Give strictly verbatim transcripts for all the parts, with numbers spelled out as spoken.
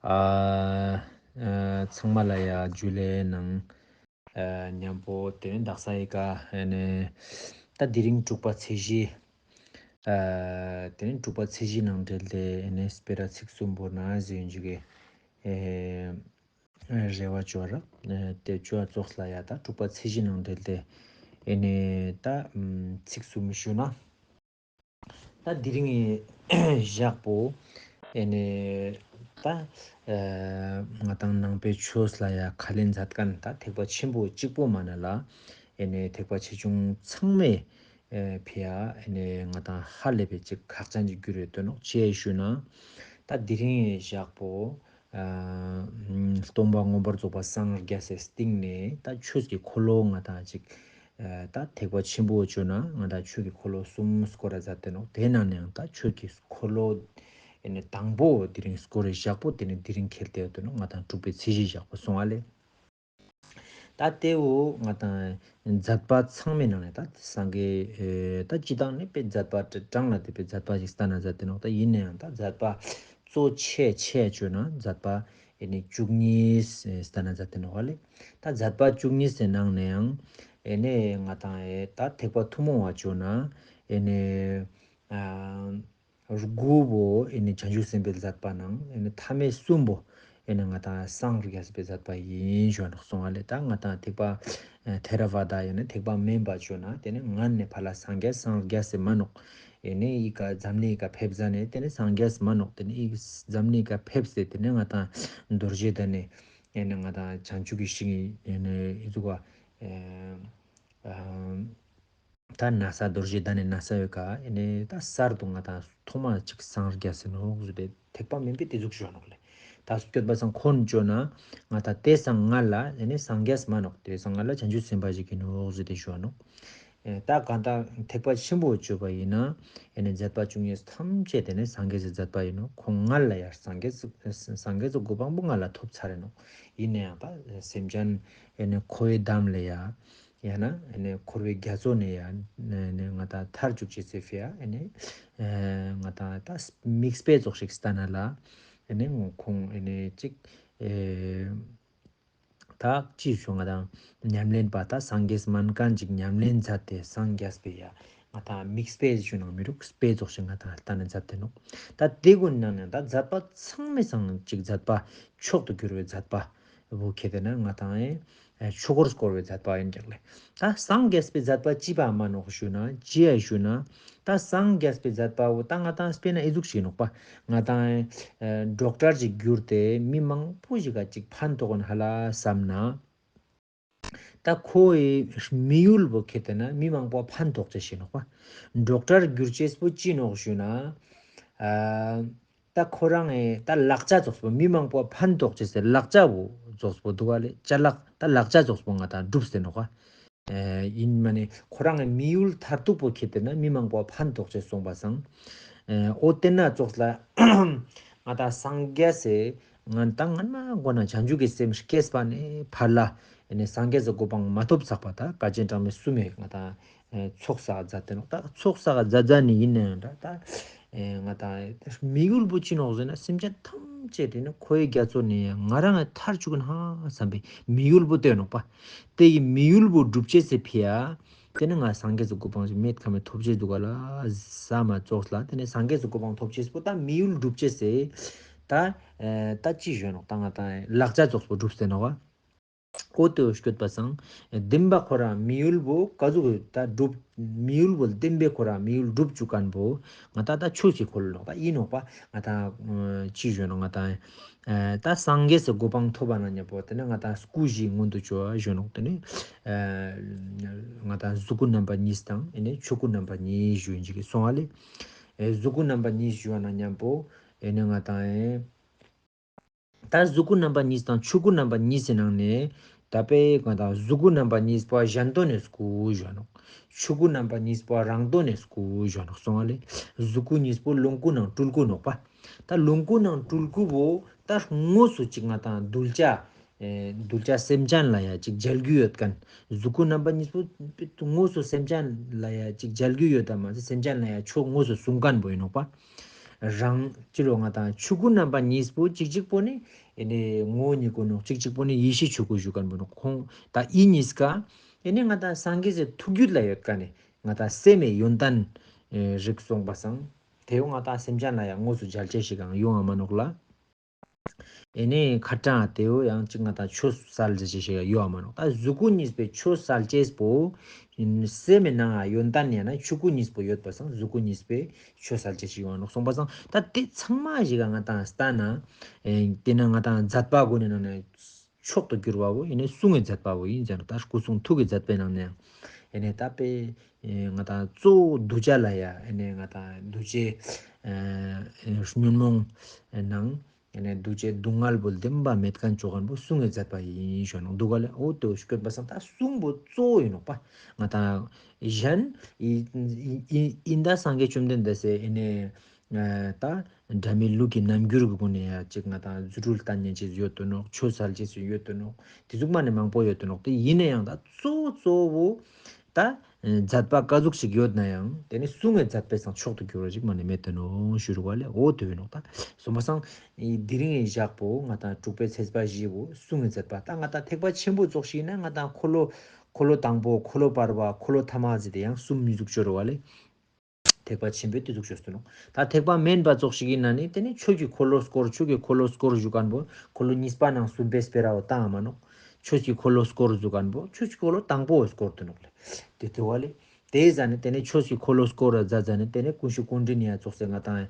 ཨ་ཨ་ཚང་མ་ལ་ཡ་ཇུ་ལེ་ནང་། ཨ་ཉམ་པོ་དེ་ནི་དག་ས་ཡི་ཀ་ཨེ་ནེ་ད་དེ་རིང་དྲུག་པ་ཚེས་བཞི། ཨ་དེ་ནི་དྲུག་པ་ཚེས་བཞི་ནང་འབྲེལ་ཏེ་ཨེ་ནེ་སྤེ་ར་ཚིག་གསུམ་པོ་ན་ཟེར་ཡོང་ཅིག་གི་ཨེ་རེ་བ་ཅོ་ར། ཨེ་དེ་ཅོ་ཙོགས་ལ་ཡ་ད་དྲུག་པ་ཚེས་བཞི་ནང་འབྲེལ་ཏེ་ཨེ་ནེ་ད་ཨམ་ཚིག་གསུམ་ཞུ་ན། ད་དེ་རིང་ངི་ཞག་པོ་ཨེ་ནེ་ད་ཨ་ང་དང་ནང་པའི་ཆོས་ལ་ཡ་ཁས་ལེན་མཛད་མཁན་ད་ཐེག་པ་ཆེན་པོ་གཅིག་པོ་མ་ན་ལ་ཨེ་ནེ་ཐེག་པ་ཆེ་ཆུང་ཚང་མའི་ཨེ་ཕི་ཡ་ཨེ་ནེ་ང་དང་ཧ་ལས་པའི་ཅིག་ཁག་ཅན་གྱི་རྒྱུ་རེ་འདུག་ནོག་ཅི་ཡ་ཞུ་ན། ད་དེ་རིང་ངི་ཞག་པོ་ཨ་སྟོང་པ་མངོན་པར་རྫོགས་པ་སངས་རྒྱས་སི་སྟེང་ནེ་ད་ཆོས་ཀྱི་འཁོར་ལོ་ང་དང་ཅིག་ཨ་ད་ཐེག་པ་ཆེན་པོ་ཅོ་ན་ང་དང་ཆོས་ཀྱི་འཁོར་ལོ་གསུམ་སྐོར་ར་མཛད་དེ་ནོག་དེ་ནང་ནའང་ད་ཆོས་ཀྱི་འཁོར་ལོ་ཨེ་ནེ་དང་པོ་དེ་རིང་སྐོར་རེ་ཞག་པོ་དེ་ནི་དེ་རིང་ཁེལ་ཏེ་ཡོད་དེ་ནོག་ང་དང་དྲུག་པའི་ཚེས་བཞི་ཞག་པོ་སོང་ཨ་ལེ། ད་དེ་བོ་ང་དང་མཛད་པ་ཚང་མའི་ནང་ནེ་ད་སངས་རྒྱས་ཨེ་ད་སྤྱི་བཏང་ནི་དཔེ་མཛད་པ་གྲངས་ལ་དེ་དཔེ་མཛད་པ་ཞིག་སྟན་ན་མཛད་དེ་ནོག་ད་ཡིན་ནའང་ད་མཛད་པ་གཙོ་ཆེ་ཆེ་ཅོ་ན་མཛད་པ་ཨེ་ནེ་བཅུ་གཉིས་སྟན་ན་མཛད་དེ་ནོག་ཨ་ལེ། ད་མཛད་པ་བཅུ་གཉིས་སི་ནང་ནའང་ཨེ་ནེ་ང་དང་ཨེ་ད་ཐེག་པ་ཐུན་མོང་བ་ཅོ་ན་ཨེ་ནེ་ཨ་དགུ་བོ་ཨེ་ནེ་བྱང་ཆུབ་སེམས་དཔའི་མཛད་པ་ནང་ཨེ་ནེ་ཐ་མའི་གསུམ་པོ་ཨེ་ནེ་ང་དང་སངས་རྒྱས་པའི་མཛད་པ་ཡིན་ཞུ་ནོག་སོང་ཨ་ལེ། ད་ང་དང་ཐེག་པ་ཨ་ཐེ་ར་ཝ་ད་ཡང་ན་ཐེག་པ་དམན་པ་ཅོ་ན་དེ་ནི་སྔན་ནེ་ཕར་ལ་སངས་རྒྱས་སངས་རྒྱས་སི་མན་ནོག་ཨེ་ནེ་ཨི་ཀ་འཛམ་གླིང་ཨི་ཀ་ཕེབས་ཟ་ནེ་དེ་ནི་སངས་རྒྱས་མན་ནོག་དེ་ནི་ཨི་འཛམ་གླིང་ཨི་ཀ་ཕེབས་སེ་དེ་ནི་ང་དང་རྡོ་རྗེ་གདན་ནེ་ཨེ་ནེ་ང་དང་བྱང་ཆུབ་ཀྱི་ཤིང་ཨེ་ནེ་ཨི་ཟུག་ག་ཨེ་ཨ་ད་ན་ས་རྡོ་རྗེ་གདན་ནི་ན་ས་ཡོད་ཀ་ཨེ་ནེ་ད་གསར་དུ་ང་དང་ཐོག་མ་ཅིག་སངས་རྒྱས་སེ་ནོག་ཟེར་ཏེ་ཐེག་པ་དམན་པའི་དེ་ཟུག་ཞུ་ནོག་ལེ། ད་སྐྱོད་པ་སང་ཁོང་ཅོ་ན་ང་དང་དེ་སང་སྔ་ལ་ཨེ་ནེ་སངས་རྒྱས་མན་ནོག་དེ་སང་སྔ་ལ་བྱང་ཆུབ་སེམས་དཔའ་ཞིག་ཡིན་ནོག་ཟེར་ཏེ་ཞུ་ནོག་ཨེ་ད་གང་ལྟར་ཐེག་པ་ཆེན་པོ་ཅོ་བ་ཡིན་ན་ཨེ་ནེ་མཛད་པ་བཅུ་གཉིས་ཐམས་ཅད་དེ་ནི་སངས་རྒྱས་སི་མཛད་པ་ཡིན་ནོག་ཁོང་སྔ་ལ་ཡ་སངས་རྒྱས་སི་སངས་རྒྱས་སི་གོ་འཕང་པོ་སྔ་ལ་ཐོབ་ཚར་རེ་ནོག་ཡིན་ནའང་ད་སེམས་ཅན་ཨེ་ནེ་འཁོར་བའི་འདམ་ལས་ཡ་ཡང་ན་ཨེ་ནེ་འཁོར་བའི་རྒྱ་མཚོ་ནེ་ཡ་ཨེ་ནེ་ང་དང་ཐར་བཅུག་ཅེས་སི་ཕི་ཡ་ཨེ་ནེ་ཨེ་ང་དང་ད་མིག་དཔེ་ཙོགས་ཤིག་སྟན་ན་ལ་ཨེ་ནེ་ཁོང་ཨེ་ནེ་ཅིག་ཨེ་ད་ཅི་ཞུ་ང་དང་ཉམས་ལེན་པ་ད་སངས་རྒྱས་མན་མཁན་ཅིག་ཉམས་ལེན་མཛད་དེ་སངས་རྒྱས་པའི་ཡ་ང་དང་མིག་དཔེ་ཞུ་ནང་མི་རུག་དཔེ་ཙོགས་ཤིག་ང་དང་ལྟ་ན་མཛད་དེ་ནོག་ད་དེ་ཀུན་ནང་ནེ་ད་མཛད་པ་ཚང་མའི་སང་ཅིག་མཛད་པ་མཆོག་ཏུ་གྱུར་བའི་མཛད་པ་བོ་ཁེ་ཏེ་ན་ང་དང་ཨེ་ཆོས་འཁོར་བསྐོར་བའི་མཛད་པ་ཡིན་ཀྱག་ལེ། ད་སངས་རྒྱས་པའི་མཛད་པ་ཅི་པ་མན་ནོག་ཞུ་ན་ཅི་ཡ་ཞུ་ན་ད་སངས་རྒྱས་པའི་མཛད་པ་བོ་ད་ང་དང་དཔེར་ན་ཨི་ཟུག་ཞིག་ནོག་པ། ང་དང་ཨེ་ཌོག་ཊར་ཅིག་གྱུར་ཏེ་མི་མང་པོ་ཞིག་ག་ཅིག་ཕན་ཐོགས་ན་ཧ་ལ་བསམ་ན། ད་ཁོའི་དམིགས་ཡུལ་བོ་ཁེ་ཏེ་ན་མི་མང་པོ་ཕན་ཐོགས་ཅེས་ཤིག་ནོག་པ། ཌོག་ཊར་གྱུར་ཅེས་པོ་ཅི་ནོག་ཞུ་ན། ཨ་ད་ཁོ་རང་ཨེ་ད་ལག་ཆ་ཙོགས་པོ་མི་མང་པོ་ཕན་ཐོགས་ཅེས་སི་ལག་ཆ་བོ་ཙོགས་པོ་འདུག་ག་ལེ། ཅ་ལག་ད་ལག་ཆ་ཙོགས་པོ་ང་དང་གྲུབ་སྟེ་ནོག་པ། ཨེ་ཡིན་མ་ནེ་ཁོ་རང་ངི་དམིགས་ཡུལ་མཐར་ཐུག་པོ་ཁེ་ཏེ་ན་མི་མང་པོ་ཕན་ཐོགས་ཅེས་སོང་པ་སང་། ཨེ་འོ་དེ་ན་ཙོགས་ལ་ང་དང་སངས་རྒྱས་སི་ང་དང་སྔན་མ་མགོ་ན་བྱང་ཆུབ་ཀྱི་སེམས་སྐྱེས་པ་ནེ་ཕར་ལ་ཨེ་ནེ་སངས་རྒྱས་སི་གོ་འཕང་མ་ཐོབ་ཚག་པ་ད་བསྐལ་ཆེན་གྲངས་མེད་གསུམ་ཡོད་ང་དང་ཨེ་ཚོགས་བསགས་མཛད་དེ་ནོག་ད་ཚོགས་བསགས་མཛད་མཛད་ནི་ཡིན་ནའང་འདྲ་ད་ཨེ་ང་དང་དམིགས་ཡུལ་བོ་ཅི་ནོག་ཟེར་ན་སེམས་ཅན་ཐམས་ཅད་དེ་ནི་འཁོར་བའི་རྒྱ་མཚོ་ནེ་ང་རང་ངི་ཐར་བཅུག་ན་བསམ་པའི་དམིགས་ཡུལ་བོ་དེ་ནོག་པ། དེ་ཡི་དམིགས་ཡུལ་བོ་སྒྲུབ་ཅེས་སི་ཕི་ཡ། དེ་ནི་ང་སངས་རྒྱས་སི་གོ་འཕང་ཞིག་མེད་ཁ་མེད་ཐོབ་ཅེས་འདུག་ག་ལ་བསམ་མ་ཙོགས་ལ་དེ་ནི་སངས་རྒྱས་སི་གོ་འཕང་ཐོབ་ཅེས་པོ་ད་དམིགས་ཡུལ་སྒྲུབ་ཅེས་སི་ད་ཨེ་ད་ཅི་ཞུ་ནོག་ད་ང་དང་ལག་ཆ་ཙོགས་པོ་སྒྲུབ་སྟེ་ནོག་པ། འོ་དེ་བོ་སྐྱོད་པ་སང་བདེན་པ་ཁོ་རང་དམིགས་ཡུལ་བོ་ག་ཟུག་ད་སྒྲུབ་དམིགས་ཡུལ་བོ་བདེན་པའི་ཁོ་རང་དམིགས་ཡུལ་སྒྲུབ་བཅུག་མཁན་བོ་ང་དང་ད་ཆོས་སི་འཁོར་ལོ་ནོག་པ་ཡིན་ནོག་པ། ང་དང་ཅི་ཞུ་ནོག་ང་དང་ཨ་ད་སངས་རྒྱས་སི་གོ་འཕང་ཐོབ་པ་ན་མཉམ་པོ་དེ་ནི་ང་དང་སྐུ་བཞི་མངོན་དུ་གྱུར་བ་ཞུ་ནོག་དེ་ནི་ཨ་ང་དང་གཟུགས་སྐུ་རྣམ་པ་གཉིས་དང་ཨེ་ནེ་ཆོས་སྐུ་རྣམ་པ་གཉིས་ཞུ་ཡིན་ཅིག་གི་སོང་བ་ལེ། ཨེ་གཟུགས་སྐུ་རྣམ་པ་གཉིས་ཞུ་བ་ན་མཉམ་པོ་ཨེ་ནེ་ང་དང་ཨེ་ད་གཟུགས་སྐུ་རྣམ་པ་གཉིས་དང་ཆོས་སྐུ་རྣམ་པ་གཉིས་སི་ནང་ནེ་ད་དཔེ་ང་དང་གཟུགས་སྐུ་རྣམ་པ་གཉིས་པོ་གཞན་དོན་ནི་སྐུ་ཞུ་ནོག་ཆོས་སྐུ་རྣམ་པ་གཉིས་པོ་རང་དོན་ནི་སྐུ་ཞུ་ནོག་སོང་བ་ལེ། གཟུགས་སྐུ་གཉིས་པོ་ལོངས་སྐུ་ནང་སྤྲུལ་སྐུ་ནོག་པ། ད་ལོངས་སྐུ་ནང་སྤྲུལ་སྐུ་བོ་ད་དངོས་སུ་ཅིག་ང་དང་གདུལ་བྱ་ཨེ་གདུལ་བྱ་སེམས་ཅན་ལ་ཡ་ཅིག་མཇལ་རྒྱུ་ཡོད་མཁན། གཟུགས་སྐུ་རྣམ་པ་གཉིས་པོ་དངོས་སུ་སེམས་ཅན་ལ་ཡ་ཅིག་མཇལ་རྒྱུ་ཡོད་ད་མ་ཟད་སེམས་ཅན་ལ་ཡ་ཆོས་དངོས་སུ་གསུང་མཁན་བོ་ཡིན་ནོག་པ། རང་ཅི་ལོ་ང་ཏང་ཆོས་སྐུ་རྣམ་པ་གཉིས་པོ་གཅིག་གཅིག་པོ་ནི་ཨེ་ནེ་ངོ་བོ་ཉིད་སྐུ་ནོག། གཅིག་གཅིག་པོ་ནི་ཡེ་ཤེས་ཆོས་སྐུ་ཞུ་མཁན་པོ་ནོག། ཁོང་ད་ཨི་གཉིས་ཀ་ཨེ་ནེ་ང་ཏང་སངས་རྒྱས་སི་ཐུགས་རྒྱུད་ལ་ཡོད་མཁན་ནི་ང་ཏང་སེམས་སི་ཡོན་ཏན་ཨེ་རིགས་སོང་པ་སང་། དེ་བོ་ང་ཏང་སེམས་ཅན་ལ་ཡང་དངོས་སུ་མཇལ་ཅེས་ཤིག་ཡང་ཡོང་ང་མ་ནོག་ལ། ཨེ་ནེ་ཁ་ཏང་དེ་བོ་ཡང་གཅིག་ང་ཏང་ཆོས་སལ་ཅེས་ཤིག་ཡང་ཡོང་ང་མ་ནོག། ད་གཟུགས་སྐུ་གཉིས་པོའི་ཆོས་སལ་ཅེས་པོ་སེམས་སི་ནང་ཡོན་ཏན་ཡང་ན་ཆོས་སྐུ་གཉིས་པོ་ཡོད་པ་སང་གཟུགས་སྐུ་གཉིས་པོའི་ཆོས་སལ་ཅེས་ཤིག་ཡོང་ང་ནོག་སོང་པ་སང་། ད་དེ་ཚང་མ་ཞིག་ང་ཏང་ལྟ་ན་ཨེ་དེ་ན་ང་ཏང་མཛད་པ་གུན་ནི་ནང་ནེ་མཆོག་ཏུ་གྱུར་པ་བོ་ཨེ་ནེ་གསུང་གི་མཛད་པ་བོ་ཨིན་ཟེར་ནོག། ད་སྐུ་གསུང་ཐུགས་ཀྱི་མཛད་པའི་ནང་ནེ་ཨེ་ནེ་ད་དཔེ་ཨེ་ང་ཏང་གཙོ་བོ་གདུལ་བྱ་ལ་ཡ་ཨེ་ནེ་ང་ཏང་གདུལ་བྱའི་ཨེ་ཉོན་མོངས་ནང་ཨེ་ནེ་གདུལ་བྱའི་སྡུག་བསྔལ་བོ་བདེན་པ་མེད་མཁན་ཅོ་མཁན་བོ་གསུང་གི་མཛད་པ་ཨིན་ཞུ་ནོག། འདུག་ག་ལེ། འོ་དོ་ཞུ་མཁན་པ་སང་ད་གསུང་བོ་གཙོ་བོ་ཨིན་ནོག་པ། ང་ཏང་གཞན་ཨིན་ཨིན་ཨིན་ད་སངས་རྒྱས་བཅོམ་ལྡན་འདས་སི་ཨེ་ནེ་ཨ་ད་འདྲ་མིན་ལུགས་ཀྱི་རྣམ་འགྱུར་གྱི་སྒོ་ནས་ཡ་གཅིག་ང་ཏང་རྫུ་འཕྲུལ་སྟན་ཉན་ཅེས་ཡོད་དོ་ནོག། ཆོས་སལ་ཅེས་ཡོད་དོ་ནོག། དེ་ཟུག་མ་ནེ་མང་པོ་ཡོད་དོ་ནོག། དེ་ཡིན་ན་ཡང་ད་གཙོ་བོ་གཙོ་བོ་ད་མཛད་པ་ག་ཟུག་ཞིག་ཡོད་ན་ཡང་དེ་ནི་གསུང་གི་མཛད་པའི་སང་མཆོག་ཏུ་གྱུར་བ་ཞིག་མ་ནེ་མེད་དོ་ནོག་ཞུ་རུ་བ་ལེ། འོ་དོ་ཨིན་ནོག། ད་སོང་པ་སང་དེ་རིང་ངི་ཞག་པོ་ང་ཏང་དྲུག་པའི་ཚེས་པ་བཞི་བོ་གསུང་གི་མཛད་པ། ད་ང་ཏང་ཐེག་པ་ཆེན་པོ་ཙོགས་ཤིག་ན་ང་ཏང་འཁོར་ལོ་འཁོར་ལོ་དང་པོ་འཁོར་ལོ་བར་པ་འཁོར་ལོ་ཐ་མ་ཟེར་ཏེ་ཡང་གསུམ་མི་ཟུག་ཅོ་རུ་བ་ལེ། ཐེག་པ་ཆེན་པོའི་དེ་ཟུག་ཅོས་ཏེ་ནོག། ད་ཐེག་པ་དམན་པ་ཙོགས་ཤིག་ཨིན་ན་ནི་དེ་ནི་ཆོས་ཀྱི་འཁོར་ལོ་སྐོར་ཆོས་ཀྱི་འཁོར་ལོ་སྐོར་ཞུ་མཁན་བོ་འཁོར་ལོ་གཉིས་པ་ནང་གསུམ་པའི་སྤེ་ར་བོ་བཏང་ང་མ་ནོག། ཆོས་ཀྱི་འཁོར་ལོ་སྐོར་ཞུ་མཁན་བོ་ཆོས་ཀྱི་འཁོར་ལོ་དང་པོ་བོ་སྐོར་ཏེ་ནོག་ལེ། དེ་དེ་བ་ལེ། དེ་ཟ་ནི་དེ་ནི་ཆོས་ཀྱི་འཁོར་ལོ་སྐོར་ར་ཟ་ཟ་ནི་དེ་ནི་ཀུན་ཤེས་ཀུན་འདྲེན་ཡ་ཙོགས་སེ་ང་ཏང་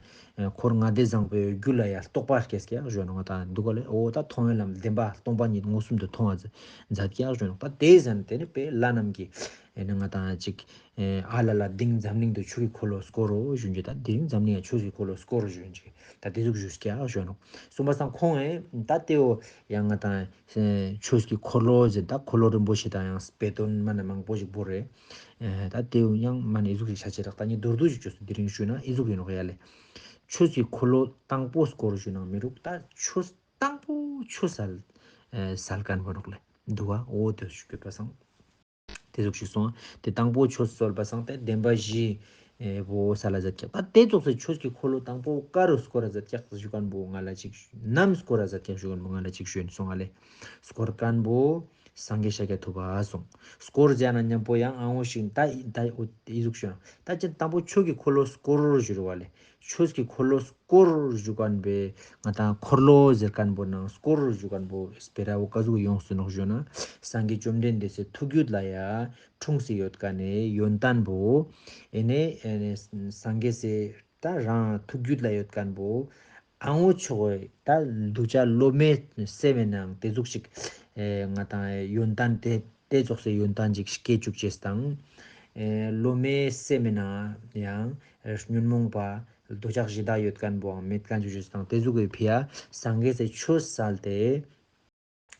འཁོར་ལྔ་སྡེ་བཟང་པོའི་རྒྱུད་ལ་ཡ་རྟོགས་པ་སྐྱེས་ཀྱག་ཞུ་ནོག། ང་ཏང་འདུག་ག་ལེ། འོ་ད་མཐོང་བའི་ལམ་བདེན་པ་སྟོང་པ་ཉིད་མངོན་སུམ་དུ་མཐོང་བ་མཛད་ཀྱག་ཞུ་ནོག། ད་དེ་ཟ་ནི་དེ་ནི་དཔེ་ལྷ་རྣམས་ཀྱི་ཨེ་ནི་ང་ཏང་ཅིག་ཨེ་ཨ་ལ་ལ་དིང་འཛམ་གླིང་དུ་ཆོས་ཀྱི་འཁོར་ལོ་སྐོར་རོ་ཞུ་རྒྱུ། ད་དིང་འཛམ་གླིང་ཡང་ཆོས་ཀྱི་འཁོར་ལོ་སྐོར་རོ་ཞུ་རྒྱུ། ད་དེ་ཟུག་ཞུས་ཀྱག་ཞུ་ནོག། སོང་པ་སང་ཁོང་ཨེ་ད་དེ་བོ་ཡང་ང་ཏང་ཨེ་ཆོས་ཀྱི་འཁོར་ལོ་ཟེར་ད་འཁོར་ལོ་རིན་པོ་ཆེ་དང་ཡང་སྤེ་དོན་མ་ནེ་མང་པོ་ཞིག་བོར་རེ། ཨེ་ད་དེ་བོ་ཡང་མ་ནེ་ཨི་ཟུག་ཞིག་ཆ་ཆེ་རག། ད་ནི་མདོར་བསྡུས་ཤིག་ཅོས་སོ་དེ་རིང་ཞུས་ན་ཨི་ཟུག་ཨིན་ནོག་ཡ་ལེ། ཆོས་ཀྱི་འཁོར་ལོ་དང་པོ་སྐོར་ཞུ་ནང་མི་རུག། ད་ཆོས་དང་པོ་ཆོས་སལ་ཨེ་སལ་མཁན་བོ་ནོག་ལེ། འདུག་ག། འོ་དེ་ཞུ་གི་པ་སང་། དེ་ཟུག་ཞིག་སོང་། དེ་དང་པོ་ཆོས་སོལ་བ་སང་དེ་བདེན་པ་བཞི་ཨེ་བོ་སལ་ལ་མཛད་ཀྱག། ད་དེ་ཙོགས་སེ་ཆོས་ཀྱི་འཁོར་ལོ་དང་པོ་ག་རུ་སྐོར་ར་མཛད་ཀྱག་ཞུ་མཁན་བོ་ང་ལ་ཅིག་ནམ་སྐོར་ར་མཛད་ཀྱག་ཞུ་མཁན་བོ་ང་ལ་ཅིག་ཞུ་ཡིན་སོང་ང་ལེ། སྐོར་མཁན་བོ་སངས་རྒྱས་ཤཱཀྱ་ཐུབ་པ་སོང་། སྐོར་ཟེར་ན་མཉམ་པོ་ཡང་ཨ་འོ་ཞིག་ད་ད་འོ་ཨི་ཟུག་ཞུ་ཡང་ད་ཅི་དང་པོ་ཆོས་ཀྱི་འཁོར་ལོ་སྐོར་ཞུ་རུ་བ་ལེ། ཆོས་ཀྱི་འཁོར་ལོ་སྐོར་ཞུ་མཁན་བོའི་ང་ཏང་འཁོར་ལོ་ཟེར་མཁན་བོ་ནང་སྐོར་ཞུ་མཁན་བོ་སྤེ་ར་བོ་ག་ཟུག་ཡོངས་སུ་ནོག་ཞུ་ན། སངས་རྒྱས་བཅོམ་ལྡན་འདས་སི་ཐུགས་རྒྱུད་ལ་ཡ་འཁྲུངས་སེ་ཡོད་མཁན་ནི་ཡོན་ཏན་བོ་ཨེ་ནེ་ཨེ་ནེ་སངས་རྒྱས་སི་ད་རང་ཐུགས་རྒྱུད་ལ་ཡོད་མཁན་བོ་ཨ་འོ་ཆོག་གི། ད་གདུལ་བྱ་སློབ་མའི་སེམས་སི་ནང་དེ་ཟུག་ཞིག་ཨེ་ང་ཏང་ཡོན་ཏན་དེ་དེ་ཙོགས་སེ་ཡོན་ཏན་ཅིག་སྐྱེ་བཅུག་ཅེས་དང་། ཨེ་སློབ་མའི་སེམས་སི་ནང་ཡང་ཉོན་མོངས་པ་འདོད་ཆགས་ཞེ་སྡང་ཡོད་མཁན་བོའང་མེད་མཁན་བཅུག་ཅེས་དང་དེ་ཟུག་གི་ཕི་ཡ་སངས་རྒྱས་སི་ཆོས་སལ་ཏེ།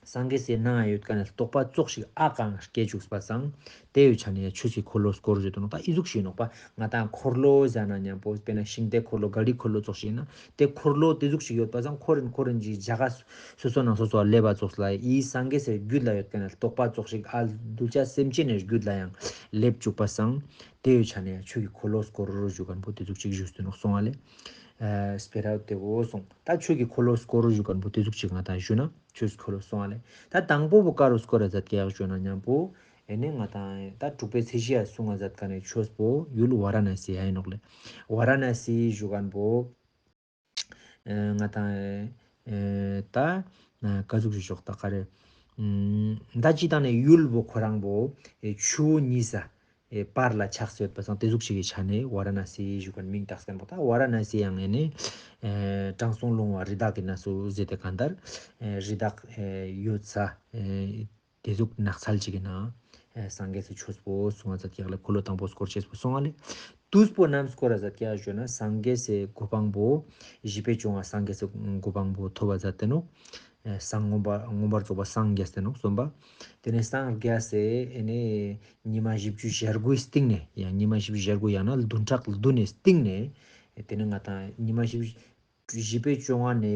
སངས་རྒྱས་སི་ནང་ཡོད་མཁན་ནི་རྟོགས་པ་ཙོགས་ཤིག་ཨ་གང་སྐྱེ་བཅུག་པ་སང་། དེ་ཡོད་ཆ་ནེ་ཡ་ཆོས་ཀྱི་འཁོར་ལོ་སྐོར་ཞུ་དོ་ནོག། ད་ཨི་ཟུག་ཞིག་ནོག་པ། ང་ཏང་འཁོར་ལོ་ཟེར་ན་མཉམ་པོ་དཔེར་ན་ཤིང་རྟའི་འཁོར་ལོ་ག་རིའི་འཁོར་ལོ་ཙོགས་ཤིག་ན་དེ་འཁོར་ལོ་དེ་ཟུག་ཞིག་ཡོད་པ་སང་འཁོར་རིན་འཁོར་རིན་གྱི་རྒྱ་གར་སོ་སོ་ནང་སོ་སོ་ལ་སླེབས་པ་ཙོགས་ལ་ཡི་སངས་རྒྱས་སི་རྒྱུད་ལ་ཡོད་མཁན་ནི་རྟོགས་པ་ཙོགས་ཤིག་ཨ་གདུལ་བྱ་སེམས་ཅན་ནི་རྒྱུད་ལ་ཡང་སླེབས་བཅུག་པ་སང་། དེ་ཡོད་ཆ་ནེ་ཡ་ཆོས་ཀྱི་འཁོར་ལོ་སྐོར་རོ་ཞུ་མཁན་བོ་དེ་ཟུག་ཅིག་ཞུས་ཏེ་ནོག་སོང་ང་ལེ། ཨ་སྤེ་ར་དེ་བོ་སོང་། ད་ཆོས་ཀྱི་འཁོར་ལོ་སྐོར་རོ་ཞུ་མཁན་བོ་དེ་ཟུག་ཅིག་ང་ཏང་ཞུ་ན་ཆོས་ཀྱི་འཁོར་ལོ་སོང་ང་ལེ། ད་དང་པོ་བོ་ག་རུ་སྐོར་ར་མཛད་ཀྱག་ཞུ་ན་མཉམ་པོ་ཨེ་ནེ་ང་ཏང་ད་དྲུག་པའི་ཚེས་བཞི་ཡ་གསུང་ང་མཛད་མཁན་ནི་ཆོས་པོ་ཡུལ་ཝཱ་ར་ཎ་སི་ཡ་ཨིན་ནོག་ལེ། ཝཱ་ར་ཎ་སི་ཞུ་མཁན་བོ་ཨེ་ང་ཏང་ཨེ་ད་ཨེ་ག་ཟུག་ཞུ་ཆོག་ད་ག་རེ། ཨུམ་ད་ཅི་ད་ནི་ཡུལ་བོ་ཁོ་རང་བོ་ཨེ་ཆུ་བོ་གཉིས་ས་ཨེ་བར་ལ་ཆགས་སེ་ཡོད་པ་སང་དེ་ཟུག་ཞིག་གི་ཆ་ནེ་ཝཱ་ར་ཎ་སི་ཞུ་མཁན་མིང་བཏགས་མཁན་བོ། ད་ཝཱ་ར་ཎ་སི་ཡང་ཨེ་ནེ་ཨེ་དྲང་སྲོང་ལྷུང་བ་རི་དྭགས་ཀྱི་གནས་སུ་ཟེར་ཏེ་གང་ལྟར་ཨེ་རི་དྭགས་ཨེ་ཡོད་ས་ཨེ་དེ་ཟུག་ནགས་ཚལ་ཅིག་གི་ནང་ཨེ་སངས་རྒྱས་སི་ཆོས་པོ་གསུང་ང་མཛད་ཀྱག་ལེ། འཁོར་ལོ་དང་པོ་སྐོར་ཅེས་པོ་སོང་ང་ལེ། དུས་པོ་ནམ་སྐོར་ར་མཛད་ཀྱག་ཞུ་ན་སངས་རྒྱས་སི་གོ་འཕང་བོ་བཞི་པའི་བཅོ་ལྔ་སངས་རྒྱས་སི་གོ་འཕང་བོ་ཐོབ་པ་མཛད་དེ་ནོག། ཨེ་སངས་མངོན་པ་མངོན་པར་རྫོགས་པ་སངས་རྒྱས་ཏེ་ནོག་སོང་པ། དེ་ནེ་སངས་རྒྱས་སི་ཨེ་ནེ་ཉི་མ་བཞི་བཅུ་ཞེ་དགུའི་སྟིང་ནེ་ཡང་ཉི་མ་བཞི་བཅུ་ཞེ་དགུ་ཡང་ན་བདུན་ཕྲག་བདུན་ནི་སྟིང་ནེ་དེ་ནེ་ང་ཏང་ཉི་མ་བཞི་བཅུ་བཞི་པའི་བཅོ་ལྔ་ནེ་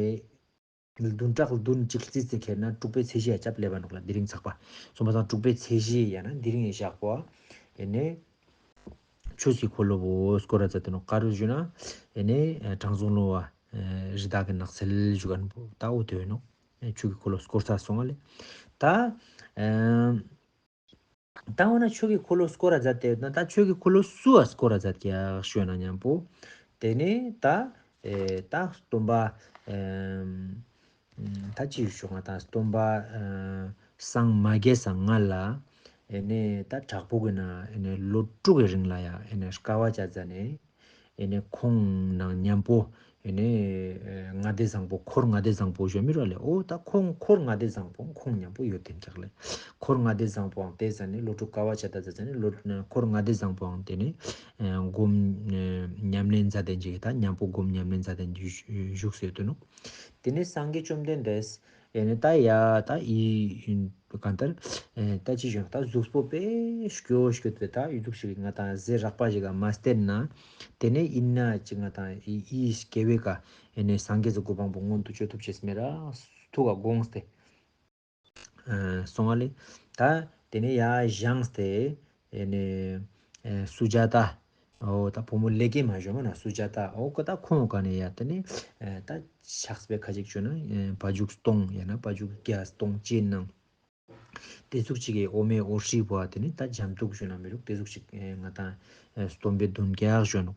བདུན་ཕྲག་བདུན་ཅིག་རྩིས་ཏེ་ཁྱེར་ན་དྲུག་པའི་ཚེས་བཞི་ཡ་སྐྱབས་སླེབས་པ་ནོག་ལེ། དེ་རིང་ཚགས་པ་སོང་པ་སང་དྲུག་པའི་ཚེས་བཞི་ཡ་ན་དེ་རིང་ངི་ཞག་པོ་ཨེ་ནེ་ ཆོས་ཀྱི་འཁོར་ལོ་བོ་སྐོར་ར་མཛད་དེ་ནོག། ག་རུ་ཞུ་ན་ཨེ་ནེ་ཨེ་དྲང་སྲོང་ལོ་བ་ཨེ་རི་དྭགས་ཀྱི་ནགས་ཚལ་ཞུ་མཁན་པོ་ད་འོ་དེ་ཡོད་ནོག། ཨེ་ཆོས་ཀྱི་འཁོར་ལོ་སྐོར་ས་སོང་བ་ལེ། ད་ཨེ་ད་འོ་ན་ཆོས་ཀྱི་འཁོར་ལོ་སྐོར་ར་མཛད་དེ་ཡོད་ན་ད་ཆོས་ཀྱི་འཁོར་ལོ་སུ་བ་སྐོར་ར་མཛད་ཀྱག་ཞུ་ན་མཉམ་པོ། དེ་ནེ་ད་ཨེ་ད་སྟོན་པ་ཨེ་ད་ཅི་ཞུ་ང་ད་སྟོན་པ་ཨེ་སངས་མ་རྒྱས་ས་སྔ་ལ་ཨེ་ནེ་ད་བྲག་ཕུག་གི་ནང་ཨེ་ནེ་ལོ་དྲུག་གི་རིང་ལ་ཡ་ཨེ་ནེ་དཀའ་བ་བྱས་ཙ་ནེ་ཨེ་ནེ་ཁོང་ནང་མཉམ་པོ་ཨེ་ནེ་ཨེ་ལྔ་སྡེ་བཟང་པོ་འཁོར་ལྔ་སྡེ་བཟང་པོ་ཞུ་མི་རོ་ལེ། འོ་ད་ཁོང་འཁོར་ལྔ་སྡེ་བཟང་པོ་ཁོང་མཉམ་པོ་ཡོད་དེ་ཀྱག་ལེ། འཁོར་ལྔ་སྡེ་བཟང་པོའང་དེ་ཟ་ནེ་ལོ་དྲུག་དཀའ་བ་བྱས་ད་ཟ་ནེ་ལོ་འཁོར་ལྔ་སྡེ་བཟང་པོའང་དེ་ནེ་ཨེ་སྒོམ་ཨེ་ཉམས་ལེན་མཛད་དེ་འཇིག་ད་མཉམ་པོ་སྒོམ་ཉམས་ལེན་མཛད་དེ་བཞུགས་སུ་ཡོད་དེ་ནོག། དེ་ནེ་སངས་རྒྱས་བཅོམ་ལྡན་འདས་ཨེ་ནེ་ད་ཡ་ད་ཡི་གང་ལྟར་ཨེ་ད་ཅི་ཞུ་ད་གཟུགས་པོ་དཔེ་སྐྱོ་སྐྱོ་དེ་ད་ཡི་གཟུགས་ཤིག་ང་ད་ཟས་རགས་པ་ཞིག་ག་མ་སྟེར་ན་དེ་ནེ་ཡིན་ན་ཅི་ང་ད་ཡི་ཡི་སྐྱེ་བའི་ཀ་ཨེ་ནེ་སངས་རྒྱས་སི་གོ་འཕང་པོ་མངོན་དུ་བྱེད་ཐུབ་ཅེས་མེད་ར་ཐུགས་ཀ་དགོངས་ཏེ་ཨེ་སོང་བ་ལེ། ད་དེ་ནེ་ཡ་བཞེངས་ཏེ་ཨེ་ནེ་ཨེ་སུ་ཇཱ་ཏ་འོ་ད་བུ་མོ་ལེགས་སྐྱེས་མ་ཞུ་མ་ན་སུ་ཇཱ་ཏ་འོ་ཀ་ད་ཁོང་ཀ་ནེ་ཡ་དེ་ནེ་ཨེ་ད་ཕྱག་དཔེ་ཁ་ཅིག་བཅོས་ན་ཨེ་བ་ཕྱུགས་སྟོང་ཡང་ན་བ་ཕྱུགས་བརྒྱ་སྟོང་ཅི་ནང་དེ་ཟུག་ཅིག་གི་འོ་མའི་འོ་ཧྲིལ་བོ་དེ་ནེ་ད་འཇམ་ཐུག་ཞུ་ན་མི་རུག། དེ་ཟུག་ཅིག་ཨེ་ང་ད་ཨེ་སྟོན་པའི་མདུན་ཀྱག་ཞུ་ནོག།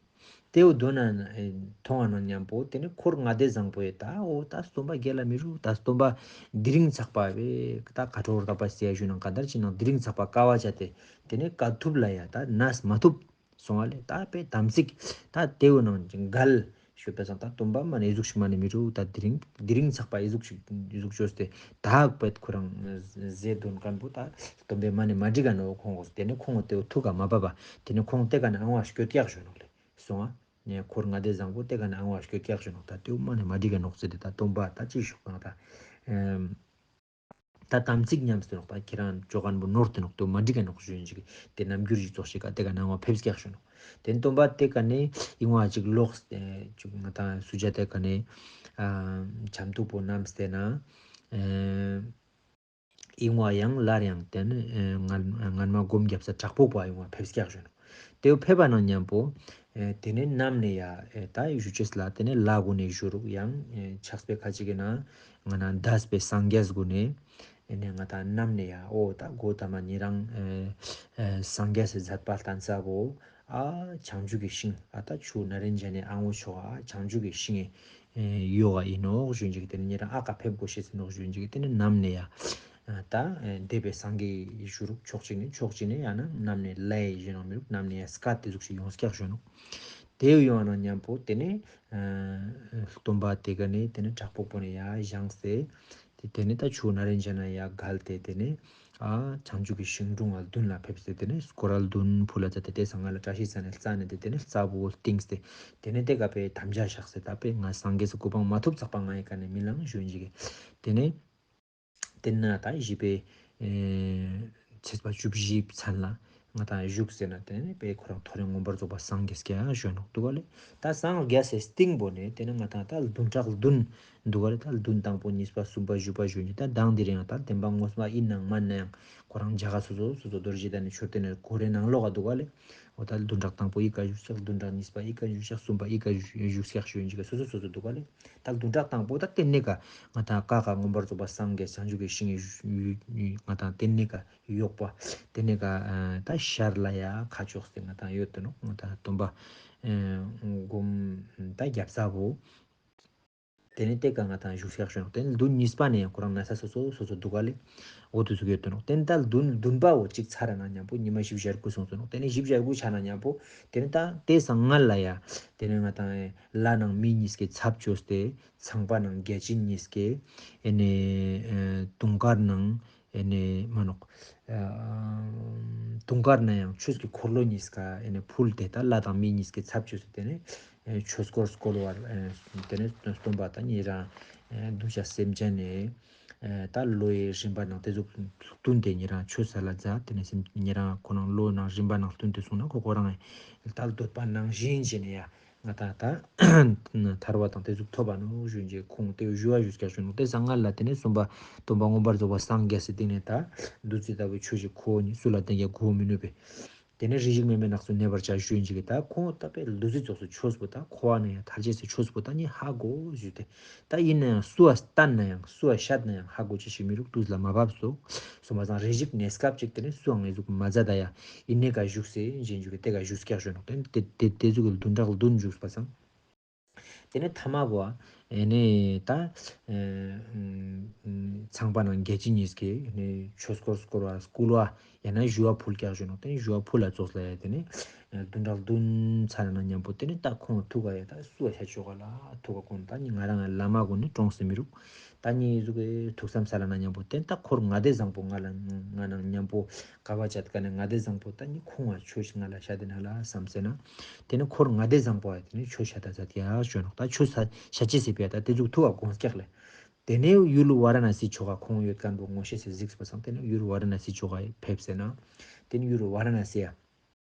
དེའུ་མདུན་ན་ཨེ་མཐོང་བ་ན་མཉམ་པོ་དེ་ནེ་འཁོར་ལྔ་སྡེ་བཟང་པོ་ཡེ་ད་འོ་ད་སྟོན་པ་རྒྱལ་ལ་མི་རུག། ད་སྟོན་པ་དེ་རིང་ཚག་པ་བེ་ད་ཁ་དྲོ་བོར་ད་པ་སེ་ཡ་ཞུ་ན་ག་དར་ཅི་ནང་དེ་རིང་ཚག་པ་དཀའ་བ་བྱས་ཏེ་དེ་ནེ་དཀའ་ཐུབ་ལ་ཡ་ད་ནས་མ་ཐུབ། སོང་བ་ལེ། ད་དཔེ་དམ་ཚིག་ད་དེའུ་ནང་གལ་ཞུ་བས་སང་ད་སྟོན་པ་མ་ནེ་ཨི་ཟུག་ཤིག་མ་ནེ་མི་རུག། ད་དེ་རིང་དེ་རིང་ཚག་པ་ཨི་ཟུག་ཤིག་ཨི་ཟུག་ཅོས་ཏེ་ད་དཔེ་ཁོ་རང་ཟས་དོན་མཁན་པོ་ད་སྟོན་པའི་མ་ནེ་མ་འགྲིག་ག་ནོག་ཁོང་གོ། དེ་ནེ་ཁོང་དེའུ་ཐུགས་ཀ་མ་བབ་པ་དེ་ནེ་ཁོང་དེ་ཀ་ནེ་ཨང་བ་སྐྱོད་ཀྱག་ཞུ་ནོག་ལེ། སོང་བ་ནེ་འཁོར་ལྔ་སྡེ་བཟང་པོ་དེ་ཀ་ནེ་ཨང་བ་སྐྱོད་ཀྱག་ཞུ་ནོག། ད་དེའུ་མ་ནེ་མ་འགྲིག་ག་ནོག་ཟེར་ཏེ་ད་སྟོན་པ་ད་ཅི་ཞུ་གང་ད་ཨེམ། ད་དམ་ཚིག་ཉམས་སུ་ནོག། ད་ཁྱེད་རང་ཅོ་མཁན་པོ་ནོར་ཏེ་ནོག། དེ་མ་འགྲིག་ག་ནོག་ཞུ་ཡིན་ཅིག། དེ་རྣམ་འགྱུར་ཞིག་ཙོགས་ཤིག་ག་དེ་ཀ་ནང་བ་ཕེབས་ཀྱག་ཞུ་ནོག། དེ་སྟོན་པ་དེ་ཀ་ནེ་ཨིན་བ་ཅིག་ལོག་སྟེ་ཅིག་ང་ད་སུ་ཇཱ་ཏ་ཀ་ནེ་ཨ་འཇམ་ཐུག་པོ་བསྣམས་ཏེ་ན་ཨ་ཨིན་བ་ཡང་སླར་ཡང་དེ་ནེ་ཨ་སྔན་སྔན་མ་སྒོམ་རྒྱབ་ས་བྲག་ཕུག་པ་ཨིན་བ་ཕེབས་ཀྱག་ཞུ་ནོག། དེའུ་ཕེབས་པ་ནང་མཉམ་པོ་ཨེ་དེ་ནེ་གནམ་ནེ་ཡ་ཨེ་ད་ཞུ་ཅེས་ལ་དེ་ནེ་ལྷ་གུན་ནེ་ཞུ་རུག། ཡང་ཨེ་ཕྱག་དཔེ་ཁ་ཅིག་གི་ནང་ང་ན་འདས་པའི་སངས་རྒྱས་གུན་ནེ་ཨེ་ནེ་ང་ད་གནམ་ནེ་ཡ་འོ་ད་གོ་ཏ་མ་ཉེ་རང་ཨེ་ཨེ་སངས་རྒྱས་སི་མཛད་པ་སྟན་ས་བོ་ཨ་བྱང་ཆུབ་ཀྱི་ཤིང་ཨ་ད་ཆུ་ནཱ་རེན་ཇ་ནའི་ཨང་བོ་ཆོག་ཨ་བྱང་ཆུབ་ཀྱི་ཤིང་ཨེ་ཡོག་ག་ཨིན་ནོག་ཞུ་ཡིན་ཅིག། དེ་ནེ་ཉེ་རང་ཨ་ཀ་ཕེབས་དགོས་ཤེས་ཨིན་ནོག་ཞུ་ཡིན་ཅིག། དེ་ནེ་གནམ་ནེ་ཡ་ད་ཨེ་འདས་པའི་སངས་རྒྱས་ཞུ་རུག། ཕྱོགས་གཅིག་ནེ་ཕྱོགས་གཅིག་ནེ་ཡང་ན་གནམ་ནེ་ལྷའི་ཞུ་ནོག་མི་རུག། གནམ་ནེ་ཡ་སྐད་དེ་ཟུག་ཤིག་ཡོང་ཀྱག་ཞུ་ནོག། དེའུ་ཡོང་བ་ནང་མཉམ་པོ་དེ་ནེ་ཨ་སྟོན་པ་དེ་ཀ་ནེ་དེ་ནེ་བྲག་ཕུག་པོ་ནེ་ཡ་བཞེངས་ཏེ་དེ་དེ་ནེ་ད་ཆུ་ནཱ་རེན་ཇ་ན་ཡ་བརྒལ་ཏེ་དེ་ནེ་ཨ་བྱང་ཆུབ་ཀྱི་ཤིང་དྲུང་ང་མདུན་ལ་ཕེབས་ཏེ་དེ་ནེ་སྐོར་ར་མདུན་ཕུལ་ལ་མཛད་དེ་དེ་སང་ང་ལ་བཀྲ་ཤིས་ས་ནེ་རྩ་ནེ་དེ་དེ་ནེ་རྩ་བོ་བཏིངས་ཏེ་དེ་ནེ་དེ་ཀ་པའི་དམ་བཅའ་བཞག་སྟེ་ད་པའི་ང་སངས་རྒྱས་སི་གོ་འཕང་མ་ཐོབ་ཚག་པ་ང་ཡི་ཀ་ནེ་མི་ལང་ཞུ་ཡིན་ཅིག། དེ་ནེ་དེ་ན་ད་བཞི་པའི་ཨེ་ཚེས་པ་བཅུ་བཞི་ཚན་ལ་ང་ད་བཞུགས་ཟེར་ན་དེ་ནེ་དཔེ་ཁོ་རང་ཐོ་རེ་མངོན་པར་རྫོགས་པ་སངས་རྒྱས་ཀྱག་ཞུ་ནོག་འདུག་ག་ལེ། ད་སངས་རྒྱས་སི་སྟིང་པོ་ནེ་དེ་ནེ་ང་ད་ད་བདུན་ཕྲག་བདུན་འདུག་ག་ལེ། ད་བདུན་དང་པོ་གཉིས་པ་གསུམ་པ་བཞི་པ་ཞུ་ཡིན་ཅིག། ད་མདང་དེ་རིང་ད་བདེན་པ་ངོ་མ་ཨིན་ནང་མན་ན་ཡང་ཁོ་རང་རྒྱ་གར་སོ་སོ་སོ་སོ་རྡོ་རྗེ་གདན་ནེ་མཆོད་རྟེན་ནེ་སྐོར་རེ་ནང་ལོགས་ཀ་འདུག་ག་ལེ། འོ་ད་བདུན་ཕྲག་དང་པོ་ཨི་ཀ་བཞུགས་ཤག། བདུན་ཕྲག་གཉིས་པ་ཨི་ཀ་བཞུགས་ཤག། གསུམ་པ་ཨི་ཀ་བཞུགས་ཤག་ཞུ་ཡིན་ཅིག་སོ་སོ་སོ་སོ་འདུག་ག་ལེ། ད་བདུན་ཕྲག་དང་པོ་ད་དེ་ནེ་ཀ་ང་ད་ཀ་ཀ་མངོན་པར་རྫོགས་པ་སངས་རྒྱས་བྱང་ཆུབ་ཀྱི་ཤིང་ཡོག་པ་དེ་ནེ་ཀ་ཡོག་པ་དེ་ནེ་ཀ་ཨ་ད་ཤར་ལ་ཡ་ཁ་ཕྱོགས་ཏེ་ང་ད་ཡོད་དེ་ནོག། ང་ད་སྟོན་པ་ཨ་སྒོམ་ད་རྒྱབ་ས་བོ། དེ་ནེ་དེ་ཀ་ང་ད་བཞུགས་ཤག་ཞུ་ནོག། དེ་ནེ་བདུན་གཉིས་པ་ནེ་ཡང་ཁོ་རང་ན་ས་སོ་སོ་སོ་སོ་འདུག་ག་ལེ། འོ་དེ་ཟུག་ཡོད་དེ་ནོག། དེ་ནེ་ད་བདུན་བདུན་པ་བོ་གཅིག་ཚར་ན་མཉམ་པོ་ཉི་མ་བཞི་བཅུ་ཞེ་དགུ་སོང་སོང་ནོག། དེ་ནེ་བཞི་བཅུ་ཞེ་དགུ་ཆ་ན་མཉམ་པོ་དེ་ནེ་ད་དེ་སང་སྔ་ལ་ཡ་དེ་ནེ་ང་ད་ལྷ་ནང་མི་གཉིས་ཀའི་ཚབ་བཅོས་ཏེ་ཚངས་པ་ནང་བརྒྱ་བྱིན་གཉིས་ཀའི་ཨེ་ནེ་ཨ་དུང་དཀར་ནང་ཨེ་ནེ་མ་ནོག། ཨ་དུང་དཀར་ན་ཡང་ཆོས་ཀྱི་འཁོར་ལོ་གཉིས་ཀ་ཨེ་ནེ་ཕུལ་ཏེ་ད་ལྷ་དང་མི་གཉིས་ཀའི་ཚབ་བཅོས་ཏེ་དེ་ནེ་ཨེ་ཆོས་འཁོར་བསྐོར་བར་ཨེ་དེ་ནེ་སྟོན་པ་དང་ཉེ་རང་ཨེ་གདུལ་བྱ་སེམས་ཅན་ནི་ཨེ་ད་ལོའི་རིམ་པ་ནང་དེ་ཟུག་བསྟུན་ཏེ་ཉེ་རང་ཆོས་ས་ལ་མཛད། དེ་ནེ་སེམས་ཉེ་རང་ཁོ་རང་ལོ་ནང་རིམ་པ་ནང་བསྟུན་ཏེ་སོང་ན་ཁོ་ཁོ་རང་ཨེ་ད་འདོད་པ་ནང་བཞིན་བྱས་ནེ་ཡ་ང་ད་ད་ཐར་བ་དང་དེ་ཟུག་ཐོབ་པ་ནོག་ཞུ་ཡིན་ཅིག། ཁོང་དེ་ཞུ་བ་ཞུས་ཀྱག་ཞུ་ནོག། དེ་སང་སྔ་ལ་དེ་ནེ་གསུམ་པ་སྟོན་པ་མངོན་པར་རྫོགས་པ་སངས་རྒྱས་སི་སྟིང་ནེ་ད་བདུད་རྩི་ལྟ་བུའི་ཆོས་ཀྱི་འཁོར་ལོ་ནི་སུ་ལ་བསྟན་ཀྱང་གོ་མི་ནུས་པས། དེ་ནས་རེ་ཞིག་མེད་མེད་ནགས་སུ་གནས་པར་བྱ་ཞུ་ཡིན་ཅིག་གི་ད་ཁོང་ད་པེ་ལུ་ཟི་ཙོགས་སུ་ཆོས་པོ་ད་འཁོར་བ་ནས་ཡང་ཐར་ཅེས་སི་ཆོས་པོ་ད་ནི་ཧ་གོ་ཞུས་ཏེ། ད་ཡིན་ན་ཡང་སུ་བ་སྟན་ན་ཡང་སུ་བ་བཤད་ན་ཡང་ཧ་གོ་ཅེས་ཤིག་མི་རུག་དུས་ལ་མ་བབས་སོ། སོ་མ་ཚང་རེ་ཞིག་གནས་སྐབས་ཅིག་དེ་ནས་སུའང་ཨི་ཟུག་མ་མཛད་ད་ཡ་ཡིན་ནས་ཀ་བཞུགས་སེ་ཡིན་ཅིག་གི་དེ་ཀ་བཞུགས་སྐྱག་ཞུ་ནོག་དེ་དེ་དེ་ཟུག་གི་བདུན་ཕྲག་བདུན་བཞུགས་པ་སང་། དེ་ནས་ཐ་མ་བོ་ཨ་ནི་ད་ཚངས་པ་ནང་རྒྱལ་བྱེད་གཉིས་ཀྱི་ནི་ཆོས་འཁོར་བསྐོར་བ་བསྐུལ་བ་ཡང་ན་ཞུ་བ་ཕུལ་སྐྱག་ཞུ་ནོག་དེ་ནས་ཞུ་བ་ཕུལ་ལ་ཙོགས་ལ་ཡ་དེ་ནས་བདུན་ཕྲག་བདུན་ཚར་ན་མཉམ་པོ་དེ་ནས་ད་ཁོང་ཐུགས་ཀ་ཡ་ད་སུ་བ་ཤ་ཆོག་ག་ལ་ཐུགས་ཀ་ཁོང་ད་ནི་ང་རང་བླ་མ་གུན་ནི་གྲོངས་སེ་མི་རུག་ད་ནི་ཟུག་གི་ཐུགས་བསམ་ས་ལ་ན་མཉམ་པོ་དེ་ད་འཁོར་ལྔ་སྡེ་བཟང་པོ་ང་ལ་ང་ནང་མཉམ་པོ་དཀའ་བ་སྤྱད་ཀ་ནས་ལྔ་སྡེ་བཟང་པོ་ད་ནི་ཁོང་ང་ཆོས་ང་ལ་ཤ་དེ་ན་ལ་བསམ་སེ་ན། དེ་ནི་འཁོར་ལྔ་སྡེ་བཟང་པོ་ཡ་དེ་ནི་ཆོས་ཤ་ད་ཛད་ཀྱག་ཞུ་ནོག་ད་ཆོས་ཤ་ཤ་ཅེས་སི་ཕི་ཡ་ད་དེ་ཟུག་ཐུགས་ཀ་དགོངས་སྐྱག་ལེ། དེ་ནས་ཡུལ་ཝཱ་ར་ཎ་སི་ཆོ་ག་ཁོང་ཡོད་ཁན་པོ་ངོ་ཤེས་སི་གཟིགས་པ་སང་དེ་ནས་ཡུལ་ཝཱ་ར་ཎ་སི་ཆོ་ག་ཕེབས་སེ་ན། དེ་ནས་ཡུལ་ཝཱ་ར་ཎ་སི་ཡ།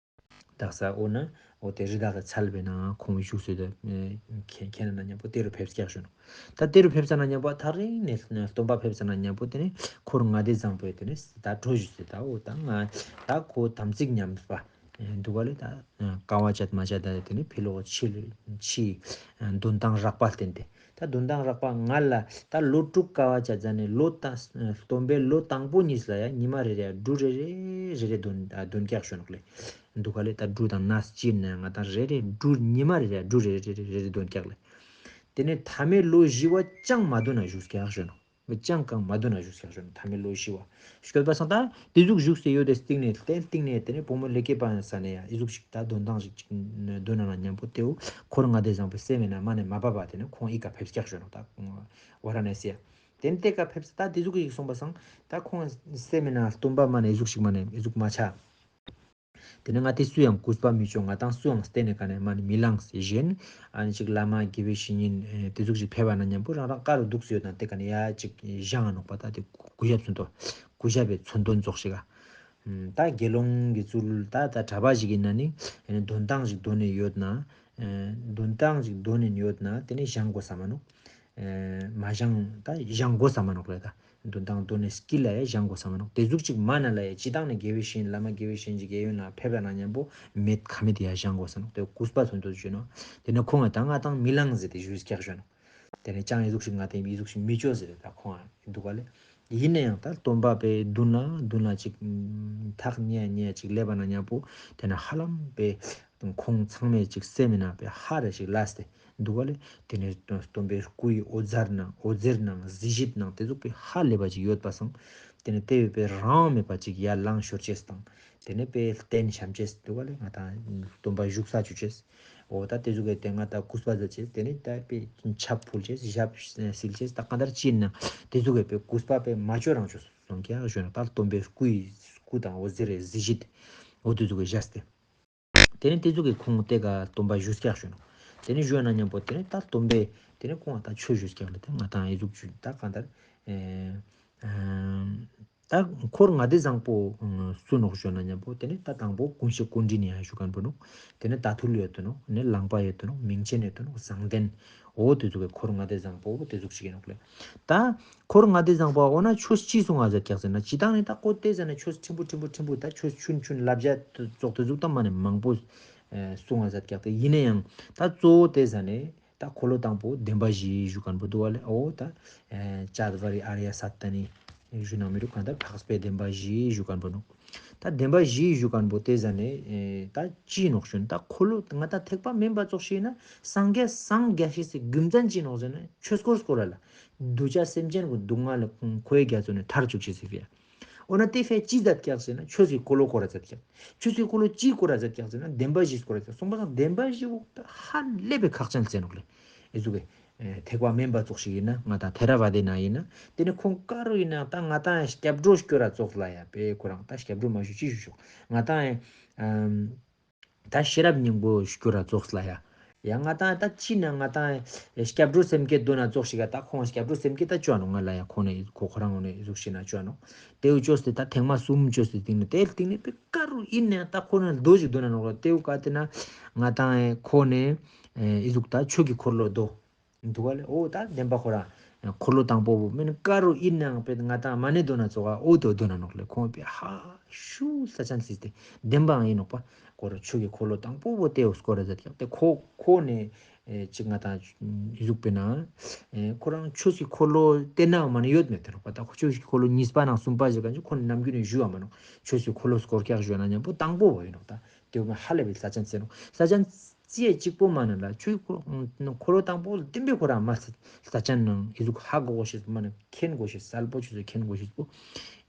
དག་ས་འོ་ན་འོ་དེ་རི་དྭགས་ཀྱི་ཚལ་བའི་ནང་ཁོང་བཞུགས་སུ་དེ་ཁྱེད་ན་མཉམ་པོ་དེ་རུ་ཕེབས་སྐྱག་ཞུ་ནོག་ད་དེ་རུ་ཕེབས་ས་ན་མཉམ་པོ་ཐག་རིང་ནས་སྟོན་པ་ཕེབས་ས་ན་མཉམ་པོ་དེ་ནས་འཁོར་ལྔ་སྡེ་བཟང་པོའི་དེ་ནས་ད་གྲོ་ཞུས་སེ་ད་འོ་ད་ང་ད་ཁོ་དམ་ཚིག་ཉམས་པ་འདུག་ག་ལེ། ད་དཀའ་བ་སྤྱད་མ་སྤྱད་ད་དེ་ནས་ཕི་ལོག་ཕྱི་ཕྱི་འདོན་སྟངས་རགས་པ་བསྟན་ཏེ། ད་འདོན་སྟངས་རགས་པ་ང་ལ་ད་ལོ་དྲུག་དཀའ་བ་སྤྱད་ཟ་ནས་ལོ་ད་སྟོན་པའི་ལོ་དང་པོ་གཉིས་ལ་ཡ་ཉི་མ་རེ་རེ་ཡ་འབྲུ་རེ་རེ་རེ་རེ་འདོན་འདོན་སྐྱག་ཞུ་ནོག་ལེ། འདུག་ག་ལེ། ད་འབྲུ་དང་ནས་ཅི་ན་ང་ད་རེ་རེ་འབྲུ་ཉི་མ་རེ་རེ་ཡ་འབྲུ་རེ་རེ་རེ་རེ་རེ་འདོན་སྐྱག་ལེ། དེ་ནས་ཐ་མའི་ལོ་བཞི་བ་ཅང་མ་འདོན་ན་བཞུགས་སྐྱག་ཞུ་ནོག་ཅང་གང་མ་འདོན་ན་བཞུགས་སྐྱག་ཞུ་ནོག་ཐ་མའི་ལོ་བཞི་བ། སྐྱོད་པ་སང་ད་དེ་ཟུག་བཞུགས་སེ་ཡོད་དེ་སྟིང་ནས་ལྟེ་སྟིང་ནས་དེ་ནས་བུ་མོ་ལེ་ཀེ་པ་ས་ནས་ཡ་ཨི་ཟུག་ཞིག་ད་འདོན་སྟངས་ཞིག་ཅིག་འདོན་ན་མཉམ་པོ་དེའུ་འཁོར་ལྔ་སྡེ་བཟང་པོའི་སྲས་མི་ན་མ་ནས་མ་པ་པ་དེ་ནས་ཁོང་ཨི་ཀ་ཕེབས་སྐྱག་ཞུ་ནོག་ད་ཝཱ་ར་ཎ་སི་ཡ། དེ་ནས་དེ་ཀ་ཕེབས་ད་དེ་ཟུག་ཞིག་སོང་པ་སང་ད་ཁོང་སྲས་མི་ན་སྟོན་པ་མ་ནས་ཨི་ཟུག་ཞིག་མ་ནས་ཨི་ཟུག་མ་ཆ། དེ་ནས་ང་དེ་སུ་ཡང་གུས་པ་མི་ཆོ་ང་དང་སུའང་བསྟེན་ནས་ཀ་ནས་མ་ནི་མི་ལངས་ཟེར་བཞིན། ཨ་ནི་ཅིག་བླ་མ་དགེ་བའི་བཤེས་གཉེན་དེ་ཟུག་ཅིག་ཕེབས་པ་ན་མཉམ་པོ་རང་རང་ཀ་རུ་འདུག་སེ་ཡོད་ན་དེ་ཀ་ནས་ཡ་ཅིག་བཞེངས་ནོག་པ། ད་དེ་གུས་ཞབས་མཚོན་དོ། གུས་ཞབས་པའི་མཚོན་དོན་ཙོགས་ཤིག་ག་ད་དགེ་སློང་གི་ཚུལ་ད་ད་གྲྭ་པ་ཞིག་ཡིན་ན་ནི་འདོན་སྟངས་ཞིག་འདོན་ནས་ཡོད་ན། འདོན་སྟངས་ཞིག་འདོན་ནས་ཡོད་ན་དེ་ནས་བཞེངས་དགོས་ས་མ་ནོག་མ་བཞེངས་ད་བཞེངས་དགོས་ས་མ་ནོག་ལེ། ད་འདོན་སྟངས་འདོན་ནས་སྐྱིད་ལ་ཡ་བཞེངས་དགོས་ས་མ་ནོག་དེ་ཟུག་ཅིག་མ་ན་ལ་ཡ་སྤྱི་བཏང་ནས་དགེ་བའི་བཤེས་གཉེན་བླ་མ་དགེ་བའི་བཤེས་གཉེན་ཅིག་དགེ་ཡོད་ན་ཕེབས་པ་ན་མཉམ་པོ་མེད་ཁ་མེད་དེ་ཡ་བཞེངས་དགོས་ས་ནོག་དེ་གུས་པ་མཚོན་དོན་ཞུ་ནོག་དེ་ནས་ཁོང་ང་ད་ང་དང་མི་ལངས་ཟེར་ཏེ་ཞུས་སྐྱག་ཞུ་ནོག་དེ་ནས་ཅང་ཨི་ཟུག་ཞིག་ང་དང་ཨི་ཟུག་ཞིག་མི་ཆོ་ཟེར་ཏེ་ད་ཁོང་ང་འདུག་ག་ལེ། ཡིན་ན་ཡང་ད་སྟོན་པ་པའི་མདུན་ལ་མདུན་ལ་ཅིག་ཐག་ཉེ་ཉེ་ཅིག་སླེབས་པ་ན་མཉམ་པོ་དེ་ནས་ཧ་ལམ་པའི་ཁོང་ཚང་མས་ཅིག་སེམས་ནང་པའི་ཧ་རེ་ཞིག་ལས་ཏེ་འདུག་ག་ལེ། དེ་ནས་སྟོན་པའི་སྐུའི་འོད་ཟེར་ནང་འོད་ཟེར་ནང་གཟི་བརྗིད་ནང་དེ་ཟུག་པའི་ཧ་ལས་པ་ཅིག་ཡོད་པ་སང་། དེ་ནས་དེ་བས་པའི་རང་དབང་མེད་པ་ཅིག་ཡར་ལངས་ཤོར་ཅེས་དང་། དེ་ནས་པའི་རྟེན་བཤམས་ཅེས་འདུག་ག་ལེ། ང་དང་སྟོན་པ་བཞུགས་ས་བཅུག་ཅེས། འོ་ད་དེ་ཟུག་གི་དེ་ང་དང་གུས་པ་མཛད་ཅེས་དེ་ནས་ད་པའི་ཆབ་ཕུལ་ཅེས་ཞབས་བསིལ་ཅེས་ད་གང་ལྟར་ཅི་ཡིན་ན་དེ་ཟུག་གི་པའི་གུས་པ་པའི་མ་ཆོ་རང་ཆོ་སོང་ཀྱག་ཞུ་ན་ད་སྟོན་པའི་སྐུའི་སྐུ་དང་འོད་ཟེར་རེ་གཟི་བརྗིད་འོ་དེ་ཟུག་གི་བཞག་སྟེ། དེ་ནས་དེ་ཟུག་གི་ཁོང་དེ་ཀ་སྟོན་པ་བཞུགས་སྐྱག་ཞུ་ནོག་དེ་ནས་ཞུ་ན་མཉམ་པོ་དེ་ནས་ད་སྟོན་པས་དེ་ནས་ཁོང་ད་ཆོས་ཞུས་སྐྱག་ལ་དེ་ང་དང་ཨི་ཟུག་ཞུ་ད་གང་ལྟར། ཨེ་ཨེ་ད་འཁོར་ལྔ་སྡེ་བཟང་པོ་སུ་ནོག་ཞུ་ན་མཉམ་པོ་དེ་ནས་ད་དང་པོ་ཀུན་ཤེས་ཀུན་འདྲིས་ནི་ཡང་ཞུ་མཁན་པོ་ནོག་དེ་ནས་དྭ་ཐུལ་ཡོད་དོ་ནོག་དེ་ནས་ལང་པ་ཡོད་དོ་ནོག་མིང་ཆེན་ཡོད་དོ་ནོག་བཟང་ལྡན། འོ་དེ་ཟུག་གི་འཁོར་ལྔ་སྡེ་བཟང་པོ་དེ་ཟུག་ཞིག་ཡིན་ནོག་ལེ། ད་འཁོར་ལྔ་སྡེ་བཟང་པོ་འོ་ན་ཆོས་ཅི་གསུང་བ་མཛད་ཀྱག་ཟེར་ན་སྤྱི་བཏང་ནས་ད་ཁོ་དེ་ཟ་ནས་ཆོས་ཕྲན་བུ་ཕྲན་བུ་ཕྲན་བུ་ད་ཆོས་ཆུན་ཆུན་བསླབ་བྱ་ཙོགས་དེ་ཟུག་ད་མ་ནས་མང་པོ་གསུང་བ་མཛད་ཀྱག་དེ་ཡིན་ན་ཡང་ད་གཙོ་བོ་དེ་ཟ་ནས་ད་འཁོར་ལོ་དང་པོ་བདེན་པ་བཞི་ཞུ་མཁན་པོ་འདུག་བ་ལེ། འོ་ད་ཨ་ཙཱ་ཏ་པ་རི་ཨཱརྱ་སཏྭ་ནི་ཞུ་ན་མི་རུག་གང་ལྟར་འཕགས་པའི་བདེན་པ་བཞི་ཞུ་མཁན་པོ་ནོག་ད་བདེན་པ་བཞི་ཞུ་མཁན་པོ་དེ་ཟ་ནས་ཨེ་ད་ཅི་ནོག་ཞུ་ན་ད་འཁོར་ལོ་ང་ད་ཐེག་པ་དམན་པ་ཙོགས་ཤིག་ན་སངས་རྒྱས་སངས་རྒྱས་ཤེས་སི་རྒྱུ་མཚན་ཅི་ནོག་ཟེར་ན་ཆོས་འཁོར་བསྐོར་ར་ལ་གདུལ་བྱ་སེམས་ཅན་གྱི་སྡུག་བསྔལ་ཁོ་ཡི་རྒྱ་མཚོ་ནས་ཐར་བཅུག་ཅེས་སི་ཕི་ཡ། འོ་ན་དེ་ཕི་ཡ་ཅི་མཛད་ཀྱག་ཟེར་ན་ཆོས་ཀྱི་འཁོར་ལོ་བསྐོར་ར་མཛད་ཀྱག་ཆོས་ཀྱི་འཁོར་ལོ་ཅི་བསྐོར་ར་མཛད་ཀྱག་ཟེར་ན་བདེན་པ་བཞི་བསྐོར་ར་མཛད་ཀྱག་སོང་པ་སང་བདེན་པ་བཞི་བོ་ཧ་ལས་པའི་ཁག་ཅན་ཟེར་ནོག་ལེ། ཨེ་ཟུག་གི་ཐེག་པ་དམན་པ་ཙོགས་ཤིག་ཡིན་ན་ང་དང་ཐེ་ར་བ་དེ་ན་ཡིན་ན་དེ་ནི་ཁོང་ཀ་རུ་ཡིན་ན་ད་ང་དང་སྐྱབས་འགྲོ་སྐྱོར་ར་ཙོགས་ལ་ཡ་པེ་ཁོ་རང་ད་སྐྱབས་འགྲོ་མ་ཞུ་ཅི་ཞུ་ཤོག་ང་དང་ཨེ་ད་ཤེས་རབ་སྙིང་པོ་སྐྱོར་ར་ཙོགས་ལ་ཡ། ཡ་ང་དང་ད་ཅི་ན་ང་དང་སྐྱབས་འགྲོ་སེམས་བསྐྱེད་འདོན་ན་ཙོགས་ཤིག་ག་ད་ཁོང་སྐྱབས་འགྲོ་སེམས་བསྐྱེད་ད་ཅོ་ནོག་ང་ལ་ཡ་ཁོ་ནས་ཁོ་ཁོ་རང་ངོ་ནས་ཨི་ཟུག་ཤིག་ན་ཅོ་ནོག་དེའུ་ཅོས་ཏེ་ད་ཐེངས་མ་གསུམ་ཅོས་ཏེ་སྟིང་ནས་དེ་སྟིང་ནས་པེ་ཀ་རུ་ཡིན་ནས་ད་ཁོ་ནས་རྡོ་ཞིག་འདོན་ན་ནོག་ལ་དེའུ་ཀ་དེ་ན་ང་དང་ཁོ་ནས་ཨི་ཟུག་ད་ཆོས་ཀྱི་འཁོར་ལོ་རྡོ། འདུག་ག་ལེ། འོ་ད་བདེན་པ་ཁོ་རང་ འཁོར་ལོ་དང་པོ་བོ་མེན་ཀ་རུ་ཨིན་ནའང་པེ་ང་ཏང་མ་ཎི་འདོན་ན་ཙོགས་འོ་དོ་འདོན་ན་ནོག་ལེ། ཁོང་པེ་ཧ་ཤུ་ས་ཆ་ན་སི་སྟེ་བདེན་པའང་ཨིན་ནོག་པ། ཁོ་ར་ཆོས་ཀྱི་འཁོར་ལོ་དང་པོ་བོ་ཏེ་འོ་སྐོར་ར་ཟེར་ཀྱག་ཏེ་ཁོ་ཁོ་ནེ་ཨེ་ཅིག་ང་ཏང་ཨི་ཟུག་པེ་ན་ཨེ་ཁོ་རང་ཆོས་ཀྱི་འཁོར་ལོ་ཏེ་ན་མ་ནེ་ཡོད་མེད་ཏེ་ནོག་པ། ད་ཁོ་ཆོས་ཀྱི་འཁོར་ལོ་གཉིས་པ་ནང་གསུམ་པ་ཞིག་ག་ཁོ་ནེ་ནམ་རྒྱུན་ནེ་ཞུ་བ་མ་ནོག། ཆོས་ཀྱི་འཁོར་ལོ་སྐོར་ཀྱག་ཞུ་ན་ཉམ་པོ་དང་པོ་བོ་ཨིན་ནོག་ད། ཏེ་བོ་མ་ཧ་ལས་པའི་ས་ཆ་ན་ཟེར་ནོག། ས་ཆ་ན་ཅི་ཡ་གཅིག་པོ་མ་ནེ་ལ་ཆོས་འཁོར་འཁོར་ལོ་དང་པོ་བདེན་པའི་ཁོ་རང་མ་ས་ཆ་ནང་ཨི་ཟུག་ཧ་གོ་གོ་ཤེས་མ་ནེ་མཁྱེན་གོ་ཤེས་གསལ་པོ་ཆོས་སུ་མཁྱེན་གོ་ཤེས་པོ་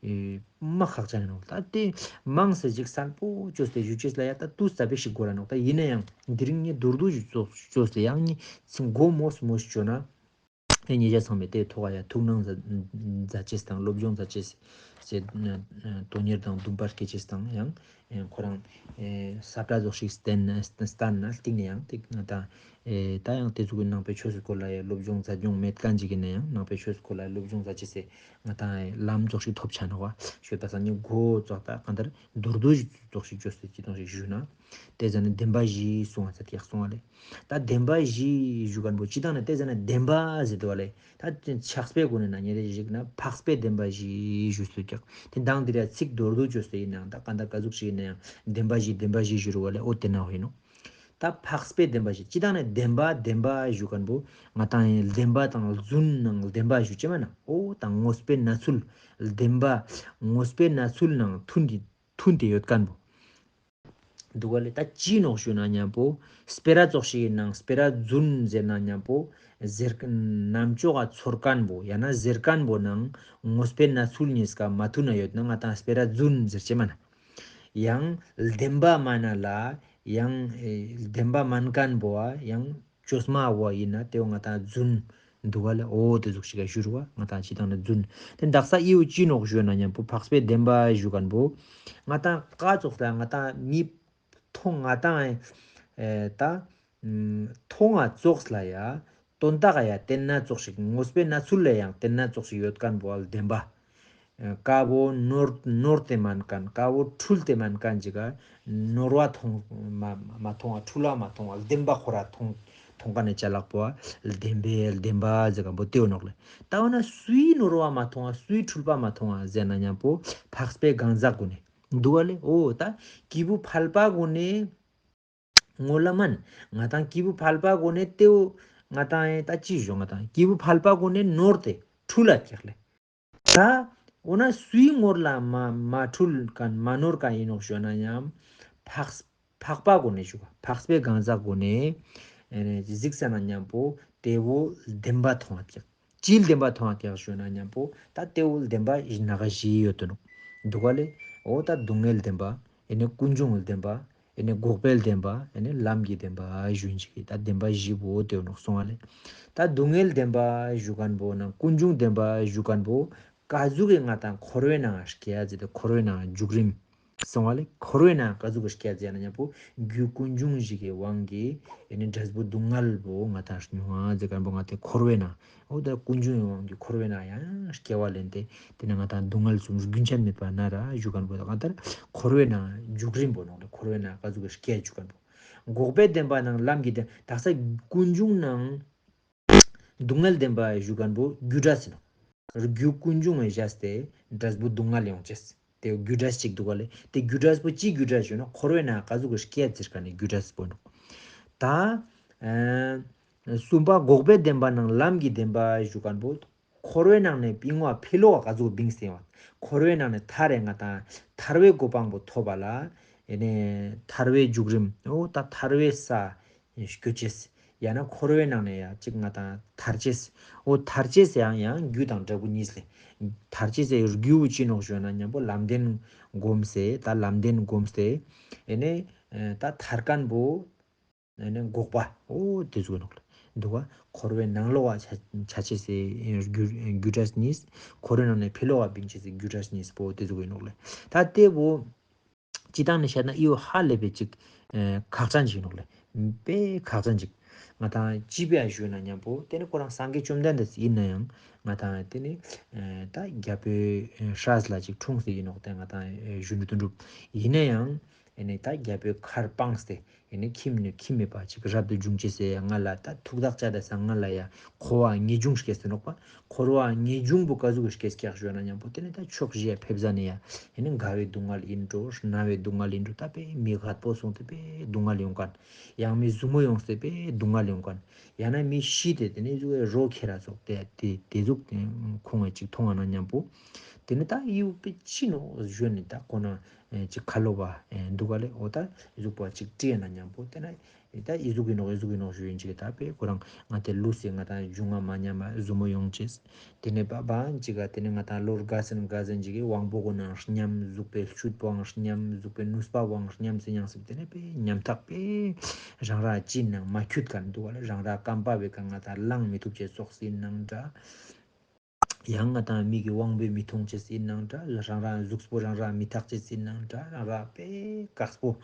ཨེ་མ་ཁག་ཅན་ནོག། ད་ཏེ་མང་སེ་ཅིག་གསལ་པོ་ཆོས་ཏེ་ཞུ་ཅེས་ལ་ཡ་ད་ཏུས་ཙ་པིག་ཞིག་གོ་ར་ནོག། ད་ཨིན་ན་ཡང་འདི་རིང་ངས་མདོར་བསྡུས་ཞིག་ཙོགས་ཅོས་ཏེ་ཡང་ངས་ཚིག་མགོ་མོས་མོས་ཅོ་ན། ཨེ་ཉེ་ཞ་ཚང་མས་ཏེ་ཐོག་ཡ་ཐུགས་སྣང་མཛད་ཅེས་དང་སློབ་སྦྱོང་མཛད་ཅེས་སི་དོན་གཉེར་དང་འདུན་པ་སྐྱེ་ཅེས་དང་ཡང་ཨེ་ཁོ་རང་ཨེ་ས་བཀྲ་ཙོགས་ཤིག་བསྟན་བསྟན་ན་སྟིང་ནེ་ཡང་ཏེ་ང་ཏང་ཨེ་ད་ཡང་ཏེ་ཟུག་གི་ནང་པའི་ཆོས་སི་སྐོར་ལ་ཡ་སློབ་སྦྱོང་མཛད་མྱོང་མེད་མཁན་ཅིག་ཨིན་ན་ཡང་ནང་པའི་ཆོས་སི་སྐོར་ལ་ཡ་སློབ་སྦྱོང་མཛད་ཅེས་སི་ང་ཏང་ཨེ་ལམ་ཙོགས་ཤིག་ཐོབ་ཆ་ནོག་པ། ཤོད་པ་སང་ཉིན་མགོ་ཙོགས་ད་གང་ལྟར་མདོར་བསྡུས་ཙོགས་ཤིག་ཅོས་ཏེ་ཅི་དང་ཞིག་ཞུ་ན། ཏེ་ཟ་ནེ་བདེན་པ་བཞི་གསུང་བ་ཟེར་ཀྱག་སོང་བ་ལེ། ད་བདེན་པ་བཞི་ཞུ་མཁན་པོ་ཅི་དང་ནེ་ཏེ་ཟ་ནེ་བདེན་པ་ཟེར་དུག་པ་ལེ། ད་ཕྱག་དཔེའི་སྒོ་ནེ་ན་ཉེ་རེ་ཞིག་ན་འཕགས་པའི་བདེན་པ་བཞི་ཞུ་སུ་ཀྱག། ཏེ་མདང་འདི་ར་ཚིག་མདོར་བསྡུས་ཅོས་ཏེ་ཨིན་ནའང་ད་གང་ལྟར་ག་ཟུག་ཞིག་ཨིན་ནའང་བདེན་པ་བཞི་བདེན་པ་བཞི་ཞུ་རུ་བ་ལེ། འོ་ཏེ་ན་འོ་ཨིན་ནོག། ད་འཕགས་པའི་བདེན་པ་བཞི་ཅི་དང་ནེ་བདེན་པ་བདེན་པ་ཞུ་མཁན་པོ་ང་ཏང་ཨིན་བདེན་པ་དང་རྫུན་ནང་བདེན་པ་ཞུ་ཅེས་མ་ན་འོ་ད་དངོས་པོའི་གནས་ཚུལ་བདེན་པ་དངོས་པོའི་གནས་ཚུལ་ནང་མཐུན་ཏེ་མཐུན་ཏེ་ཡོད་མཁན་པོ། དུག་ག་ལེ། ད་ཅི་ནོག་ཞུ་ན་ཉམ་པོ་སྤེ་ར་ཙོགས་ཤིག་ནང་སྤེ་ར་རྫུན་ཟེར་ན་ཉམ་པོ་ཟེར་ནམ་ཅོག་ག་ཚོར་མཁན་པོ་ཡང་ན་ཟེར་མཁན་པོ་ནང་དངོས་པོའི་གནས་ཚུལ་གཉིས་ཀ་མ་མཐུན་ན་ཡོད་ན་ང་ཏང་སྤེ་ར་རྫུན་ཟེར་ཅེས་མ་ན། ཡང་བདེན་པ་མ་ན་ལ་ཡང་ཨེ་བདེན་པ་མན་མཁན་པོ་ཡང་བཅོས་མ་བོ་ཨིན་ན་ཏེ་བོ་ང་ཏང་རྫུན་དུག་ག་ལེ། འོ་ཏེ་ཟུག་ཤིག་ག་ཞུ་རུ་བ་ང་ཏང་ཅི་དང་ནེ་རྫུན། ཏེ་དག་ས་ཨི་བོ་ཅི་ནོག་ཞུ་ན་ཉམ་པོ་འཕགས་པའི་བདེན་པ་ཞུ་མཁན་པོ་ང་ཏང་ཀ་ཙོགས་ལ་ང་ཏང་མི་མཐོང་ང་ཏང་ཨེ་ད་མཐོང་ང་ཙོགས་ལ་ཡ་དོན་དག་ཡ་ཏེ་ན་ཙོགས་ཤིག་དངོས་པོའི་གནས་ཚུལ་ལ་ཡང་ཏེ་ན་ཙོགས་ཤིག་ཡོད་མཁན་པོ་བདེན་པ། ཀ་བོ་ནོར་ནོར་ཏེ་མན་མཁན་ཀ་བོ་འཁྲུལ་ཏེ་མན་མཁན་ཅིག་ག་ནོར་བ་མཐོང་མ་མ་མཐོང་བ་འཁྲུལ་བ་མ་མཐོང་བ་བདེན་པ་ཁོ་ར་མཐོང་མཐོང་མཁན་ནི་ཅ་ལག་པོ་བདེན་པའི་བདེན་པ་ཟེར་མཁན་པོ་ཏེ་བོ་ནོག་ལེ། ད་འོ་ན་སུའི་ནོར་བ་མ་མཐོང་བ་སུའི་འཁྲུལ་པ་མ་མཐོང་བ་ཟེར་ན་ཉམ་པོ་འཕགས་པའི་གང་ཟག་གུན་ནི་དུག་ག་ལེ། འོ་ད་སྐྱེས་བུ་ཕལ་པ་གུན་ནི་ངོ་ལ་མན། ང་ཏང་སྐྱེས་བུ་ཕལ་པ་གུན་ནི་ཏེ་བོ་ང་ཏང་ཨེ་ད་ཅི་ཞུ་ང་ཏང་སྐྱེས་བུ་ཕལ་པ་གུན་ནི་ནོར་ཏེ་འཁྲུལ་ལ་ཀྱག་ལེ། ད་འོ་ན་སུའི་ངོར་ལ་མ་མ་འཁྲུལ་མཁན་མ་ནོར་མཁན་ཨིན་ནོག་ཞུ་ན་ཉམ་འཕགས་འཕགས་པ་གུན་ནི་ཞུ་ག་འཕགས་པའི་གང་ཟག་གུན་ནི་ཨེ་ནི་གཟིགས་ས་ན་ཉམ་པོ་ཏེ་བོ་བདེན་པ་མཐོང་བ་ཀྱག། ཅིའི་བདེན་པ་མཐོང་བ་ཀྱག་ཞུ་ན་ཉམ་པོ་ད་ཏེ་བོ་བདེན་པ་ཞི་ན་ག་ཞི་ཡོད་དོ་ནོག་དུག་ག་ལེ། འོ་ད་སྡུག་བསྔལ་བདེན་པ་ཨེ་ནི་ཀུན་འབྱུང་བདེན་པ་ཨེ་ནི་འགོག་པའི་བདེན་པ་ཨེ་ནི་ལམ་གྱི་བདེན་པ་ཞུ་ཨིན་ཅིག་གི་ད་བདེན་པ་ཞི་བོ་ཏེ་བོ་ནོག་སོང་བ་ལེ། ད་སྡུག་བསྔལ་བདེན་པ་ཞུ་མཁན་པོ་ནང་ཀུན་འབྱུང་བདེན་པ་ཞུ་མཁན་པོ་ཀ་ཟུག་གི་ང་ཏང་འཁོར་བའི་ནང་སྐྱེ་ཡ་ཟེར་ཏེ་འཁོར་བའི་ནང་འཇུག་རིམ་སོང་བ་ལེ། འཁོར་བའི་ནང་ཀ་ཟུག་གི་སྐྱེ་ཡ་ཟེར་ན་ཉམ་པོ་རྒྱུ་ཀུན་འབྱུང་ཞིག་གི་དབང་གིས་ཨེ་ནི་འབྲས་བུ་སྡུག་བསྔལ་པོ་ང་ཏང་མྱོང་ང་ཟེར་མཁན་པོ་ང་ཏང་འཁོར་བའི་ནང་འོ་ད་ཀུན་འབྱུང་གི་དབང་གིས་འཁོར་བའི་ནང་ཡང་སྐྱེ་བ་ལེན་ཏེ་ཏེ་ནེ་ང་ཏང་སྡུག་བསྔལ་གསུམ་རྒྱུན་ཆད་མེད་པ་ན་ར་ཞུ་མཁན་པོ་ད་གང་ལྟར་འཁོར་བའི་ནང་འཇུག་རིམ་པོ་ནོག་ལེ། འཁོར་བའི་ནང་ཀ་ཟུག་གི་སྐྱེ་ཞུ་མཁན་པོ། འགོག་པའི་བདེན་པ་ནང་ལམ་གྱི་བདེན་དག་ས་ཀུན་འབྱུང་ནང་སྡུག་བསྔལ་བདེན་པ་ཞུ་མཁན་པོ་རྒྱུ་འབྲས་ཨིན་ནོག། རྒྱུ་ཀུན་འབྱུང་བའི་བཞག་སྟེ་འབྲས་བུ་སྡུག་བསྔལ་ཡོང་ཅེས། ཏེ་རྒྱུ་འབྲས་ཅིག་དུག་ག་ལེ། ཏེ་རྒྱུ་འབྲས་པོ་ཅི་རྒྱུ་འབྲས་ཞུ་ན་འཁོར་བའི་ནང་ཀ་ཟུག་གི་སྐྱེ་ཟེར་མཁན་ནི་རྒྱུ་འབྲས་པོ་ནོག། ད་ཨ་གསུམ་པ་འགོག་པའི་བདེན་པ་ནང་ལམ་གྱི་བདེན་པ་ཞུ་མཁན་པོ་འཁོར་བའི་ནང་ནེ་བིང་བ་ཕི་ལོག་ག་ཀ་ཟུག་བིངས་ཏེ་ཡོང་བ། འཁོར་བའི་ནང་ནེ་ཐར་རེ་ང་ཏང་ཐར་བའི་གོ་འཕང་པོ་ཐོབ་པ་ལ་ཨེ་ནི་ཐར་བའི་འཇུག་རིམ་འོ་ད་ཐར་བའི་ས་སྐྱོད་ཅེས། ཡང་ན་འཁོར་བའི་ནང་ནེ་ཡང་ཅིག་ང་ཏང་ཐར་ཅེས། འོ་ཐར་ཅེས་ཡང་ཡང་རྒྱུ་དང་འབྲས་བུ་གཉིས་ལེ། ཐར་ཅེས་སི་རྒྱུ་བོ་ཅི་ནོག་ཞུ་ན་ཉམ་པོ་ལམ་བདེན་སྒོམ་སྟེ་ད་ལམ་བདེན་སྒོམ་སྟེ་ཨེ་ནི་ད་ཐར་མཁན་པོ་ཨེ་ནི་འགོག་པ་འོ་ཏེ་ཟུག་ནོག་ལེ། དུག་ག་འཁོར་བའི་ནང་ལོགས་ཆ་ཆ་ཅེས་སི་རྒྱུ་རྒྱུ་འབྲས་གཉིས། འཁོར་བའི་ནང་ནེ་ཕི་ལོག་ག་བིང་ཅེས་སི་རྒྱུ་འབྲས་གཉིས་པོ་ཏེ་ཟུག་ཨིན་ནོག་ལེ། ད་ཏེ་བོ་སྤྱིར་བཏང་ནེ་བཤད་ན་ཨི་བོ་ཧ་ལས་པའི་ཅིག་ཨེ་ཁག་ཅན་ཞིག་ནོག་ལེ། དཔེ་ཁག་ཅན་ཅིག། ང་ཏང་ཅི་ཕི་ཡ་ཞུ་ན་ཉམ་པོ་ཏེ་ནི་ཁོ་རང་སངས་རྒྱས་བཅོམ་ལྡན་འདས་ཨིན་ན་ཡང་ང་ཏང་ཏེ་ནི་ཨེ་ད་རྒྱལ་པོའི་ཨེ་སྲས་ལ་ཅིག་འཁྲུངས་ཏེ་ཨིན་ནོག། ཏེ་ང་ཏང་ཨེ་གཞོན་ནུ་དོན་གྲུབ་ཨིན་ན་ཡང་ཨེ་ནི་ད་རྒྱལ་པོའི་མཁར་སྤངས་ཏེ་ ཨེ་ནི་ཁྱིམ་ནས་ཁྱིམ་མེད་པ་ཅིག་རབ་ཏུ་བྱུང་ཅེས་སི་ཡ་ང་ལ་ད་ཐུགས་ཐག་བཅད་ད་ས་ང་ལ་ཡ་འཁོར་བ་ངེས་འབྱུང་སྐྱེས་ཏེ་ནོག་པ། འཁོར་བ་ངེས་འབྱུང་པོ་ག་ཟུག་གི་སྐྱེས་ཀྱག་ཞུ་ན་མཉམ་པོ་དེ་ནི་ད་ཕྱོགས་བཞི་ཡ་ཕེབས་ས་ནས་ཡ་ཨེ་ནི་རྒ་བའི་སྡུག་བསྔལ་ཡིན་འགྲོ། ན་བའི་སྡུག་བསྔལ་ཡིན་འགྲོ། ད་པེ་མི་རྒད་པོ་སོང་སྟེ་པེ་སྡུག་བསྔལ་ཡོང་མཁན། ཡང་མི་ཟུར་མོ་ཡོང་སྟེ་པེ་སྡུག་བསྔལ་ཡོང་མཁན། ཡང་ན་མི་ཤི་སྟེ་དེ་ནི་ཟུག་རོ་ཁྱེར་ར་ཙོགས་ཏེ་དེ་དེ་ཟུག་ཁོང་ངི་ཅིག་མཐོང་ང་ན་མཉམ་པོ། དེ་ནི་ད་ཡུ་པེ་ཅི་ནོག་ཞུ་ནི་ད་ཁོ་ན་ཨེ་ཅིག་ཁ་ལོ་བ་ཨེ་འདུག་ག་ལེ། འོ་ད་ཟུག་པ་ཅིག་དྲིས་ན་མཉམ་པོ་དེ་ན་ད་ཨི་ཟུག་གི་ནོག་ཨི་ཟུག་གི་ནོག་ཞུ་ཡིན་ཅིག་ད་པེ་ཁོ་རང་ང་དེ་ལུས་སི་ང་ད་འབྱུང་བ་མ་ཉམས་པ་ཟུར་མོ་ཡོང་ཅེས། དེ་ནས་པ་བ་ཅིག་ག་དེ་ནས་ང་ད་ལོ་རྒས་སེ་རྒས་སེ་ཅིག་གི་དབང་པོ་གོ་ནང་ཉམས། ཟུག་པའི་བཅུད་པོའང་ཉམས། ཟུག་པའི་ནུས་པ་བོའང་ཉམས་སེ་ཉམས་སེ་དེ་ནས་པེ་ཉམ་ཐག་པེ་རང་ར་ཅི་ནང་མ་ཁྱུད་ག་འདུག་ག་ལེ། རང་ར་རྐང་པ་བེ་ག་ང་ད་ལངས་མི་ཐུབ་ཅེས་ཙོགས་སི་ནང་འདྲ། ཡང་ང་ད་མིག་གི་དབང་པོས་མི་མཐོང་ཅེས་སི་ནང་འདྲ། རང་ར་གཟུགས་པོ་རང་ར་མི་ཐག་ཅེས་སི་ནང་འདྲ། རང་ར་པེ་དཀགས་པོ་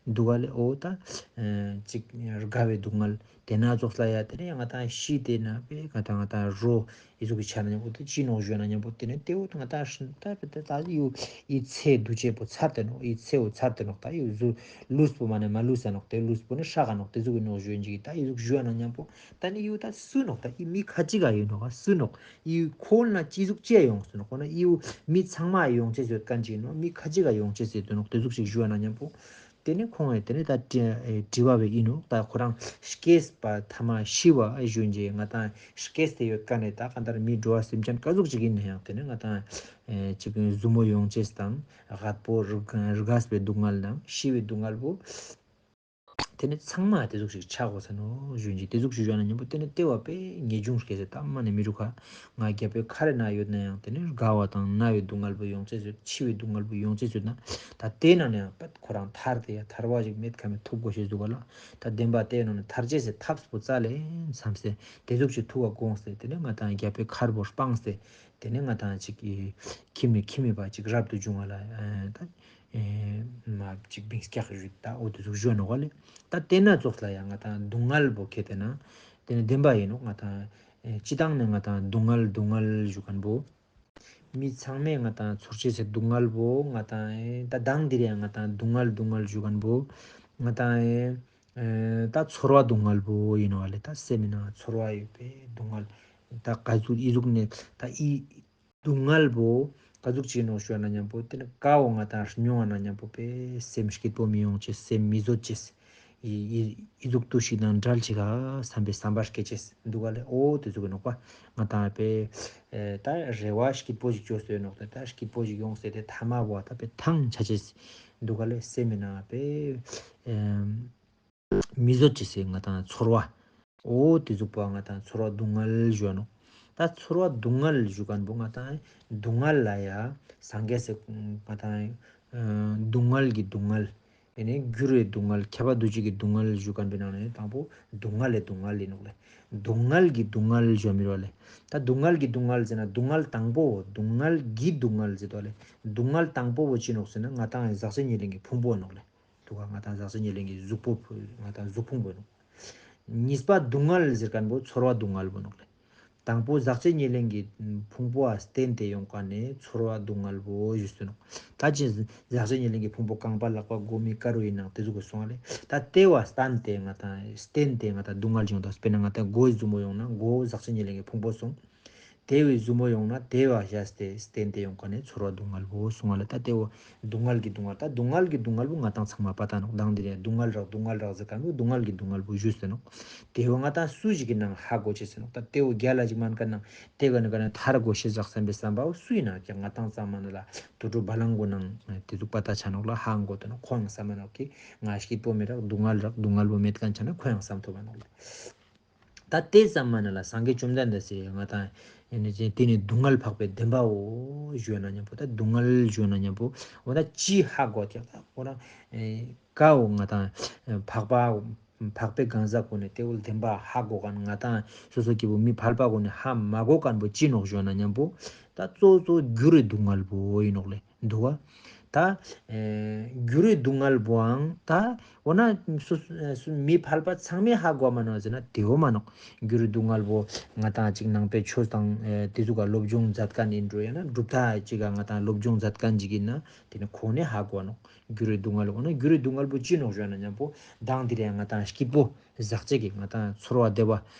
འདུག་ག་ལེ། འོ་ད་ཨེ་ཅིག་རྒ་བའི་སྡུག་བསྔལ། དེ་ན་ཙོགས་ལ་ཡ་དེ་ནས་ང་ད་ཤི་དེ་ན་པེ་ང་ད་ང་ད་རོ་ཨི་ཟུག་གི་ཆ་ན་མཉམ་པོ་དེ་ཅི་ནོག་ཞུ་ན་མཉམ་པོ་དེ་ནས་དེ་འོ་ང་ད་ད་པེ་ད་ད་ཡུ་ཨི་ཚེ་འདུ་བྱེད་པོ་ཚར་ཏེ་ནོག་ཨི་ཚེ་བོ་ཚར་ཏེ་ནོག་ད་ཡུ་ཟུ་ལུས་པོ་མ་ནེ་མ་ལུས་ས་ནོག་དེ་ལུས་པོ་ནི་ཧྲག་ག་ནོག་དེ་ཟུག་གི་ནོག་ཞུ་ཡིན་ཅིག་ད་ཨི་ཟུག་ཞུ་ན་མཉམ་པོ། ད་ནི་ཡུ་ད་སུ་ནོག་ད་ཨི་མི་ཁ་ཅིག་ག་ཡོད་ནོག་ག་སུ་ནོག་ཨི་ཁོ་ན་ཅི་ཟུག་ཅི་ཡོང་སུ་ནོག་ཁོ་ན་ཨི་མི་ཚང་མ་ཡོང་ཅེས་ཡོད་མཁན་ཅིག་ནོག་མི་ཁ་ཅིག་ག་ཡོང་ཅེས་ཡོད་ནོག་དེ་ཟུག་ཞིག་ཞུ་ན་མཉམ་པོ། དེ་ནི་ཁོང་ཨེ་དེ་ནི་ད་དྲི་ཨེ་དྲི་བ་བེ་ཨིན་ནོག་ད་ཁོ་རང་སྐྱེས་པ་ཐ་མ་ཤི་བ་ཨེ་ཞུ་ཡིན་ཅིག་ང་ད་སྐྱེས་ཏེ་ཡོད་མཁན་ནི་ད་གང་ལྟར་མི་འགྲོ་བ་སེམས་ཅན་ག་ཟུག་ཅིག་ཡིན་ན་ཡང་དེ་ནི་ང་ད་ཨེ་ཅིག་ཟུར་མོ་ཡོང་ཅེས་དང་རྒད་པོ་རྒ་རྒས་པའི་སྡུག་བསྔལ་དང་ཤི་བའི་སྡུག་བསྔལ་བོ། དེ་ནི་ཚང་མ་དེ་ཟུག་ཞིག་ཆགས་དགོས་ས་ནོག་ཞུ་ཡིན་ཅིག་དེ་ཟུག་ཞིག་ཞུ་ན་མཉམ་པོ་དེ་ནི་དེ་བ་པེ་ངེས་འབྱུང་སྐྱེ་ས་ད་མ་ནི་མི་རུ་ཁ་ང་རྒྱལ་པོའི་ཁ་རེ་ན་ཡོད་ན་ཡང་དེ་ནི་རྒ་བ་དང་ན་བའི་སྡུག་བསྔལ་བོ་ཡོང་ཅེས་ཡོད། ཤི་བའི་སྡུག་བསྔལ་བོ་ཡོང་ཅེས་ཡོད་ན་ད་དེ་ན་ནི་ཡང་པད་ཁོ་རང་ཐར་ཏེ་ཡ་ཐར་བ་ཞིག་མེད་ཁ་མེད་ཐུབ་དགོས་ཤེས་འདུག་ག་ལེ། ད་བདེན་པ་དེ་ནང་ནི་ཐར་ཅེས་སི་ཐབས་པོ་རྩ་ལས་བསམ་སེ་དེ་ཟུག་ཞིག་ཐུགས་ཀ་དགོངས་སེ་དེ་ནི་ང་ད་རྒྱལ་པོའི་ཁ་རེ་བོ་སྤངས་སེ་དེ་ནི་ང་ད་ཅིག་ཁྱིམ་ནས་ཁྱིམ་མེད་པ་ཅིག་རབ་ཏུ་བྱུང་བ་ལ་ཨེ་ད་ཨེ་མ་ཅིག་བིང་སྐྱག་ཞུ་ད་འོ་དེ་ཟུག་ཞུ་ནོག་ག་ལེ། ད་དེ་ན་ཙོགས་ལ་ཡང་ང་ད་སྡུག་བསྔལ་བོ་ཁེ་དེ་ན་དེ་ནི་བདེན་པ་ཡིན་ནོག་ང་ད་ཨེ་སྤྱི་བཏང་ནས་ང་ད་སྡུག་བསྔལ་སྡུག་བསྔལ་ཞུ་མཁན་བོ་མི་ཚང་མས་ང་ད་ཚོར་ཅེས་སི་སྡུག་བསྔལ་བོ་ང་ད་ཨེ་ད་དང་དེ་རེ་ང་ད་སྡུག་བསྔལ་སྡུག་བསྔལ་ཞུ་མཁན་བོ་ང་ད་ཨེ་ཨེ་ད་ཚོར་བ་སྡུག་བསྔལ་བོ་ཡིན་ནོག་ག་ལེ། ད་སེམས་ཡིན་ན་ཚོར་བ་ཡོད་པའི་སྡུག་བསྔལ། ད་ག་ཟུག་ཨི་ཟུག་ནས་ད་ཨི་སྡུག་བསྔལ་བོ་ག་ཟུག་ཅིག་ནོག་ཞུ་ན་མཉམ་པོ་དེ་ནི་ཀ་བོ་ང་ད་མྱོང་བ་ན་མཉམ་པོ་པེ་སེམས་སྐྱིད་པོ་མི་ཡོང་ཅེས། སེམས་མི་བཟོད་ཅེས། ཨི་ཨི་ཨི་ཟུག་ཏུ་ཞིག་དང་འབྲལ་ཅིག་ག་བསམ་པའི་བསམ་པ་སྐྱེ་ཅེས་འདུག་ག་ལེ། འོ་དེ་ཟུག་གི་ནོག་པ། ང་ད་པེ་ཨེ་ད་རེ་བ་སྐྱིད་པོ་ཞིག་བཅོས་སོ་ནོག་ད་སྐྱིད་པོ་ཞིག་ཡོང་སེ་དེ་ཐ་མ་བོ་ད་པེ་ཐང་ཆ་ཅེས་འདུག་ག་ལེ། སེམས་ཡིན་ན་པེ་ཨེ་མི་བཟོད་ཅེས་སི་ང་ད་ཚོར་བ། འོ་དེ་ཟུག་པོ་ང་ད་ཚོར་བ་སྡུག་བསྔལ་ཞུ་ནོག་ད་ཚོར་བ་སྡུག་བསྔལ་ཞུ་མཁན་བོ་ང་ད་སྡུག་བསྔལ་ལ་ཡ་སངས་རྒྱས་སི་ང་ད་ཨ་སྡུག་བསྔལ་གྱི་སྡུག་བསྔལ། ཨེ་ནི་འགྱུར་བའི་སྡུག་བསྔལ། ཁྱབ་པ་འདུ་བྱེད་ཀྱི་སྡུག་བསྔལ་ཞུ་མཁན་བོའི་ནང་ནས་དང་པོ་སྡུག་བསྔལ་ལས་སྡུག་བསྔལ་ཡིན་ནོག་ལེ། སྡུག་བསྔལ་གྱི་སྡུག་བསྔལ་ཞུ་མི་རུ་བ་ལེ། ད་སྡུག་བསྔལ་གྱི་སྡུག་བསྔལ་ཟེར་ན་སྡུག་བསྔལ་དང་པོ་བོ་སྡུག་བསྔལ་གྱི་སྡུག་བསྔལ་ཟེར་དོ་ལེ། སྡུག་བསྔལ་དང་པོ་བོ་ཅི་ནོག་ཟེར་ན་ང་ད་ཟག་བཅས་ཉེར་ལེན་གྱི་ཕུང་པོ་ནོག་ལེ། འདུག་ག་ང་ད་ཟག་བཅས་ཉེར་ལེན་གྱི་གཟུགས་པོ་ཕུ་ང་ད་གཟུགས་ཕུང་པོ་ནོག་གཉིས་པ་སྡུག་བསྔལ་ཟེར་མཁན་བོ་ཚོར་བ་སྡུག་བསྔལ་བོ་ནོག་ལེ། དང་པོ་ཟག་བཅས་ཉེར་ལེན་གྱི་ཕུང་པོ་ཨ་བརྟེན་ཏེ་ཡོང་མཁན་ནི་ཚོར་བ་སྡུག་བསྔལ་བོ་ཞུས་སུ་ནོག་ད་ཅི་ཟག་བཅས་ཉེར་ལེན་གྱི་ཕུང་པོ་རྐང་པ་ལག་པ་མགོ་མིག་དཀར་པོ་ཡིན་ནང་དེ་ཟུག་གི་སོང་བ་ལེ། ད་དེ་བ་བརྟེན་ཏེ་ང་ད་བརྟེན་ཏེ་ང་ད་སྡུག་བསྔལ་ཞིག་ཡོང་ད་དཔེར་ན་ང་ད་མགོ་ཟུར་མོ་ཡོང་ན་མགོ་ཟག་བཅས་ཉེར་ལེན་གྱི་ཕུང་པོ་སོང་། དེ་བའི་ཟུར་མོ་ཡོང་ན་དེ་བ་བཞག་སྟེ་བརྟེན་ཏེ་ཡོང་མཁན་ནི་ཚོར་བ་སྡུག་བསྔལ་བོ་གསུང་བ་ལ། ད་དེ་བོ་སྡུག་བསྔལ་གྱི་སྡུག་བསྔལ། ད་སྡུག་བསྔལ་གྱི་སྡུག་བསྔལ་བོ་ང་ཏང་ཚང་མ་པ་ཏ་ནོག། མདང་དེ་རིང་སྡུག་བསྔལ་རག་སྡུག་བསྔལ་རག་ཟེར་མཁན་བོ་སྡུག་བསྔལ་གྱི་སྡུག་བསྔལ་བོ་ཞུས་ཏེ་ནོག། དེ་བོ་ང་ཏང་སུ་ཞིག་གི་ནང་ཧ་གོ་ཅེས་ཟེར་ནོག། ད་དེ་བོ་རྒྱལ་ལ་ཞིག་མན་ཁན་ནང་དེ་ག་ནི་ག་ནི་ཐར་གོ་ཤེས་ཟེར་བསམ་པའི་བསམ་པ་བོ་སུ་ཡིན་ན་ཀྱང་ང་ཏང་ཚང་མ་ནི་ལ་དུད་འགྲོ་བ་ལང་གོ་ནང་དེ་ཟུག་པ་ཏ་ཆ་ནོག་ལ། ཧ་གོ་ཏེ་ནོག། ཁོ་ཡང་བསམ་མ་ནོག་གི་ང་སྐྱིད་པོ་མི་རག། སྡུག་བསྔལ་རག། སྡུག་བསྔལ་བོ་མེད་མཁན་ཆ་ན་ཁོ་ཡང་བསམ་ཐུབ་བ་ནོག་ལ། ད་དེ་ཙམ་མ་ན་ལ་སངས་རྒྱས་བཅོམ་ལྡན་འདས་སི་ང་ཏང་ཡིན་ན་ཅི་དེ་ནི་སྡུག་བསྔལ་འཕགས་པའི་བདེན་པའོ་ཞུ་ན་མཉམ་པོ། ད་སྡུག་བསྔལ་ཞུ་ན་མཉམ་པོ་འོ་ད་ཅི་ཧ་གོ་ཀྱག། ད་ཁོ་རང་ཀ་བོ་ང་ཏང་འཕགས་པ་འཕགས་པའི་གང་ཟག་གུན་ནི་དེ་བོ་བདེན་པ་ཧ་གོ་མཁན། ང་ཏང་སོ་སོ་སྐྱེ་བོ་མི་ཕལ་པ་གུན་ནི་ཧ་མ་གོ་མཁན་བོ་ཅི་ནོག་ཞུ་ན་མཉམ་པོ་ད་གཙོ་གཙོ་འགྱུར་བའི་སྡུག་བསྔལ་བོ་ཡིན་ནོག་ལེ། འདུག་ག། ད་ཨེ་འགྱུར་བའི་སྡུག་བསྔལ་བོའང་ད་འོ་ན་སུ་སུ་མི་ཕལ་པ་ཚང་མས་ཧ་གོ་མ་ནོག་ཟེར་ན་དེ་བོ་མ་ནོག་འགྱུར་བའི་སྡུག་བསྔལ་བོ་ང་ཏང་ཅིག་ནང་པའི་ཆོས་དང་ཨེ་དེ་ཟུག་ག་སློབ་སྦྱོང་མཛད་མཁན་ཡིན་འགྲོ་ཡང་ན་གྲུབ་མཐའ་ཅིག་ག་ང་ཏང་སློབ་སྦྱོང་མཛད་མཁན་ཅིག་ཡིན་ན་དེ་ནི་ཁོང་ནས་ཧ་གོ་ནོག་འགྱུར་བའི་སྡུག་བསྔལ་འོ་ན་འགྱུར་བའི་སྡུག་བསྔལ་བོ་ཅི་ནོག་ཞུ་ན་མཉམ་པོ་མདང་དེ་རིང་ང་ཏང་སྐྱིད་པོ་ཟག་བཅས་ཀྱི་ང་ཏང་ཚོར་བ་བདེ་བ་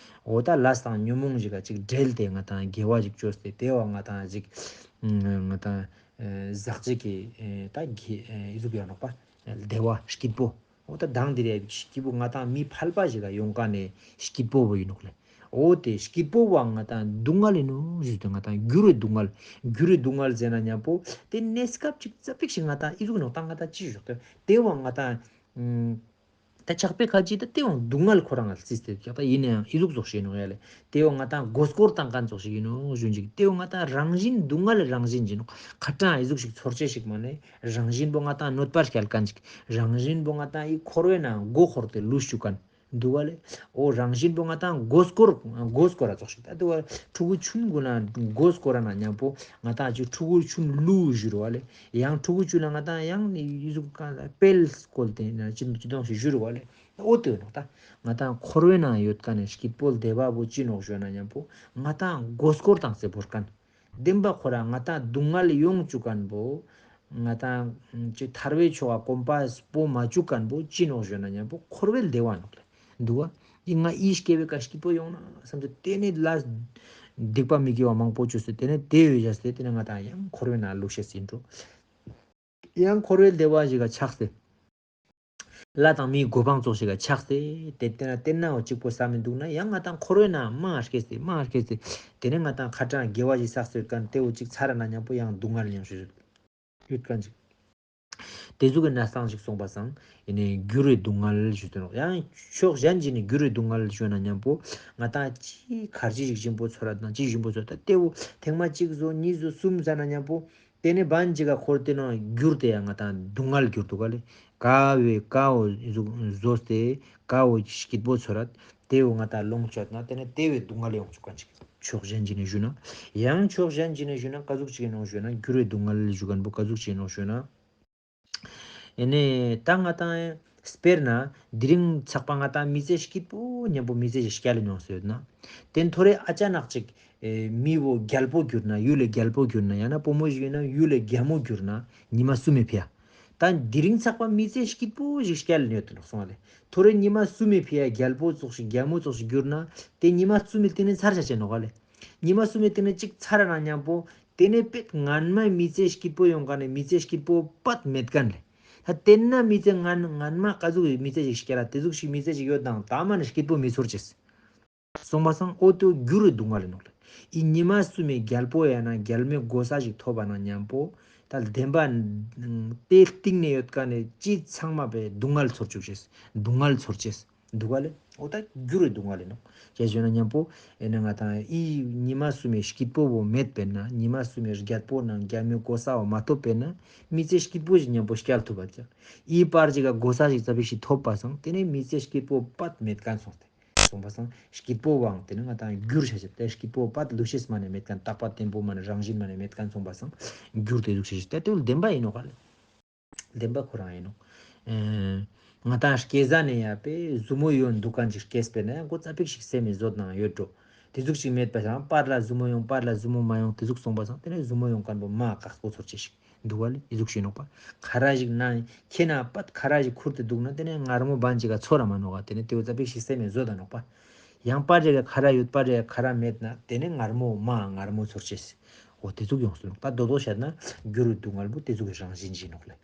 འོ་ད་ལས་དང་ཉོན་མོངས་ཞིག་ག་ཅིག་བྲལ་ཏེ་ང་ཏང་དགེ་བ་ཞིག་བཅོས་ཏེ་དེ་བ་ང་ཏང་ཅིག་ང་ཏང་ཨེ་ཟག་བཅས་ཀྱི་ཨེ་ད་དགེ་ཨེ་ཨི་ཟུག་ཡོད་ནོག་པ། བདེ་བ་སྐྱིད་པོ། འོ་ད་མདང་དེ་རིང་སྐྱིད་པོ་ང་ཏང་མི་ཕལ་པ་ཞིག་ག་ཡོང་མཁན་ནི་སྐྱིད་པོ་བོ་ཡིན་ནོག་ལེ། འོ་དེ་སྐྱིད་པོ་བོ་ང་ཏང་སྡུག་བསྔལ་ཡིན་ནོག་ཞུས་ཏེ་ང་ཏང་འགྱུར་བའི་སྡུག་བསྔལ། འགྱུར་བའི་སྡུག་བསྔལ་ཟེར་ན་མཉམ་པོ་དེ་གནས་སྐབས་ཅིག་ཙ་པིག་ཞིག་ང་ཏང་ཨི་ཟུག་ནོག་ད་ང་ཏང་ཅི་ཞུ་དེ་དེ་བོ་ང་ཏང་ཨུམ། ད་ཆགས་པའི་ཁ་ཅིག་ད་དེ་བོ་སྡུག་བསྔལ་ཁོ་རང་ལ་རྩིས་ཏེ་ཀྱག་ད་ཡིན་ནའང་ཨི་ཟུག་ཙོགས་ཤིག་ཡིན་ནོག་ཡ་ལེ། དེ་བོ་ང་ཏང་མགོ་སྐོར་བཏང་མཁན་ཙོགས་ཤིག་ཡིན་ནོག་ཞུ་ཅིག་དེ་བོ་ང་ཏང་རང་བཞིན་སྡུག་བསྔལ་རང་བཞིན་ཡིན་ནོག་ཁ་ཏང་ཨི་ཟུག་ཞིག་ཚོར་ཅེས་ཤིག་མ་ནེ་རང་བཞིན་པོ་ང་ཏང་གནོད་པ་སྐྱལ་མཁན་ཅིག་རང་བཞིན་པོ་ང་ཏང་ཨི་འཁོར་བའི་ནང་མགོ་འཁོར་ཏེ་ལུས་བཅུག་མཁན་འདུག་ག་ལེ། འོ་རང་བཞིན་པོ་ང་ཏང་མགོ་སྐོར་མགོ་སྐོར་ར་ཙོགས་ཤིག་ད་འདུག་ག་ཕྲུ་གུ་ཆུན་གུན་ན་མགོ་སྐོར་ར་ན་མཉམ་པོ་ང་ཏང་ཅིག་ཕྲུ་གུ་ཆུན་ལུས་བཞུར་བ་ལེ། ཡང་ཕྲུ་གུ་ཆུན་ན་ང་ཏང་ཡང་ནི་ཡི་ཟུག་གང་ལ་དཔལ་སྐོལ་ཏེ་ན་ཅི་ཅི་དོང་ཞིག་བཞུར་བ་ལེ། འོ་དེ་ནོག་ད་ང་ཏང་འཁོར་བའི་ནང་ཡོད་མཁན་ནི་སྐྱིད་པོ་བདེ་བ་བོ་ཅི་ནོག་ཞུ་ན་མཉམ་པོ་ང་ཏང་མགོ་སྐོར་བཏང་སྟེ་བོར་མཁན། བདེན་པ་ཁོ་རང་ང་ཏང་སྡུག་བསྔལ་ཡོང་བཅུག་མཁན་བོ་ང་ཏང་ཅི་ཐར་པའི་ཕྱོགས་ལ་གོམ་པ་སྤོ་མ་བཅུག་མཁན་བོ་ཅི་ནོག་ཞུ་ན་མཉམ་པོ་འཁོར་བའི་བདེ་བ་ནོག་ལེ། འདུག་ག་ཡིན་ང་ཨི་སྐྱེ་བའི་ཀ་སྐྱིད་པོ་ཡོང་ན་བསམ་སྟེ་དེ་ནི་ལ་སྡིག་པ་མི་དགེ་བ་མང་པོ་བཅོས་ཏེ་དེ་ནི་དེ་ཡོད་བཞག་སྟེ་དེ་ནི་ང་ཏང་ཡང་འཁོར་བའི་ནང་ལུས་ཤེས་ཡིན་འགྲོ། ཡང་འཁོར་བའི་བདེ་བ་ཞིག་ག་ཆགས་ཏེ། ལྷ་དང་མིའི་གོ་འཕང་ཙོགས་ཤིག་ག་ཆགས་ཏེ། དེ་དེ་ན་དེ་ན་འོ་གཅིག་པོ་ས་མི་འདུག་ན་ཡང་ང་ཏང་འཁོར་བའི་ནང་མ་སྐྱེས་ཏེ་མ་སྐྱེས་ཏེ། དེ་ནས་ང་ཏང་ཁ་ཏང་དགེ་བ་ཞིག་བསགས་ཏེ་ཡོད་མཁན་དེ་འོ་གཅིག་ཚར་ན་མཉམ་པོ་ཡང་སྡུག་བསྔལ་ཡོང་ཞིག་ཡོད་མཁན་ཅིག་དེ་ཟུག་གི་གནས་སྟངས་ཤིག་སོང་པ་སང་ཡིན་ནའི་འགྱུར་བའི་སྡུག་བསྔལ་ཞུ་དོན་ནོག་ཡང་ཕྱོགས་གཞན་ཅིག་ནས་འགྱུར་བའི་སྡུག་བསྔལ་ཞུ་ན་མཉམ་པོ་ང་ཏང་ཅི་གར་ཅི་ཞིག་ཞིམ་པོ་ཚོར་ར་དང་ཅི་ཞིམ་པོ་ཚོར་ད་དེ་བོ་ཐེངས་མ་གཅིག་བཟོ་གཉིས་བཟོ་གསུམ་ཟ་ན་མཉམ་པོ་དེ་ནས་བན་ཅིག་ག་འཁོར་ཏེ་ནོ་འགྱུར་ཏེ་ཡང་ང་ཏང་སྡུག་བསྔལ་འགྱུར་འདུག་ག་ལེ། ཀ་བོའི་ཀ་བོ་བཟོ་བཟོས་ཏེ་ཀ་བོ་སྐྱིད་པོ་ཚོར་ར་དེ་བོ་ང་ཏང་ལོངས་སྤྱོད་ན་དེ་ནས་དེ་བོའི་སྡུག་བསྔལ་ཡོང་བཅུག་མཁན་ཅིག་ཕྱོགས་གཞན་ཅིག་ནས་ཞུ་ན། ཡང་ཕྱོགས་གཞན་ཅིག་ནས་ཞུ་ན་ཀ་ཟུག་ཅིག་ཡིན་ནོག་ཞུ་ན་འགྱུར་བའི་སྡུག་བསྔལ་ཞུ་མཁན་པོ་ཀ་ཟུག་ཅིག་ཡིན་ནོག་ཞུ་ན། ཨེ་ནས་ད་ང་ཏང་དཔེར་ན་དེ་རིང་ཚག་པ་ང་ཏང་མི་ཚེ་སྐྱིད་པོ་མཉམ་པོ་མི་ཚེ་ཞིག་སྐྱལ་མྱོང་ཟེར་ཡོད་ན། དེ་ཐོ་རེ་ཨ་ཅག་ནག་ཅིག་ཨེ་མི་བོ་རྒྱལ་པོ་གྱུར་ན་ཡུལ་ལས་རྒྱལ་པོ་གྱུར་ན་ཡང་ན་བུ་མོ་ཞིག་ཡིན་ན་ཡུལ་ལས་རྒྱལ་མོ་གྱུར་ན་ཉི་མ་གསུམ་མི་ཕི་ཡ། ད་དེ་རིང་ཚག་པ་མི་ཚེ་སྐྱིད་པོ་ཞིག་སྐྱལ་ཡོད་དེ་ནོག་སོང་བ་ལེ། ཐོ་རེ་ཉི་མ་གསུམ་མི་ཕི་ཡ་རྒྱལ་པོ་ཙོགས་ཤིག་རྒྱལ་མོ་ཙོགས་ཤིག་གྱུར་ན་དེ་ཉི་མ་གསུམ་མི་དེ་ནས་ཚར་ཆ་ཆེ་ནོག་ག་ལེ། ཉི་མ་གསུམ་མི་དེ་ནས་གཅིག་ཚར་ན་མཉམ་པོ་དེ་ནས་པེད་སྔན་མའི་མི་ཚེ་སྐྱིད་པོ་ཡོང་མཁན་ནི་མི་ཚེ་སྐྱིད་པོ་པད་མེད་མཁན་ལེ། ད་དེ་ན་མི་ཚེ་སྔན་སྔན་མ་ཀ་ཟུག་གི་མི་ཚེ་ཞིག་སྐྱལ་ལ་དེ་ཟུག་ཞིག་མི་ཚེ་ཞིག་ཡོད་དང་ད་མ་ནི་སྐྱིད་པོ་མི་ཚོར་ཅེས། སོང་པ་སང་འོ་དེ་འགྱུར་བའི་སྡུག་བསྔལ་ཡིན་ནོག་ལེ། ཨི་ཉི་མ་གསུམ་མི་རྒྱལ་པོ་ཡང་ན་རྒྱལ་མོའི་གོ་ས་ཞིག་ཐོབ་པ་ན་མཉམ་པོ་ད་བདེན་པ་དེ་སྟེང་ནས་ཡོད་མཁན་ནི་ཅི་ཚང་མ་པའི་སྡུག་བསྔལ་ཚོར་བཅུག་ཅེས་སྡུག་བསྔལ་ཚོར་ཅེས། འདུག་ག་ལེ། འོ་ད་འགྱུར་བའི་སྡུག་བསྔལ་ཡིན་ནོག་ཅི་ཞུ་ན་མཉམ་པོ་ཨེ་ནས་ང་ཏང་ཨི་ཉི་མ་གསུམ་མི་སྐྱིད་པོ་བོ་མེད་པས་ན་ཉི་མ་གསུམ་མི་རྒྱལ་པོ་ནང་རྒྱལ་མོའི་གོ་ས་བོ་མ་ཐོབ་པས་ན་མི་ཚེ་སྐྱིད་པོ་ཞིག་མཉམ་པོ་སྐྱལ་ཐུབ་པ་ཅིག་ཨི་པར་ཅིག་ག་གོ་ས་ཞིག་ཙ་པིག་ཞིག་ཐོབ་པ་སང་དེ་ནས་མི་ཚེ་སྐྱིད་པོ་པད་མེད་མཁན་སོང་སྟེ། སོང་པ་སང་སྐྱིད་པོ་བོའང་དེ་ནས་ང་ཏང་འགྱུར་ཆ་ཆེ་དེ་སྐྱིད་པོ་པད་ལུས་ཤེས་མ་ནས་མེད་མཁན་རྟག་པ་བརྟན་པོ་མ་ནས་རང་བཞིན་མ་ནས་མེད་མཁན་སོང་པ་སང་འགྱུར་དེ་ཟུག་ཆ་ཆེ་དེ་དེ་བོ་བདེན་པ་ཡིན་ནོག་ག་ལེ། བདེན་པ་ཁོ་རང་ཡིན་ནོག་ཨེ་ང་ཏང་སྐྱེ་ས་ནས་ཡ་པའི་ཟུ་མོ་ཡོང་འདུག་མཁན་ཅིག་སྐྱེས་པས་ན་ཡང་ཁོ་ཙ་པིག་ཞིག་སེམས་མི་བཟོད་ནང་ཡོད་འགྲོ། དེ་ཟུག་ཞིག་མེད་པ་སང་པར་ལ་ཟུ་མོ་ཡོང་པར་ལ་ཟུ་མོ་མ་ཡོང་དེ་ཟུག་སོང་པ་སང་དེ་ནས་ཟུ་མོ་ཡོང་མཁན་པོ་མ་དཀགས་པོ་ཚོར་ཅེས་ཤིག་འདུག་ག་ལེ། དེ་ཟུག་ཞིག་ཡིན་ནོག་པ། ཁ་ར་ཞིག་ན་ཁྱེད་ན་པད་ཁ་ར་ཞིག་ཁུར་ཏེ་འདུག་ན་དེ་ནས་མངར་མོ་བན་ཅིག་ག་ཚོར་ར་མ་ནོག་ག་དེ་ནས་དེ་བོ་ཙ་པིག་ཞིག་སེམས་མི་བཟོད་ད་ནོག་པ། ཡང་པར་རེ་ག་ཁ་ར་ཡོད་པར་རེ་ག་ཁ་ར་མེད་ན་དེ་ནས་མངར་མོ་མ་མངར་མོ་ཚོར་ཅེས། འོ་དེ་ཟུག་ཡོང་སྲིད་ནོག་ད་རྡོག་རྡོག་བཤད་ན་འགྱུར་བའི་སྡུག་བསྔལ་བོ་དེ་ཟུག་གི་རང་བཞིན་ཞིག་ཡིན་ནོག་ལེ།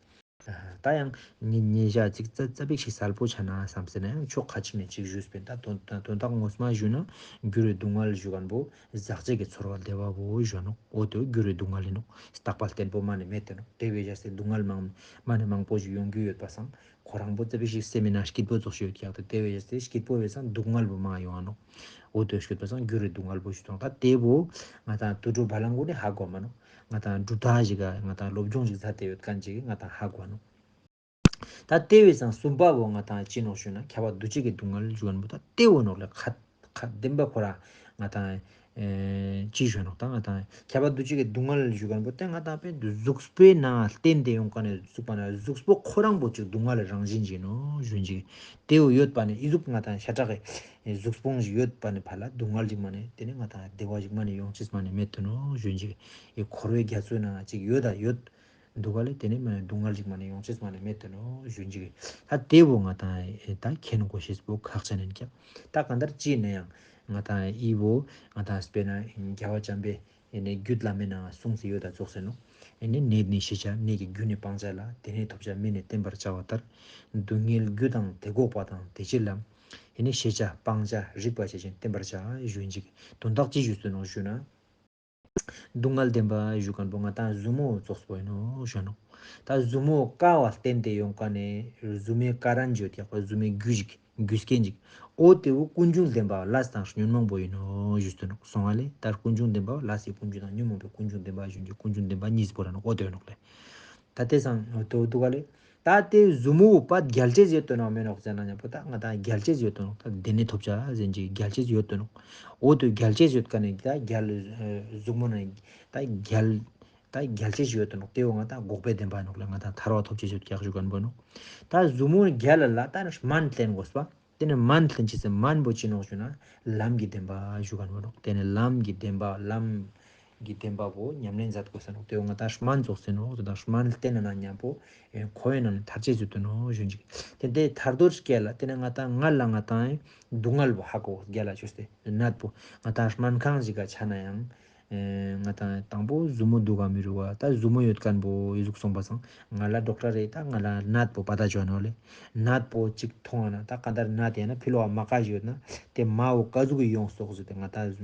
ད་ཡང་ཉེ་ཉེ་ཞག་ཅིག་ཙ་ཙ་པིག་ཞིག་གསལ་པོ་ཆ་ན་བསམ་སེ་ན་ཡང་ཕྱོགས་ཁ་ཅིག་ནས་ཅིག་ཞུས་པས་ད་དོན་དོན་དག་ངོ་མ་ཞུ་ན་འགྱུར་བའི་སྡུག་བསྔལ་ཞུ་མཁན་པོ་ཟག་བཅས་ཀྱི་ཚོར་བ་བདེ་བ་བོ་ཞུ་ནོག་འོ་དེ་འགྱུར་བའི་སྡུག་བསྔལ་ཡིན་ནོག་རྟག་པ་བརྟན་པོ་མ་ནས་མེད་དེ་ནོག་དེ་བས་བྱས་ཏེ་སྡུག་བསྔལ་མང་མ་ནས་མང་པོ་ཞིག་ཡོང་རྒྱུ་ཡོད་པ་སང་ཁོ་རང་པོ་ཙ་པིག་ཞིག་སེམས་མི་ནང་སྐྱིད་པོ་ཙོགས་ཤིག་ཡོད་ཀྱག་ཏེ་དེ་བས་བྱས་ཏེ་སྐྱིད་པོ་བས་སང་སྡུག་བསྔལ་བོ་མང་ཡོང་ང་ནོག་འོ་དེ་སྐྱིད་པོ་སང་འགྱུར་བའི་སྡུག་བསྔལ་བོ་ཞུ་དང་ད་དེ་བོ་ང་ཏང་དུད་འགྲོ་བ་ལང་གུ་ནས་ཧ་གོ་མ་ནོག་ང་ཏང་གྲུབ་མཐའ་ཞིག་ག་ང་ཏང་སློབ་སྦྱོང་ཞིག་མཛད་དེ་ཡོད་མཁན་ཅིག་ང་ཏང་ཧ་གོ་ནོག་ད་དེ་བས་སང་གསུམ་པ་བོ་ང་ཏང་ཅི་ནོག་ཞུ་ན་ཁྱབ་པ་འདུ་བྱེད་ཀྱི་སྡུག་བསྔལ་ཞུ་མཁན་བོ་ད་དེ་བོ་ནོག་ལེ། ཁ་ཁ་བདེན་པ་ཁོ་རང་ང་ཏང་ ཨེ་ཅི་ཞུ་ནོག་ད་ང་ཏང་ཁྱབ་པ་འདུ་བྱེད་ཀྱི་སྡུག་བསྔལ་ཞུ་མཁན་པོ་ཏེ་ང་ཏང་པེ་གཟུགས་པོའི་ནང་བརྟེན་ཏེ་ཡོང་མཁན་ནི་གཟུགས་པོ་ན་གཟུགས་པོ་ཁོ་རང་པོ་ཅིག་སྡུག་བསྔལ་རང་བཞིན་ཅིག་ནོག་ཞུ་ཅིག། ཏེ་བོ་ཡོད་པ་ནི་ཨི་ཟུག་ང་ཏང་ཤ་ཁྲག་གི་གཟུགས་ཕུང་ཞིག་ཡོད་པ་ནི་ཕ་ལ་སྡུག་བསྔལ་ཅིག་མ་ནེ་ཏེ་ནེ་ང་ཏང་བདེ་བ་ཞིག་མ་ནེ་ཡོང་ཅེས་མ་ནེ་མེད་དོ་ནོག་ཞུ་ཅིག། ཨེ་འཁོར་བའི་རྒྱ་མཚོའི་ནང་ཅིག་ཡོད་ད་ཡོད། འདུག་ག་ལེ། ཏེ་ནེ་མ་སྡུག་བསྔལ་ཅིག་མ་ནེ་ཡོང་ཅེས་མ་ནེ་མེད་དོ་ནོག་ཞུ་ཅིག། ད་ཏེ་བོ་ང་ཏང་ད་མཁྱེན་དགོས་ཤེས་པོ་ཁག་ཅན་ཨིན་ཀྱག། ད་གང་ལྟར་ཅི་ནེ་ཡང་ང་ཏང་ཨི་བོ་ང་ཏང་སྤེར་ན་རྒྱལ་བ་བྱམས་པའི་ཨེ་ནེ་རྒྱུད་བླ་མའི་ནང་གསུངས་སེ་ཡོད་ད་ཙོགས་སེ་ནོག། ཨེ་ནེ་ནད་ནི་ཤེས་བྱ་ནད་ཀྱི་རྒྱུ་ནི་སྤང་བྱ་ལ། དེ་ནས་ཐོབ་བྱ་མི་ནི་བསྟེན་པར་བྱ་བ་ལྟར། སྡུག་བསྔལ་རྒྱུ་དང་དེ་འགོག་པ་དང་དེ་ཕྱིར་ལམ། ཨེ་ནེ་ཤེས་བྱ་སྤང་བྱ་རིག་པ་བྱེད་ཅིང་བསྟེན་པར་བྱ་ཞུ་ཅིག། དོན་དག་ཅི་ཞུས་སེ་ནོག་ཞུ་ན། སྡུག་བསྔལ་བདེན་པ་ཞུ་མཁན་པོ་ང་ཏང་ཟུར་མོ་ཙོགས་པོ་ཨིན་ནོག་ཞུ་ནོག། ད་ཟུར་མོ་ཀ་བ་བརྟེན་ཏེ་ཡོང་མཁན་ནི་ཟུར་མོའི་ཀ་རན་ཅིག་ཡོད་ཀྱག་པ། ཟུར་མོའི་རྒྱུ་ཞིག་རྒྱུ་རྐྱེན་ཅིག། འོ་ཏེ་བོ་ཀུན་འབྱུང་བདེན་པ་ལས་དང་ཉོན་མོངས་པོ་ཨིན་ནོག་ཞུས་སེ་ནོག། སོང་ང་ལེ། ད་ཀུན་འབྱུང་བདེན་པ་ལས་སི་ཀུན་འབྱུང་དང་ཉོན་མོངས་པའི་ཀུན་འབྱུང་བདེན་པ་ཞུ་ཅིག། ཀུན་འབྱུང་བདེན་པ་གཉིས་པོ་ར་ནོག། འོ་ཏེ་ནོག་ལེ། ད་ཏེ་སང་འོ་ཏེ་འདུག་ག་ལེ། ད་ཏེ་ཟུར་མོ་བོ་པ་རྒྱལ་ཅེས་ཡོད་དོ་ནོག་མེ་ནོག་ཟེར་ན་ཉམ་པོ་ད་ང་ཏང་རྒྱལ་ཅེས་ཡོད་དོ་ནོག། ད་དེ་ནས་ཐོབ་བྱ་ཟེར་ཅིག་རྒྱལ་ཅེས་ཡོད་དོ་ནོག། འོ་ཏེ་རྒྱལ་ཅེས་ཡོད་མཁན་ནི་ད་རྒྱལ་ཨེ་ཟུར་མོ་ན་ད་རྒྱལ་ད་རྒྱལ་ཅེས་ཡོད་དོ་ནོག། ཏེ་བོ་ང་ཏང་འགོག་པའི་བདེན་པ་ནོག་ལེ། ང་ཏང་ཐར་པ་ཐོབ་ཅེས་ཡོད་ཀྱག་ཞུ་མཁན་པོ་ནོག། ད་ཟུར་མོ་རྒྱལ་ལ་ད་སྨན་བསྟེན་དགོས་པ། ཏེ་ནེ་སྨན་བསྟེན་ཅེས་སི་སྨན་པོ་ཅི་ནོག་ཞུ་ན་ལམ་གྱི་བདེན་པ་ཞུ་མཁན་པོ་ནོག། ཏེ་ནེ་ལམ་གྱི་བདེན་པ་ལམ་གྱི་བདེན་པ་བོ་ཉམས་ལེན་མཛད་དགོས་ས་ནོག། ཏེ་བོ་ང་ཏང་སྨན་ཙོགས་སེ་ནོག། ཏེ་དང་སྨན་བསྟེན་ན་ཉམ་པོ་ཨེ་འཁོར་བའི་ནང་ནས་ཐར་ཅེས་ཡོད་དོ་ནོག་ཞུ་ཅིག། ཏེ་ཏེ་ཐར་དོ་སྐྱེ་ལ་ཏེ་ནེ་ང་ཏང་ང་ལ་ང་ཏང་ཨེ་སྡུག་བསྔལ་བོ་ཧ་གོ་རྒྱལ་ལ་ཅོས་ཏེ་ནད་པོ་ང་ཏང་སྨན་ཁང་ཞིག་ག་ཆ་ན་ཡང་། ཨེ་ང་ཏང་དང་པོ་ཟུར་མོ་འདུག་ག་མི་རུག་པ། ད་ཟུར་མོ་ཡོད་མཁན་པོ་ཨི་ཟུག་སོང་པ་སང་ང་ལ་ཌོག་ཊར་རེ་ད་ང་ལ་ནད་པོ་པ་ད་ཅོ་ནོག་ལེ། ནད་པོ་ཅིག་མཐོང་ན་ད་གང་ལྟར་ནད་ཡང་ན་ཕི་ལོག་མ་ཀ་ཞིག་ཡོད་ན་ཏེ་མ་བོ་ཀ་ཟུག་གི་ཡོང་སོག་ཟེར་ཏེ་ང་ཏང་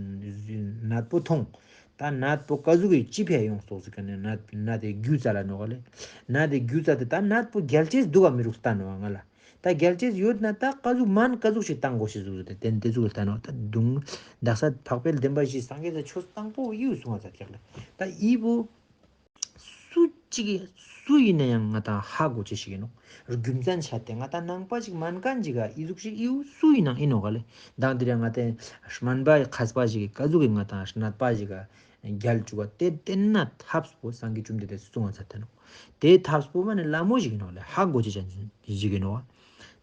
ནད་པོ་མཐོང་། ད་ནད་པོ་ཀ་ཟུག་གི་ཅི་ཕི་ཡོང་སོག་ཟེར་མཁན་ནི་ནད་ནད་དེ་རྒྱུ་རྩ་ལ་ནོག་ལེ། ནད་དེ་རྒྱུ་རྩ་དེ་ད་ནད་པོ་རྒྱལ་ཅེས་འདུག་ག་མི་རུག་ལྟ་ནོག་ང་ལ། ད་རྒྱལ་ཅེས་ཡོད་ན་ད་ཀ་ཟུག་སྨན་ཀ་ཟུག་ཞིག་བཏང་དགོས་ཤེས་ཟུག་ཟེར་ཏེ་ཏེ་ཟུག་ལྟ་ནོག། ད་དུང་དག་ས་འཕགས་པའི་བདེན་པ་བཞི་སངས་རྒྱས་ཀྱི་ཆོས་དང་པོ་ཨི་བོ་གསུང་བ་མཛད་ཀྱག་ལེ། ད་ཨི་བོ་སུ་ཅིག་སུ་ཨིན་ན་ཡང་ང་ཏང་ཧ་གོ་ཅེས་ཤིག་ཨིན་ནོག། རྒྱུ་མཚན་ཆ་ཏེ་ང་ཏང་ནང་པ་ཞིག་མན་མཁན་ཞིག་ག་ཨི་ཟུག་ཞིག་ཨི་བོ་སུ་ཨིན་ན་ཨིན་ནོག་ག་ལེ། དང་དེ་རིང་ང་ཏང་སྨན་པ་མཁས་པ་ཞིག་གི་ཀ་ཟུག་གི་ང་ཏང་ནད་པ་ཞིག་ག་རྒྱལ་བཅུག་པ་ཏེ་ཏེ་ན་ཐབས་པོ་སངས་རྒྱས་བཅོམ་ལྡན་འདས་སུ་གསུང་བ་མཛད་དེ་ནོག། ཏེ་ཐབས་པོ་མ་ནེ་ལ་མོ་ཞིག་ཨིན་ནོག་ལེ། ཧ་གོ་ཅེས་ཅན་ཞིག་ཨིན་ནོག།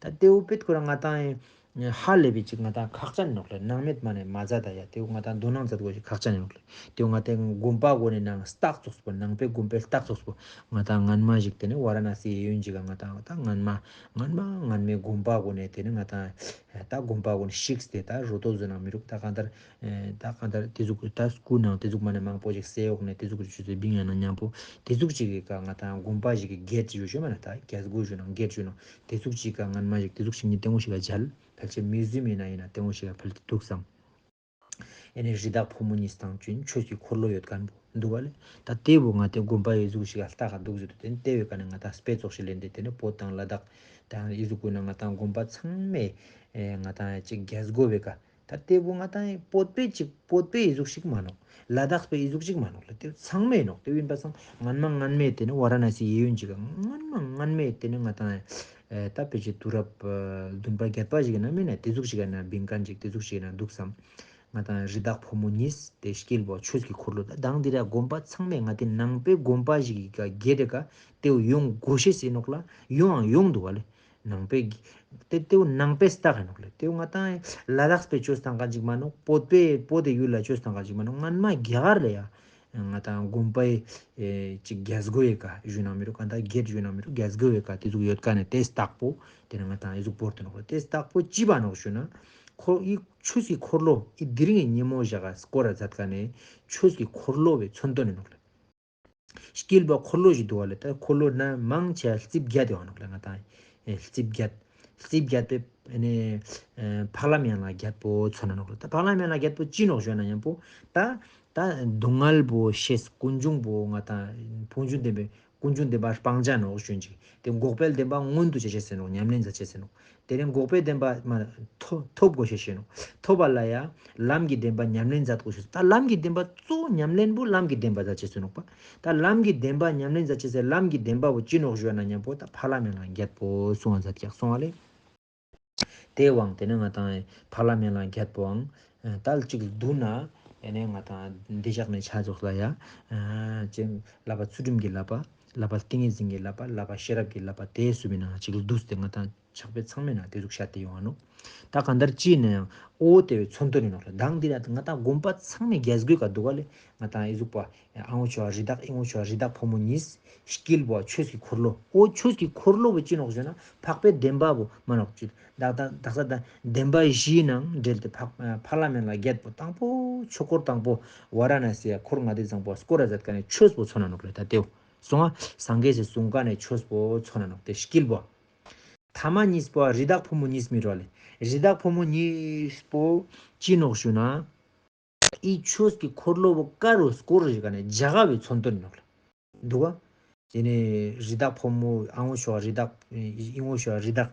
ད་ཏེ་བོ་པེད་ཁོ་རང་ང་ཏང་ཧ་ལས་པའི་ཅིག་ང་ཏང་ཁག་ཅན་ནོག་ལེ། སྣང་མེད་མ་ནེ་མ་མཛད་ད་ཡ། ཏེ་བོ་ང་ཏང་དོ་སྣང་མཛད་དགོས་ཤེས་ཁག་ཅན་ནོག་ལེ། ཏེ་བོ་ང་ཏང་དགོན་པ་གུན་ནི་ནང་རྟགས་ཙོགས་པོ་ནང་པའི་དགོན་པའི་རྟགས་ཙོགས་པོ་ང་ཏང་སྔན་མ་ཞིག་ཏེ་ནེ་ཝ་ར་ཎ་སི་གཡས་གཡོན་ཅིག་ག་ང་ཏང་ད་སྔན་མ་སྔན་མ་སྔན་མའི་དགོན་པ་གུན་ནི་ཏེ་ནེ་ང་ཏང་ད་དགོན་པ་གུན་ནི་ཤིགས་ཏེ་ད་རོ་ཏོ་ཟེར་ན་མི་རུག། ད་གང་ལྟར་ཨེ་ད་གང་ལྟར་ཏེ་ཟུག་ད་སྐུ་ནང་ཏེ་ཟུག་མ་ནེ་མང་པོ་ཞིག་སེ་འོག་ནེ་ཏེ་ཟུག་ཆུ་ཚོད་བིང་ཡང་ན་ཉམ་པོ་ཏེ་ཟུག་ཅིག་གི་ཀ་ང་ཏང་དགོན་པ་ཞིག་གི་གེ་ཊ་ཞུ་ཞུ་མ་ནེ་ད་རྒྱལ་སྒོ་ཞུ་ན་གེ་ཊ་ཞུ་ན་ཏེ་ཟུག་ཅིག་ཀ་སྔན་མ་ཞིག་ཏེ་ཟུག་ཞིག་ནི་ཏེ་ངོ་ཞིག་ག་མཇལ། ཕལ་ཆེར་མིའུ་ཟིམ་ཨིན་ན་ཨིན་ན་ཏེ་ངོ་ཞིག་ག་ཕལ་ཏེ་འདུག་སམ། ཨེ་ནེ་རི་དྭགས་ཕོ་མོ་གཉིས་དང་བཅས་ཆོས་ཀྱི་འཁོར་ལོ་ཡོད་མཁན་པོ་འདུག་པ་ལེ། ད་ཏེ་བོ་ང་ཏེ་དགོན་པ་ཨི་ཟུག་ཞིག་ག་ལྟ་ག་འདུག་ཟེར་དུས་ཏེ་ནེ་ཏེ་བོའི་ཀ་ནེ་ང་ཏང་དཔེ་ཙོགས་ཤིག་ལེན་ཏེ་ཏེ་ནེ་བོད་དང་ལ་དྭགས་དང་ཨི་ཟུག་གུན་ན་ང་ཏང་དགོན་པ་ཚང་མའི་ཨེ་ང་ཏང་ཅིག་རྒྱལ་སྒོ་བོའི་ཀ། ད་ཏེ་བོ་ང་ཏང་བོད་པའི་ཅིག་བོད་པའི་ཨི་ཟུག་ཞིག་མ་ནོག། ལ་དྭགས་པའི་ཨི་ཟུག་ཞིག་མ་ནོག་ལེ། ཏེ་ཚང་མའི་ནོག། ཏེ་ཨིན་པ་སང་སྔན་མ་སྔན་མའི་ཏེ་ནེ་ཝ་ར་ཎ་སི་གཡས་གཡོན་ཅིག་ག་སྔན་མ་སྔན་མའི་ཏེ་ནེ་ང་ཏང་ཨེ་ད་ཕལ་ཆེར་དུས་རབས་ཨ་བདུན་པ་བརྒྱད་པ་ཞིག་ན་མེད་ན་ཏེ་ཟུག་ཞིག་ན་བིང་མཁན་ཅིག་ཏེ་ཟུག་ཞིག་ན་འདུག་སམ། ང་ཏང་རི་དྭགས་ཕོ་མོ་གཉིས་ཏེ་སྐྱེས་པ་ཆོས་ཀྱི་འཁོར་ལོ་ད་དང་དེ་ར་དགོན་པ་ཚང་མའི་ང་ཏེ་ནང་པའི་དགོན་པ་ཞིག་གི་ཀ་གེ་ཊ་ཀ་ཏེ་བོ་ཡོང་དགོས་ཤེས་ཨིན་ནོག་ལ་ཡོང་ཡང་ཡོང་འདུག་པ་ལེ། ནང་པའི་ཏེ་ཏེ་བོ་ནང་པའི་རྟགས་ཨིན་ནོག་ལེ། ཏེ་བོ་ང་ཏང་ལ་དྭགས་པའི་ཆོས་དང་ག་ཅིག་མ་ནོག། བོད་པའི་བོད་དི་ཡུལ་ལ་ཆོས་དང་ག་ཅིག་མ་ནོག། སྔན་མ་རྒྱ་གར་ལ་ཡ་ང་ཏང་དགོན་པའི་ཨེ་ཅིག་རྒྱལ་སྒོའི་ཀ་ཞུ་ན་མི་རུག། གང་ལྟར་གེ་ཊ་ཞུ་ན་མི་རུག། རྒྱལ་སྒོའི་ཀ་ཏེ་ཟུག་ཡོད་མཁན་ནི་ཏེ་རྟགས་པོ་ཏེ་ནེ་ང་ཏང་ཨི་ཟུག་བོར་ཏེ་ནོག་ལེ། ཏེ་རྟགས་པོ་ཅི་བ་ནོག་ཞུ་ན་ཁོ་ཨི་ཆོས་ཀྱི་འཁོར་ལོ་ཨི་དེ་རིང་གི་ཉིན་མོ་ཞག་ག་སྐོར་ར་མཛད་མཁན་ནི་ཆོས་ཀྱི་འཁོར་ལོ་བའི་མཚོན་དོན་ཨིན་ནོག་ལེ། སྐྱེས་པ་འཁོར་ལོ་ཞིག་འདུག་པ་ལེ། ད་འཁོར་ལོ་ན་མང་ཆེ་རྩིབས་བརྒྱད་ཡོད་ནོག་ལེ། ང་ཏང་ཨེ་རྩིབས་བརྒྱད་རྩིབས་བརྒྱད་པའི་ཨེ་ནེ་ཨེ་འཕགས་ལམ་ཡན་ལག་བརྒྱད་པོ་མཚོན་ན་ནོག་ལེ། ད་འཕགས་ལམ་ཡན་ལག་བརྒྱད་པོ་ཅི་ནོག་ཞུ་ན་ཉམ་པོ་ད་ད་སྡུག་བསྔལ་བོ་ཤེས་ཀུན་འབྱུང་བོ་ང་ཏང་ཕུང་འབྱུང་བདེན་པའི་ཀུན་འབྱུང་བདེན་པ་སྤང་བྱ་ནོག་ཞུ་ཅིག། ཏེ་འགོག་པའི་བདེན་པ་མངོན་དུ་བྱ་ཅེས་ཟེར་ནོག། ཉམས་ལེན་མཛད་ཅེས་ཟེར་ནོག། ཏེ་ནེ་འགོག་པའི་བདེན་པ་མ་ཐོབ་ཐོབ་དགོས་ཤེས་ཤེས་ནོག། ཐོབ་པ་ལ་ཡ་ལམ་གྱི་བདེན་པ་ཉམས་ལེན་མཛད་དགོས་ཤེས། ད་ལམ་གྱི་བདེན་པ་གཙོ་བོ་ཉམས་ལེན་པོ་ལམ་གྱི་བདེན་པ་མཛད་ཅེས་ཟེར་ནོག་པ། ད་ལམ་གྱི་བདེན་པ་ཉམས་ལེན་མཛད་ཅེས་ཟེར་ལམ་གྱི་བདེན་པ་བོ་ཅི་ནོག་ཞུ་ན་ཉམ་པོ་ད་འཕགས་ལམ་ཡན་ལག་བརྒྱད་པོ་གསུང་བ་མཛད་ཀྱག་སོང་བ་ལེ། ཏེ་བོའང་ཏེ་ནེ་ང་ཏང་འཕགས་ལམ་ཡན་ལག་བརྒྱད་པོའང་ཨ་ད་ཅིག་བསྡུ་ན་ ཨེ་ནེ་ང་ཏང་འདི་ཞག་ནེ་ཆ་ཙོགས་ལ་ཡ། ཨ་ཅེ་བསླབ་པ་ཚུལ་ཁྲིམས་ཀྱི་བསླབ་པ། བསླབ་པ་ཏིང་ངེ་འཛིན་གྱི་བསླབ་པ། བསླབ་པ་ཤེས་རབ་ཀྱི་བསླབ་པ་དེ་གསུམ་མི་ནང་ཅིག་བསྡུས་ཏེ་ང་ཏང་ཕྱག་དཔེ་ཚང་མའི་ནང་དེ་ཟུག་བཤད་དེ་ཡོང་ང་ནོག་ད་གང་ལྟར་ཅི་ཡིན་ནའང་འོ་དེ་བའི་མཚོན་དོན་ཡིན་ནོག་ལེ། མདང་འདི་ལ་ང་ཏང་དགོན་པ་ཚང་མའི་རྒྱལ་སྒོའི་ཀ་འདུག་ག་ལེ། ང་ཏང་ཨི་ཟུག་པ་ཨ་བོ་ཆོ་རི་དྭགས། ཨི་བོ་ཆོ་རི་དྭགས་ཕོ་མོ་གཉིས། དཀྱིལ་པོ་ཆོས་ཀྱི་འཁོར་ལོ། འོ་ཆོས་ཀྱི་འཁོར་ལོ་བོ་ཅི་ནོག་ཞུ་ན་འཕགས་པའི་བདེན་པ་བོ་མ་ནོག་ཅི། དག་དག་དག་ས་དང་བདེན་པ་བཞིའི་ནང་འབྲེལ་ཏེ་འཕགས་འཕགས་ལམ་ཡན་ལག་བརྒྱད་པོ་དང་པོ་ཆོས་འཁོར་དང་པོ་ཝཱ་ར་ཎ་སི་ཡ་འཁོར་ལྔ་སྡེ་བཟང་པོ་སྐོར་ར་མཛད་ཀ་ནེ་ཆོས་པོ་མཚོན་ན་ནོག་ལེ། ད་དེའོ་སོང་ང་སངས་རྒྱས་སི་གསུང་ཀ་ནེ་ཆོས་པོ་མཚོན་ན་ནོག་དེ་དཀྱིལ་པོ། ཐ་མ་གཉིས་པོ་རི་དྭགས་ཕོ་མོ་གཉིས་མི་རོ་ལེ། རི་དྭགས་ཕོ་མོ་གཉིས་པོ་ཅི་ནོག་ཞུ་ན། ཨི་ཆོས་ཀྱི་འཁོར་ལོ་བོ་ཀ་རུ་སྐོར་རི་ཀ་ནེ་རྒྱ་གར་བའི་མཚོན་དོན་ནོག་ལེ། འདུག་ག་དེ་ནེ་རི་དྭགས་ཕོ་མོ་ཨ་བོ་ཆོ་རི་དྭགས། ཨི་བོ་ཆོ་རི་དྭགས་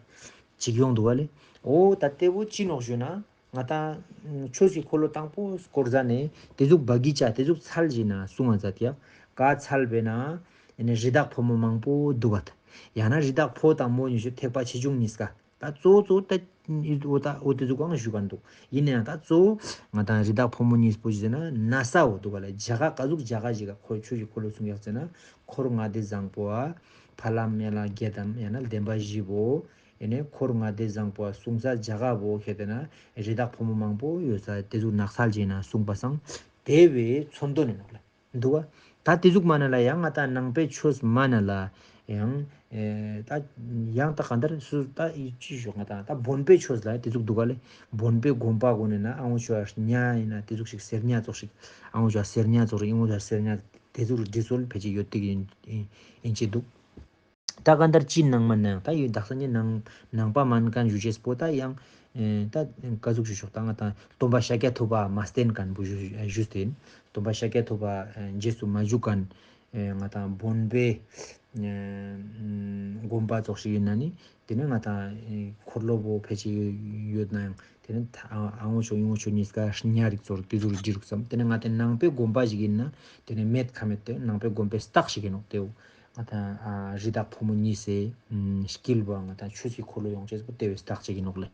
ཅིག་ཡོང་འདུག་ག་ལེ། འོ་ད་དེ་བོ་ཅི་ནོག་ཞུ་ན། ང་ཏང་ཆོས་ཀྱི་འཁོར་ལོ་དང་པོ་སྐོར་ཟ་ནེ་དེ་ཟུག་བ་གི་ཅ་དེ་ཟུག་ཚལ་ཞིག་ན་གསུང་ང་མཛད་ཡ། ཀ་ཚལ་བེ་ན་ཨེ་ནེ་རི་དྭགས་ཕོ་མོ་མང་པོ་འདུག་ག་ཡང་ན་རི་དྭགས་ཕོ་དང་མོ་གཉིས་ཤིག་ཐེག་པ་ཆེ་ཆུང་གཉིས་ཀ་ད་གཙོ་བོ་གཙོ་བོ་ད་འོ་ད་འོ་དེ་ཟུག་གང་ཞུ་ག་འདུག་ཡིན་ནའང་ད་གཙོ་བོ་ང་ཏང་རི་དྭགས་ཕོ་མོ་གཉིས་པོ་ཞིག་ཟེར་ན་ན་ས་འོ་འདུག་ག་ལེ། རྒྱ་གར་ཀ་ཟུག་རྒྱ་གར་ཞིག་ག་ཁོ་ཆོས་ཀྱི་འཁོར་ལོ་གསུང་ཡག་ཟེར་ན་འཁོར་ལྔ་སྡེ་བཟང་པོ་ཨ་འཕགས་ལམ་ཡན་ལག་བརྒྱད་དམ་ཡང་ན་བདེན་པ་བཞི་བོ། ཡིན་ནའང་འཁོར་ལྔ་སྡེ་བཟང་པོ་གསུང་ས་རྒྱ་གར་བོ་ཁྱེར་ཏེ་ན་རི་དྭགས་ཕོ་མོ་མང་པོ་ཡོད་ས་དེ་ཟུག་ནགས་ཚལ་ཞིག་ན་གསུངས་པ་སང་དེ་བའི་མཚོན་དོན་ཡིན་ནོག་ལེ། འདུག་ག་ད་དེ་ཟུག་མ་ན་ལ་ཡང་ང་ཏང་ནང་པའི་ཆོས་མ་ན་ལ་ཡང་ཨེ་ད་ཡང་ད་གང་ལྟར་སུ་ད་ཡི་ཅི་ཞུ་ང་ཏང་ད་བོན་པའི་ཆོས་ལ་དེ་ཟུག་འདུག་ག་ལེ། བོན་པའི་དགོན་པ་གུན་ན་ཨ་བོ་ཆོ་ཉ་ཡིན་ན་དེ་ཟུག་ཞིག་སེར་ཉ་ཙོགས་ཤིག་ཨ་བོ་ཆོ་སེར་ཉ་ཙོགས་ཤིག་ཨི་བོ་ཆོ་སེར་ཉ་དེ་ཟུག་འབྲི་སྲོལ་ཕལ་ཆེར་ཡོད་དེ་ཡིན་ཡིན་ཅི་འདུག་ད་གང་ལྟར་ཅི་ནང་མ་ནང་ད་ཡོད་དག་ས་ནི་ནང་ནང་པ་མན་མཁན་ཞུ་ཅེས་པོ་ད་ཡང་ཨེ་ད་ཀ་ཟུག་ཞུ་ཆོག་ད་ང་ཏང་སྟོན་པ་ཤཱཀྱ་ཐུབ་པ་མ་བསྟེན་མཁན་པོ་ཞུ་ཞུས་ཏེ་ཡིན། སྟོན་པ་ཤཱཀྱ་ཐུབ་པ་ཨེ་རྗེས་སུ་མ་བཞུགས་མཁན་ཨེ་ང་ཏང་བོན་པའི་ཨེ་དགོན་པ་ཙོགས་ཤིག་ཡིན་ན་ནི་དེ་ནི་ང་ཏང་ཨེ་འཁོར་ལོ་བོ་ཕལ་ཆེར་ཡོད་ན་ཡང་དེ་ནི་ཨ་བོ་ཆོ་ཨི་བོ་ཆོ་གཉིས་ཀ་ཉ་རིགས་ཙོགས་དེ་ཟུག་འབྲི་རུག་བསམ། དེ་ནི་ང་ཏང་ནང་པའི་དགོན་པ་ཞིག་ཡིན་ན་དེ་ནི་མེད་ཁ་མེད་དེ་ནང་པའི་དགོན་པའི་རྟགས་ཤིག་ཡིན་ནོག་དེའོ། ང་ཏང་ཨ་རི་དྭགས་ཕོ་མོ་གཉིས་སེ་ཨམ་དཀྱིལ་བ་ང་ཏང་ཆོས་ཀྱི་འཁོར་ལོ་ཡོང་ཅེས་པོ་དེ་བའི་རྟགས་ཅིག་ཡིན་ནོག་ལེ།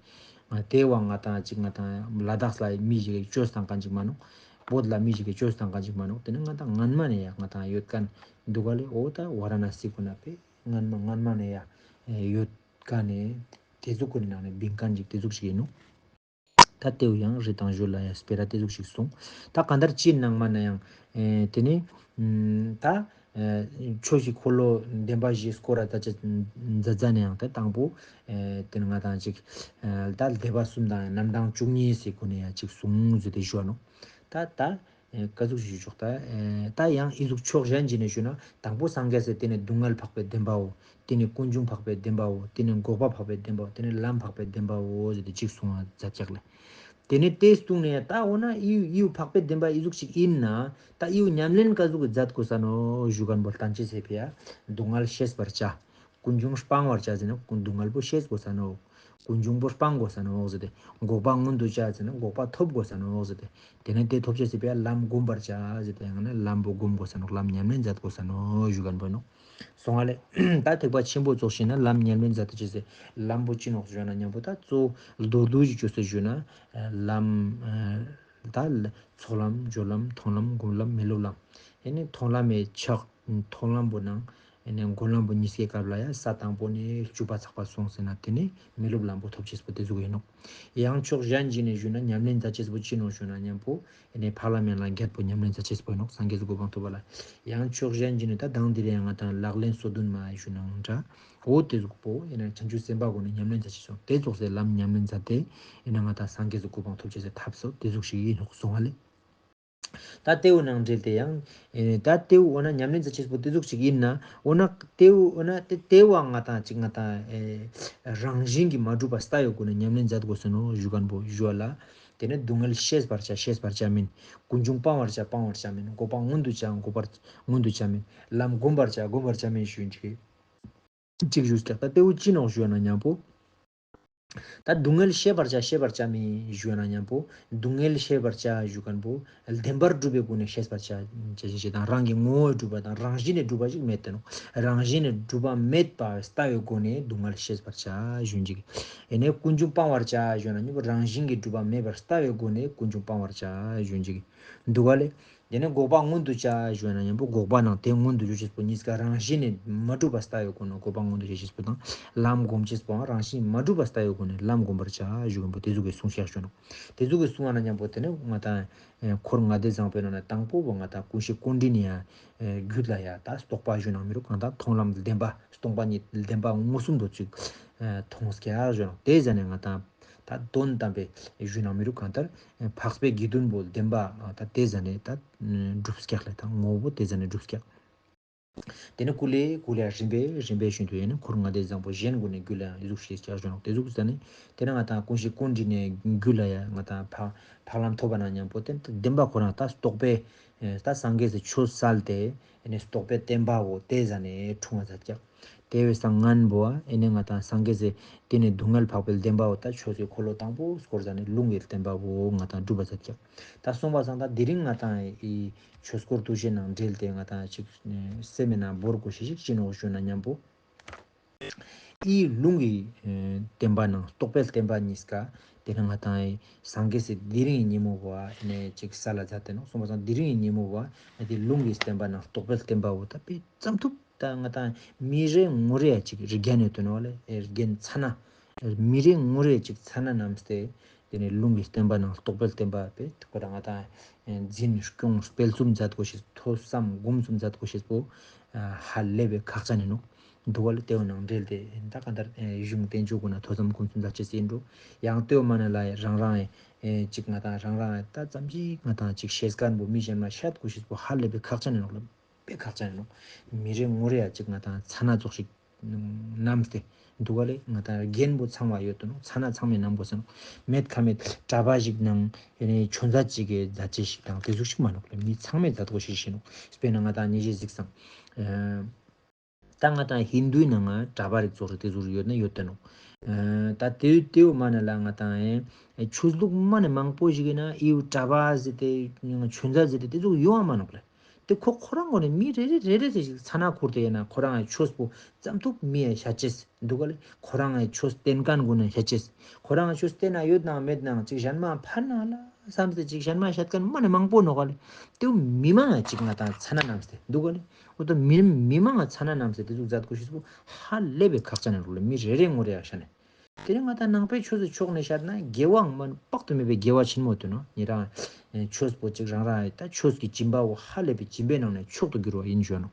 ང་དེ་བ་ང་ཏང་ཅིག་ང་ཏང་ལ་དྭགས་ལ་མི་ཞིག་གི་བཅོས་བཏང་མཁན་ཅིག་མ་ནོག་བོད་ལ་མི་ཞིག་གི་བཅོས་བཏང་མཁན་ཅིག་མ་ནོག་དེ་ནི་ང་ཏང་སྔན་མ་ནེ་ཡ་ང་ཏང་ཡོད་མཁན་འདུག་ག་ལེ། འོ་ད་ཝཱ་ར་ཎ་སི་གུན་ན་པེ་སྔན་མ་སྔན་མ་ནེ་ཡ་ཡོད་མཁན་ནི་དེ་ཟུག་གུན་ནི་ནང་ནེ་བིང་མཁན་ཅིག་དེ་ཟུག་ཞིག་ཡིན་ནོག་ད་དེའུ་ཡང་རི་དྭགས་ཞོལ་ལ་ཡང་སྤེ་ར་དེ་ཟུག་ཞིག་གསུངས། ད་གང་ལྟར་ཅི་ནང་མ་ན་ཡང་ཨེ་དེ་ནི་ཨམ་ད་ཨེ་ཆོས་ཀྱི་འཁོར་ལོ་བདེན་པ་བཞི་སྐོར་ར་ད་ཅི་མཛད་མཛད་ནས་ཡང་ད་དང་པོ་ཨེ་དེ་ནི་ང་ཏང་ཅིག་ཨེ་ད་སྡེ་པ་གསུམ་དང་རྣམ་གྲངས་བཅུ་གཉིས་སི་སྒོ་ནས་ཡང་ཅིག་གསུངས་ཟེར་ཏེ་ཞུ་བ་ནོག་ད་ད་ཨེ་ཀ་ཟུག་ཞུ་ཆོག་ད་ཨེ་ད་ཡང་ཨི་ཟུག་ཕྱོགས་གཞན་ཅིག་ནས་ཞུ་ན་དང་པོ་སངས་རྒྱས་སི་དེ་ནི་སྡུག་བསྔལ་འཕགས་པའི་བདེན་པའོ། དེ་ནི་ཀུན་འབྱུང་འཕགས་པའི་བདེན་པའོ། དེ་ནི་འགོག་པ་འཕགས་པའི་བདེན་པའོ། དེ་ནི་ལམ་འཕགས་པའི་བདེན་པའོ་ཟེར་ཏེ་ཅིག་གསུང་བ་མཛད་ཀྱག་ལེ། དེ་ནི་དེ་སྟུང་ནས་ད་འོ་ན་ཨི་ཨི་འཕགས་པའི་བདེན་པ་ཨི་ཟུག་ཅིག་ཡིན་ན་ད་ཨི་ཉམས་ལེན་ཀ་ཟུག་གི་མཛད་དགོས་ས་ནོག་ཞུ་མཁན་པོ་ལྟན་ཅི་ཟེར་ཕི་ཡ་སྡུག་བསྔལ་ཤེས་པར་བྱ། ཀུན་འབྱུང་སྤང་བར་བྱ་ཟེར་ན་ཀུན་སྡུག་བསྔལ་པོ་ཤེས་དགོས་ས་ནོག་ཀུན་འབྱུང་པོ་སྤང་དགོས་ས་ནོག་ཟེར་ཏེ། འགོག་པ་མངོན་དུ་བྱ་ཟེར་ན་འགོག་པ་ཐོབ་དགོས་ས་ནོག་ཟེར་ཏེ། དེ་ནས་དེ་ཐོབ་ཅེས་སི་ཕི་ཡ་ལམ་བསྒོམ་པར་བྱ་ཟེར་ཏེ་ཡང་ན་ལམ་པོ་བསྒོམ་དགོས་ས་ནོག་ལམ་ཉམས་ལེན་མཛད་དགོས་ས་ནོག་ཞུ་མཁན་པོ་ནོག་སོང་ང་ལེ། ད་ཐེག་པ་ཆེན་པོ་ཙོགས་ཤིག་ན་ལམ་ཉམས་ལེན་མཛད་དུ་ཅེས་སི་ལམ་པོ་ཅི་ནོག་ཞུ་ན་མཉམ་པོ་ད་གཙོ་བོ་མདོར་བསྡུས་ཤིག་བཅོས་སེ་ཞུ་ན་ལམ་ད་ཚོགས་ལམ་སྦྱོར་ལམ་མཐོང་ལམ་སྒོམ་ལམ་མི་སློབ་ལམ། ཡེ་ནི་མཐོང་ལམ་མི་ཆགས། མཐོང་ལམ་པོ་ནང་ཡེ་ནི་སྒོམ་ལམ་པོ་གཉིས་ཀའི་སྐབས་ལ་ཡང་ས་དང་པོ་ནས་བཅུ་པ་ཚགས་པ་སོང་ཟེར་ན་དེ་ནི་མི་སློབ་ལམ་པོ་ཐོབ་ཅེས་པོ་དེ་ཟུག་ཡིན་ནོག་ཡང་ཕྱོགས་གཞན་ཅིག་ནས་ཞུ་ན་ཉམས་ལེན་མཛད་ཅེས་པོ་ཅི་ནོག་ཞུ་ན་མཉམ་པོ་ཡེ་ནི་འཕགས་ལམ་ཡན་ལག་བརྒྱད་པོ་ཉམས་ལེན་མཛད་ཅེས་པོ་ཡིན་ནོག་སངས་རྒྱས་སི་གོ་འཕང་ཐོབ་པ་ལ། ཡང་ཕྱོགས་གཞན་ཅིག་ནས་ད་དང་དེ་རིང་ང་དང་ལག་ལེན་སོ་བདུན་མ་ཞུ་ནའང་འདྲ། འོ་དེ་ཟུག་པོ་ཡེ་ནི་བྱང་ཆུབ་སེམས་དཔའ་གུན་ནི་ཉམས་ལེན་མཛད་ཅེས་སོང་དེ་ཙོགས་སེ་ལམ་ཉམས་ལེན་མཛད་དེ་ཡེ་ནི་ང་དང་སངས་རྒྱས་སི་གོ་འཕང་ཐོབ་ཅེས་སི་ཐབས་སོ་དེ་ཟུག་ཞིག་ཡིན་ནོག་སོང་བ་ལེ། ད་དེའུ་ནང་འབྲེལ་ཏེ་ཡང་། ཨེ་ད་དེའུ་འོ་ན་ཉམས་ལེན་མཛད་ཅེས་པོ་དེ་ཟུག་ཅིག་ཡིན་ན། འོ་ན་དེའུ་འོ་ན་དེ་དེའུ་ང་དང་ཅིག་ང་དང་ཨེ་རང་བཞིན་གྱིས་མ་གྲུབ་པ་ས་ཡོད་གུན་ནི་ཉམས་ལེན་མཛད་དགོས་ས་ནོག་ཞུ་མཁན་པོ་ཞུ་བ་ལ། དེ་ནི་སྡུག་བསྔལ་ཤེས་པར་བྱ་ཤེས་པར་བྱ་མིན། ཀུན་འབྱུང་སྤང་བར་བྱ་སྤང་བར་བྱ་མིན། འགོག་པ་མངོན་དུ་བྱ་འགོག་པར་མངོན་དུ་བྱ་མིན། ལམ་བསྒོམ་པར་བྱ་བསྒོམ་པར་བྱ་མིན་ཞུ་ཡིན་ཅིག་ཅིག་ཞུས་ཀྱག་ད་དེའུ་ཅི་ནོག་ཞུ་བ་ན་མཉམ་པོ། ད་སྡུག་བསྔལ་ཤེས་པར་བྱ། ཤེས་པར་བྱ་མི་ཞུ་ན་མཉམ་པོ་སྡུག་བསྔལ་ཤེས་པར་བྱ་ཞུ་མཁན་པོ་བདེན་པར་གྲུབ་པའི་སྒོ་ནས་ཤེས་པར་བྱ་ཞེས་དང་། རང་གི་ངོ་བོས་གྲུབ་པ་དང་རང་བཞིན་ནས་གྲུབ་པ་ཞིག་མེད་དེ་ནོག། རང་བཞིན་ནས་གྲུབ་པ་མེད་པ་ལྟ་བའི་སྒོ་ནས་སྡུག་བསྔལ་ཤེས་པར་བྱ་ཞུ་ཅིག། ཨེ་ནས་ཀུན་འབྱུང་སྤང་བར་བྱ་ཞུ་ན་མཉམ་པོ་རང་བཞིན་གྱིས་གྲུབ་པ་མེད་པར་ལྟ་བའི་སྒོ་ནས་ཀུན་འབྱུང་སྤང་བར་བྱ་ཞུ་ཅིག་འདུག་ག་ལེ། དེ་ནས་འགོག་པ་མངོན་དུ་བྱ་ཞུ་ན་མཉམ་པོ་འགོག་པ་ནང་དེ་མངོན་དུ་འཇུག་ཅེས་པོ་གཉིས་ཀ་རང་བཞིན་ནས་མ་གྲུབ་པ་ལྟ་བའི་སྒོ་ནས་འགོག་པ་མངོན་དུ་བྱ་ཅེས་པོ་དང་། ལམ་སྒོམ་ཅེས་པོའང་རང་བཞིན་མ་གྲུབ་པ་ལྟ་བའི་སྒོ་ནས་ལམ་སྒོམ་པར་བྱ་ཞུ་མཁན་པོ་དེ་ཟུག་གི་གསུངས་ཤག་ཞུ་ནོག། དེ་ཟུག་གི་གསུང་བ་ན་མཉམ་པོ་དེ་ནས་ང་དང་ཨེ་འཁོར་ལྔ་སྡེ་བཟང་པོའི་ནང་ནས་དང་པོ་བོ་ང་དང་ཀུན་ཤེས་ཀུན་རིག་ནས་ཡང་ཨེ་རྒྱུད་ལ་ཡང་ད་རྟོག་པ་ཞུ་ན་མི་རུག། ང་དང་མཐོང་ལམ་བདེན་པ་སྟོང་པ་ཉིད་བདེན་པ་མངོན་སུམ་དུ་ཅིག་ཨེ་མཐོང་སྐྱ་ཞུ་ནོག། དེ་ཟ་ནས་ང་དང་ད་དོན་དམ་པའི་ཞུ་ན་མི་རུག། གང་ལྟར་འཕགས་པའི་དགེ་འདུན་པོ་བདེན་པ་ད་དེ་ཟ་ནས་ད་གྲུབ་སྐྱག་ལེ། ད་ངོ་བོ་དེ་ཟ་ནས་གྲུབ་སྐྱག། དེ་ནས་ཀུ་ལེ་ཀུ་ལེ་རིམ་པས་རིམ་པས་བཞིན་དུ་ཡིན་ན་འཁོར་ལྔ་སྡེ་བཟང་པོ་གཞན་ཀུན་ནས་རྒྱུད་ལ་ཡང་ཨི་ཟུག་ཤེས་སྐྱག་ཞུ་ནོག། དེ་ཟུག་ཟ་ནས་དེ་ནས་ང་དང་ཀུན་ཤེས་ཀུན་རིག་ནས་རྒྱུད་ལ་ཡང་ང་དང་འཕགས་འཕགས་ལམ་ཐོབ་པ་ན་མཉམ་པོ་དེ་བདེན་པ་ཁོ་རང་ད་རྟོགས་པའི་ད་སངས་རྒྱས་སི་ཆོས་སལ་ཏེ་ཨེ་ནས་རྟོགས་པའི་བརྟན་པ་བོ་དེ་ཟ་ནས་འཁྲུངས་པ་ཟ་སྐྱག། དེ་བས་སང་ངན་པོ་ཨེ་ནས་ང་དང་སངས་རྒྱས་སི་དེ་ནས་སྡུག་བསྔལ་འཕགས་པའི་བདེན་པ་བོ་ད་ཆོས་སི་འཁོར་ལོ་དང་པོ་སྐོར་ཟ་ནས་ལུང་གི་བདེན་པ་བོ་ང་དང་སྒྲུབ་པ་ཟ་སྐྱག། ད་གསུངས་པ་སང་ད་དེ་རིང་ང་དང་ཨི་ཆོས་སྐོར་དུ་ཞེ་ནང་འབྲེལ་ཏེ་ང་དང་ཅིག་སེམས་ནང་བོར་དགོས་ཤེས་ཤིག་ཅི་ནོག་ཞུ་ན་མཉམ་པོ་ཨི་ལུང་གི་བདེན་པ་ནང་རྟོགས་པའི་བདེན་པ་གཉིས་ཀ་དེ་ནས་ང་དང་ཨི་སངས་རྒྱས་སི་དེ་རིང་གི་ཉིན་མོ་བོ་ཨེ་ནས་ཅིག་སལ་ལ་མཛད་དེ་ནོག། གསུངས་པ་སང་དེ་རིང་གི་ཉིན་མོ་བོ་ཨེ་དེ་ལུང་གི་བདེན་པ་ནང་རྟོགས་པའི་བདེན་པ་བོ་ད་དཔེ་ཙམ་ཐུབ། ད་ང་དང་མི་རེ་ངོ་རེ་ཡ་ཅིག་རིག་རྒྱན་ཡོད་དོ་ནོ་ལེ། རིག་རྒྱན་ཚ་ན་མི་རེ་ངོ་རེ་ཅིག་ཚ་ན་རྣམས་ཏེ་དེ་ནས་ལུང་གི་བསྟན་པ་ནང་རྟོགས་པའི་བསྟན་པ་པས་ཁོ་རང་ང་དང་འཛིན་སྐྱོང་སྤེལ་གསུམ་མཛད་དགོས་ཤེས་ཐོས་བསམ་སྒོམ་གསུམ་མཛད་དགོས་ཤེས་པོ་ཧ་ལས་པའི་ཁག་ཅན་ཡིན་ནོག། འདུག་ག་ལེ། དེའོ་ནང་འབྲེལ་ཏེ་ད་གང་ལྟར་གཞུང་བསྟན་བཅོས་ཀུན་ན་ཐོས་བསམ་སྒོམ་གསུམ་མཛད་ཅེས་ཡིན་འགྲོ། ཡང་དེའོ་མ་ན་ལ་རང་རང་ཅིག་ང་དང་རང་རང་ད་ཙམ་ཅིག་ང་དང་ཅིག་ཤེས་མཁན་པོ་མི་གཞན་མ་བཤད་དགོས་ཤེས་པོ་ཧ་ལས་པའི་ཁག་ཅན་ཡིན་ནོག་ལེ། དཔེ་ཁག་ཅན་ཡིན་ནོག། མི་རེ་ངོ་རེ་ཡ་ཅིག་ང་དང་ཚ་ན་ཙོགས་ཤིག་རྣམས་ཏེ་འདུག་ག་ལེ། ང་དང་རྒན་པོ་ཚང་མ་ཡོད་དོ་ནོག། ཚ་ན་ཚང་མའི་རྣམ་པོ་ཟེར་ནོག། མེད་ཁ་མེད་གྲྭ་པ་ཞིག་ནང་ཡང་ན་ཆོས་མཛད་ཅིག་གི་མཛད་ཅེས་ཤིག་དང་དེ་ཟུག་ཤིག་མ་ནོག་ལེ། མི་ཚང་མས་མཛད་དགོས་ཤེས་ཤིག་ནོག། དཔེར་ན་ང་དང་ཉེ་ཞའི་གཟིགས་སང་ཨ་ད་ང་དང་ཧིན་དུའི་ནང་ང་གྲྭ་པ་རིགས་ཙོགས་རིགས་དེ་ཟུག་ཡོད་ན་ཡོད་དེ་ནོག། ཨ་ད་དེ་དེའུ་མ་ན་ལ་ང་དང་ཨེ་ཆོས་ལུགས་མ་ནི་མང་པོ་ཞིག་ཡིན་ན་ཨིའུ་གྲྭ་པ་ཟེར་ཏེ་ཆོས་མཛད་ཟེར་ཏེ་དེ་ཟུག་ཡོང་བ་མ་ནོག་ལེ། དེ་ཁོ་ཁོ་རང་ངོས་ནས་མི་རེ་རེ་རེ་རེ་ཟེར་ཞིག་ཚ་ན་ཁུར་ཏེ་ཡིན་ན་ཁོ་རང་ཆོས་པོ་ཙམ་ཐུབ་མི་ཡ་ཤ་ཅེས་འདུག་ག་ལེ། ཁོ་རང་ཆོས་བསྟེན་མཁན་ཀུན་ན་ཤ་ཅེས། ཁོ་རང་ཆོས་བསྟེན་ན་ཡོད་ནང་མེད་ནང་ཅིག་གཞན་མ་ཕན་ན་ལ་བསམ་སྟེ་ཅིག་གཞན་མ་བཤད་མཁན་མ་ནི་མང་པོ་ནོག་ག་ལེ། དེ་མི་མང་ཅིག་ང་དང་ཚ་ན་རྣམས་ཏེ་འདུག་ག་ལེ། འོ་ད་མི་མི་མང་ཚ་ན་རྣམས་ཏེ་དེ་ཟུག་མཛད་དགོས་ཤེས་པོ་ཧ་ལས་པའི་ཁག་ཅན་ཡིན་ནོག་ལེ། མི་རེ་རེ་ངོ་རེ་ཡ་ཤ་ནས། དེ་རིང་ང་དང་ནང་པའི་ཆོས་སི་ཕྱོགས་ནས་བཤད་ན་དགེ་བའང་མ་དཔག་ཏུ་མེད་པའི་དགེ་བ་ཆེན་མོ་དུ་ནོ། ཉེ་རང་ཆོས་པོ་ཅིག་རང་རང་ད་ཆོས་ཀྱི་སྦྱིན་པ་བོ་ཧ་ལས་པའི་སྦྱིན་པའི་ནང་ནས་མཆོག་ཏུ་གྱུར་བ་ཡིན་ཞུ་ནོག།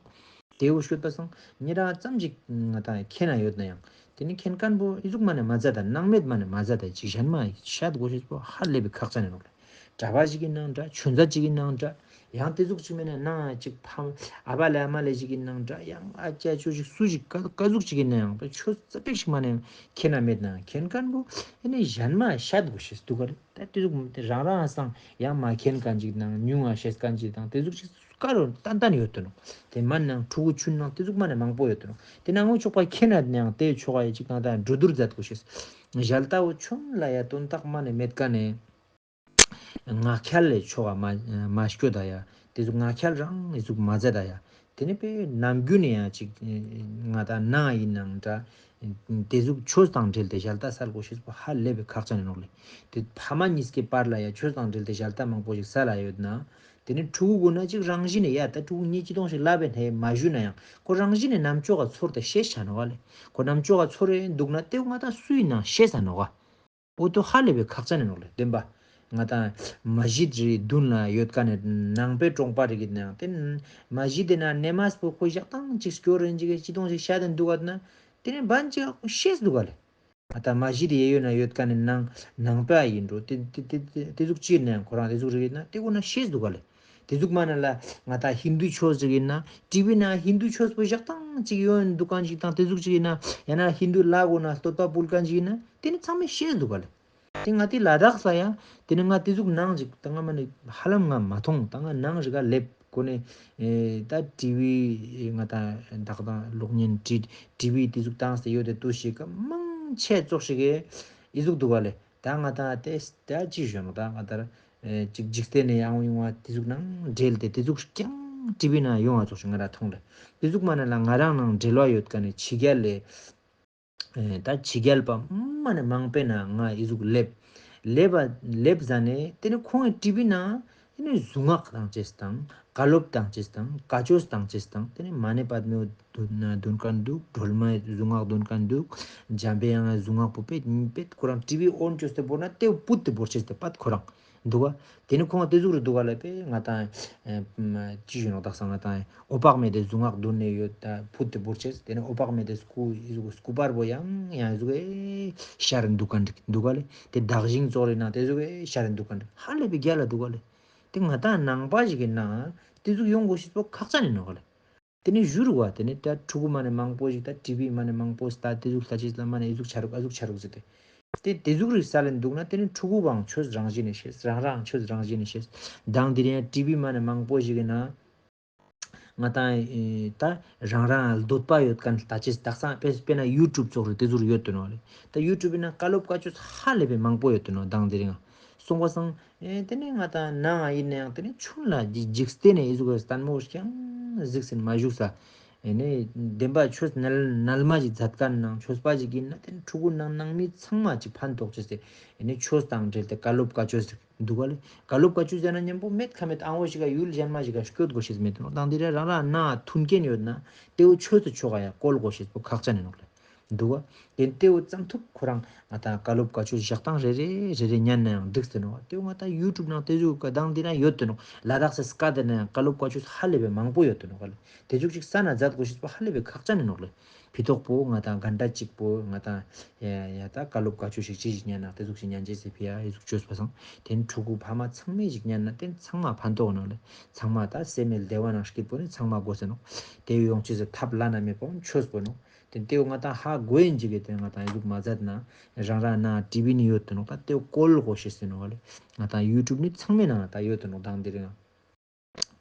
དེ་བོ་ཤོད་པ་སང་ཉེ་རང་ཙམ་ཅིག་ང་དང་མཁྱེན་ན་ཡོད་ན་ཡང་དེ་ནི་མཁྱེན་མཁན་པོ་ཨི་ཟུག་མ་ནས་མ་མཛད་ད་སྣང་མེད་མ་ནས་མ་མཛད་ད་ཅིག་གཞན་མ་བཤད་དགོས་ཤེས་པོ་ཧ་ལས་པའི་ཁག་ཅན་ཡིན་ནོག་ལེ། གྲྭ་པ་ཞིག་གི་ནང་འདྲ། ཆོས་མཛད་ཅིག་གི་ནང་འདྲ། ཡང་དེ་ཟུག་ཅིག་མེད་ན་ནང་ཅིག་ཕ་ཨ་བ་ལེ་ཨ་མ་ལེ་ཞིག་གི་ནང་འདྲ། ཡང་ཨ་ཅག་ཅོ་ཞིག་སུ་ཞིག་ཀ་ཀ་ཟུག་ཅིག་གི་ནང་ཡང་ཆོས་ཙ་པིག་ཞིག་མ་ནས་མཁྱེན་ན་མེད་ན་མཁྱེན་མཁན་པོ་ཨེ་ནི་གཞན་མ་བཤད་དགོས་ཤེས་འདུག་ག་ལེ། ད་དེ་ཟུག་རང་རང་སང་ཡང་མ་མཁྱེན་མཁན་ཅིག་དང་ཉུང་ང་ཤེས་མཁན་ཅིག་དང་དེ་ཟུག་ཅིག་ཀ་རུ་ཏན་ཏན་ཡོད་དོ་ནོག། དེ་མ་ནང་ཕྲུ་གུ་ཆུན་ནང་དེ་ཟུག་མ་ནས་མང་པོ་ཡོད་དོ་ནོག། དེ་ནང་ངོ་ཆོག་པ་མཁྱེན་ན་ཡང་དེ་ཆོག་ག་ཡ་ཅིག་དང་ད་འགྲོ་བསྡུར་མཛད་དགོས་ཤེས། ཞལ་ལྟ་བོ་ཆུན་ལ་ཡ་དོན་དག་མ་ནས་མེད་ཀ་ནས། ངག་འཁྱལ་ལས་ཆོག་ག་མ་མ་སྐྱོད་ད་ཡ། དེ་ཟུག་ངག་འཁྱལ་རང་ཨི་ཟུག་མ་མཛད་ད་ཡ། དེ་ནི་དཔེ་ནམ་རྒྱུན་ནས་ཡང་ཅིག་ང་དང་ནང་ཡིན་ནང་འདྲ། དེ་ཟུག་ཆོས་དང་འབྲེལ་ཏེ་ཞལ་ལྟ་སལ་དགོས་ཤེས་པོ་ཧ་ལས་པའི་ཁག་ཅན་ཡིན་ནོག་ལེ། དེ་ཕ་མ་གཉིས་ཀའི་བར་ལ་ཡ་ཆོས་དང་འབྲེལ་ཏེ་ཞལ་ལྟ་མང་པོ་ཞིག་སལ་ཡོད་ན། དེ་ནི་ཕྲུ་གུ་ཀུན་ན་ཅིག་རང་བཞིན་ནས་ཡ་ད་ཕྲུ་གུ་གཉིས་ཅི་དོང་ཞིག་ལབ་པའི་ནས་མ་ཞུ་ན་ཡང་ཁོ་རང་བཞིན་ནས་ནམ་ཅོག་ག་ཚོར་ཏེ་ཤེས་ཆ་ནོག་ག་ལེ། ཁོ་ནམ་ཅོག་ག་ཚོར་རེ་འདུག་ན་དེ་ང་དང་སུ་ཡིན་ནང་ཤེས་ས་ནོག་ག། འོ་དོ་ཧ་ལས་པའི་ཁག་ཅན་ཡིན་ནོག་ལེ། བདེན་པ། ང་དང་མ་གཞི་རི་མདུན་ལ་ཡོད་ཀ་ནས་ནང་པའི་གྲོང་པ་རིག་གི་ནང་དེ་མ་གཞི་དེ་ན་གནས་མ་སྤོ་ཁོ་ཞག་དང་ཅིག་སྐྱོར་རེན་ཅིག་ཅི་དོང་ཞིག་ཤ་དན་འདུག་ག་ན་དེ་ནས་བན་ཅིག་ཤེས་འདུག་ག་ལེ། ང་དང་མ་གཞི་དེ་ཡེ་ཡོད་ན་ཡོད་ཀ་ནས་ནང་ནང་པ་ཡིན་འགྲོ་དེ་དེ་དེ་དེ་ཟུག་ཅིག་ནས་ཁོ་རང་དེ་ཟུག་རིག་གི་ན་དེ་ཀུན་ན་ཤེས་འདུག་ག་ལེ། དེ་ཟུག་མ་ན་ལ་ང་དང་ཧིན་དུ་ཆོས་ཟེར་གི་ན་ཊི་ཝི་ན་ཧིན་དུ་ཆོས་པོ་ཞག་དང་ཅིག་ཡོད་འདུག་ག་ཅིག་དང་དེ་ཟུག་ཅིག་ཡིན་ན་ཡང་ན་ཧིན་དུ་ལ་གོ་ན་བསྟོད་པ་ཕུལ་ག་ཅིག་ཡིན་ན་དེ་ནི་ཚང་མས་ཤེས་འདུག་ག་ལེ། དེ་ང་དེ་ལ་དྭགས་ལ་ཡང་དེ་ནི་ང་དེ་ཟུག་ནང་ཅིག་ད་ང་མ་ནི་ཧ་ལམ་ང་མ་མཐོང་། ད་ང་ནང་རི་ག་ལེབ་གོ་ནས་ད་ཊི་ཝི་ང་དང་དག་དང་གློག་བརྙན་ཊི་ཊི་ཝི་དེ་ཟུག་བཏང་སྟེ་ཡོད་དེ་ཏུ་ཞིག་ག་མང་ཆེ་ཙོགས་ཤིག་གི་ཨི་ཟུག་འདུག་ག་ལེ། ད་ང་ཏང་ཏེ་ད་ཅི་ཞུ་ནོག་ད་ང་ཏང་ཅིག་འཇིག་རྟེན་ནེ་ཡང་ཡོང་བ་ཏེ་ཟུག་ནང་འབྲེལ་ཏེ་ཏེ་ཟུག་ཀྱང་ཊི་ཝི་ནང་ཡོང་བ་ཙོགས་ཤིག་ང་ར་མཐོང་ལེ། ཏེ་ཟུག་མ་ནེ་ལ་ང་རང་ནང་འབྲེལ་བ་ཡོད་མཁན་ནི་ཕྱི་རྒྱལ་ལེ། ཨེ་ད་ཕྱི་རྒྱལ་པ་མ་ནེ་མང་པོའི་ནང་ང་ཨི་ཟུག་ལེབ། ལེབ་པ་ལེབ་ཟ་ནེ་ཏེ་ནེ་ཁོང་གི་ཊི་ཝི་ནང་ཏེ་ནེ་གཟུངས་སྔགས་བཏང་ཅེས་དང་བཀའ་སློབ་བཏང་ཅེས་དང་བཀའ་ཆོས་བཏང་ཅེས་དང་ཏེ་ནེ་མ་ཎི་པདྨོ་འདོན་འདོན་མཁན་འདུག་སྒྲོལ་མའི་གཟུངས་སྔགས་འདོན་མཁན་འདུག་འཇམ་པའི་དབྱངས་གཟུངས་སྔགས་པོ་པེད་པེད་ཁོ་རང་ཊི་ཝི་ཨོན་ཅོས་ཏེ་བོར་ན་ཏེ་བོ་ཕུད་དེ་བོར་ཅེས་ཏེ་པད་ཁོ་རང་འདུག་ག་ཏེ་ནེ་ཁོང་ཏེ་ཟུག་རུ་འདུག་ག་ལེ། པེ་ང་ཏང་ཨེ་ཅི་ཞུ་ནོག་དག་ས་ང་ཏང་འོད་དཔག་མེད་དེ་གཟུངས་སྔགས་འདོན་ནེ་ཡོད་ད་ཕུད་དེ་བོར་ཅེས། ཏེ་ནེ་འོད་དཔག་མེད་དེ་སྐུ་ཨི་ཟུག་སྐུ་པར་བོ་ཡང་ཡང་ཨི་ཟུག་ཨེ་ཤར་འདུག་ག་འདུག་ག་ལེ། ཏེ་དག་ཞིང་ཙོགས་རེ་ནང་ཏེ་ཟུག་ཨེ་ཤར་འདུག་ག་ཧ་ལས་པའི་རྒྱལ་ལ་འདུག་ག་ལེ། ཏེ་ང་ཏང་ནང་པ་ཞིག་གི་ནང་ཏེ་ཟུག་ཡོང་དགོས་ཤེས་པོ་ཁག་ཅན་ཨིན་ནོག་ག་ལེ། ཏེ་ནེ་ཞུ་རུག་པ་ཏེ་ནེ་ད་ཕྲུ་གུ་མ་ནེ་མང་པོ་ཞིག་ད་ཊི་ཝི་མ་ནེ་མང་པོ་ད་ཏེ་ཟུག་ལྟ་ཅེས་ལ་མ་ནེ་ཨི་ཟུག་ཆ་རུག་ཨ་ཟུག་ཆ་རུག་ཟེར་ཏེ། ཏེ་ཏེ་ཟུག་རིག་ས་ལེན་འདུག་ན་ཏེ་ནེ་ཕྲུ་གུ་བོའང་ཆོས་རང་བཞིན་ནེ་ཤེས། རང་རང་ཆོས་རང་བཞིན་ནེ་ཤེས། མདང་དེ་རིང་ཊི་ཝི་མ་ནེ་མང་པོ་ཞིག་གི་ནང་ང་ཏང་ཨེ་ད་རང་རང་འདོད་པ་ཡོད་མཁན་ལྟ་ཅེས་དག་ས་དཔེ་དཔེར་ན་ཡུ་ཊུབ་ཙོགས་རེ་ཏེ་ཟུག་རེ་ཡོད་དེ་ནོག་ལེ། ད་ཡུ་ཊུབ་ཨིན་ན་བཀའ་སློབ་བཀའ་ཆོས་ཧ་ལས་པའི་མང་པོ་ཡོད་དེ་ནོག་མདང་དེ་རིང་སོང་པ་སང་ཨེ་ཏེ་ནེ་ང་ཏང་ནང་ཨིན་ན་ཡང་ཏེ་ནེ་ཆུང་ལ་འཇིག་རྟེན་ནེ་ཨི་ཟུག་གི་ལྟད་མོ་ཞིག་ཡང་གཟིགས་སིན་མ་བཞུགས་ས། ཨེ་ནེ་བདེན་པ་ཆོས་ནལ་ནལ་མ་ཞིག་མཛད་མཁན་ནང་ཆོས་པ་ཞིག་ཨིན་ན་ཏེ་ནེ་ཕྲུ་གུ་ནང་ནང་མི་ཚང་མ་ཅིག་ཕན་ཐོགས་ཅེས་ཏེ་ཨེ་ནེ་ཆོས་དང་འབྲེལ་ཏེ་བཀའ་སློབ་བཀའ་ཆོས་ཟེར་འདུག་ག་ལེ། བཀའ་སློབ་བཀའ་ཆོས་ཟེར་ན་མཉམ་པོ་མེད་ཁ་མེད་ཨང་བོ་ཞིག་ག་ཡུལ་གཞན་མ་ཞིག་ག་སྐྱོད་དགོས་ཤེས་མེད་དེ་ནོག་དང་དེ་ར་རང་རང་ནང་མཐུན་རྐྱེན་ཡོད་ན་ཏེ་བོ་ཆོས་སི་ཕྱོགས་ཀ་ཡང་བཀོལ་དགོས་ཤེས་པོ་ཁག་ཅན་ཨིན་ནོག་ལེ། འདུག་ག་ཏེ་ཏེ་བོ་ཙམ་ཐུབ་ཁོ་རང་ང་ཏང་བཀའ་སློབ་བཀའ་ཆོས་ཞག་དང་རེ་རེ་རེ་རེ་ཉན་ན་ཡང་འགྲིག་སྟེ་ནོག་ཏེ་བོ་ང་ཏང་ཡུ་ཊུབ་ནང་ཏེ་ཟུག་ག་དང་དེ་ན་ཡོད་དེ་ནོག་ལ་དྭགས་སི་སྐད་དེ་ན་ཡང་བཀའ་སློབ་བཀའ་ཆོས་ཧ་ལས་པའི་མང་པོ་ཡོད་དེ་ནོག་ག་ལེ། ཏེ་ཟུག་ཅིག་ས་ན་མཛད་དགོས་ཤེས་པོ་ཧ་ལས་པའི་ཁག་ཅན་ཨིན་ནོག་ལེ། ཕི་ཏོག་པོ་ང་ཏང་གན་ཊ་གཅིག་པོ་ང་ཏང་ཡ་ཡ་ད་བཀའ་སློབ་བཀའ་ཆོས་ཤིག་ཅི་ཞིག་ཉན་ན་ཏེ་ཟུག་ཞིག་ཉན་ཅེས་སི་ཕི་ཡ་ཨི་ཟུག་ཅོས་པ་སང་ཏེ་ནེ་ཕྲུ་གུ་ཕ་མ་ཚང་མས་ཞིག་ཉན་ན་ཏེ་ཚང་མ་ཕན་ཐོགས་ནོག་ལེ། ཚང་མ་ད་སེམས་མི་བདེ་བ་ནང་སྐྱིད་པོ་ནི་ཚང་མ་དགོས་ཟེར་ནོག་ཏེ་ཡོང་ཅེས་སི་ཐབས་བླ་ན་མེད་པོ་ཆོས་པོ་ནོག་ཏེ་ཏེ་བོ་ང་ཏང་ཧ་གོ་ཡིན་ཅིག་གི་ཏེ་ང་ཏང་ཨི་ཟུག་མ་མཛད་ན་རང་རང་ནང་ཊི་ཝི་ནི་ཡོད་དེ་ནོག་ད་ཏེ་བོ་བཀོལ་དགོས་ཤེས་ཨིན་ནོག་ལེ། ང་ཏང་ཡུ་ཊུབ་ནི་ཚང་མའི་ནང་ད་ཡོད་དེ་ནོག་དང་དེ་རིང་ང་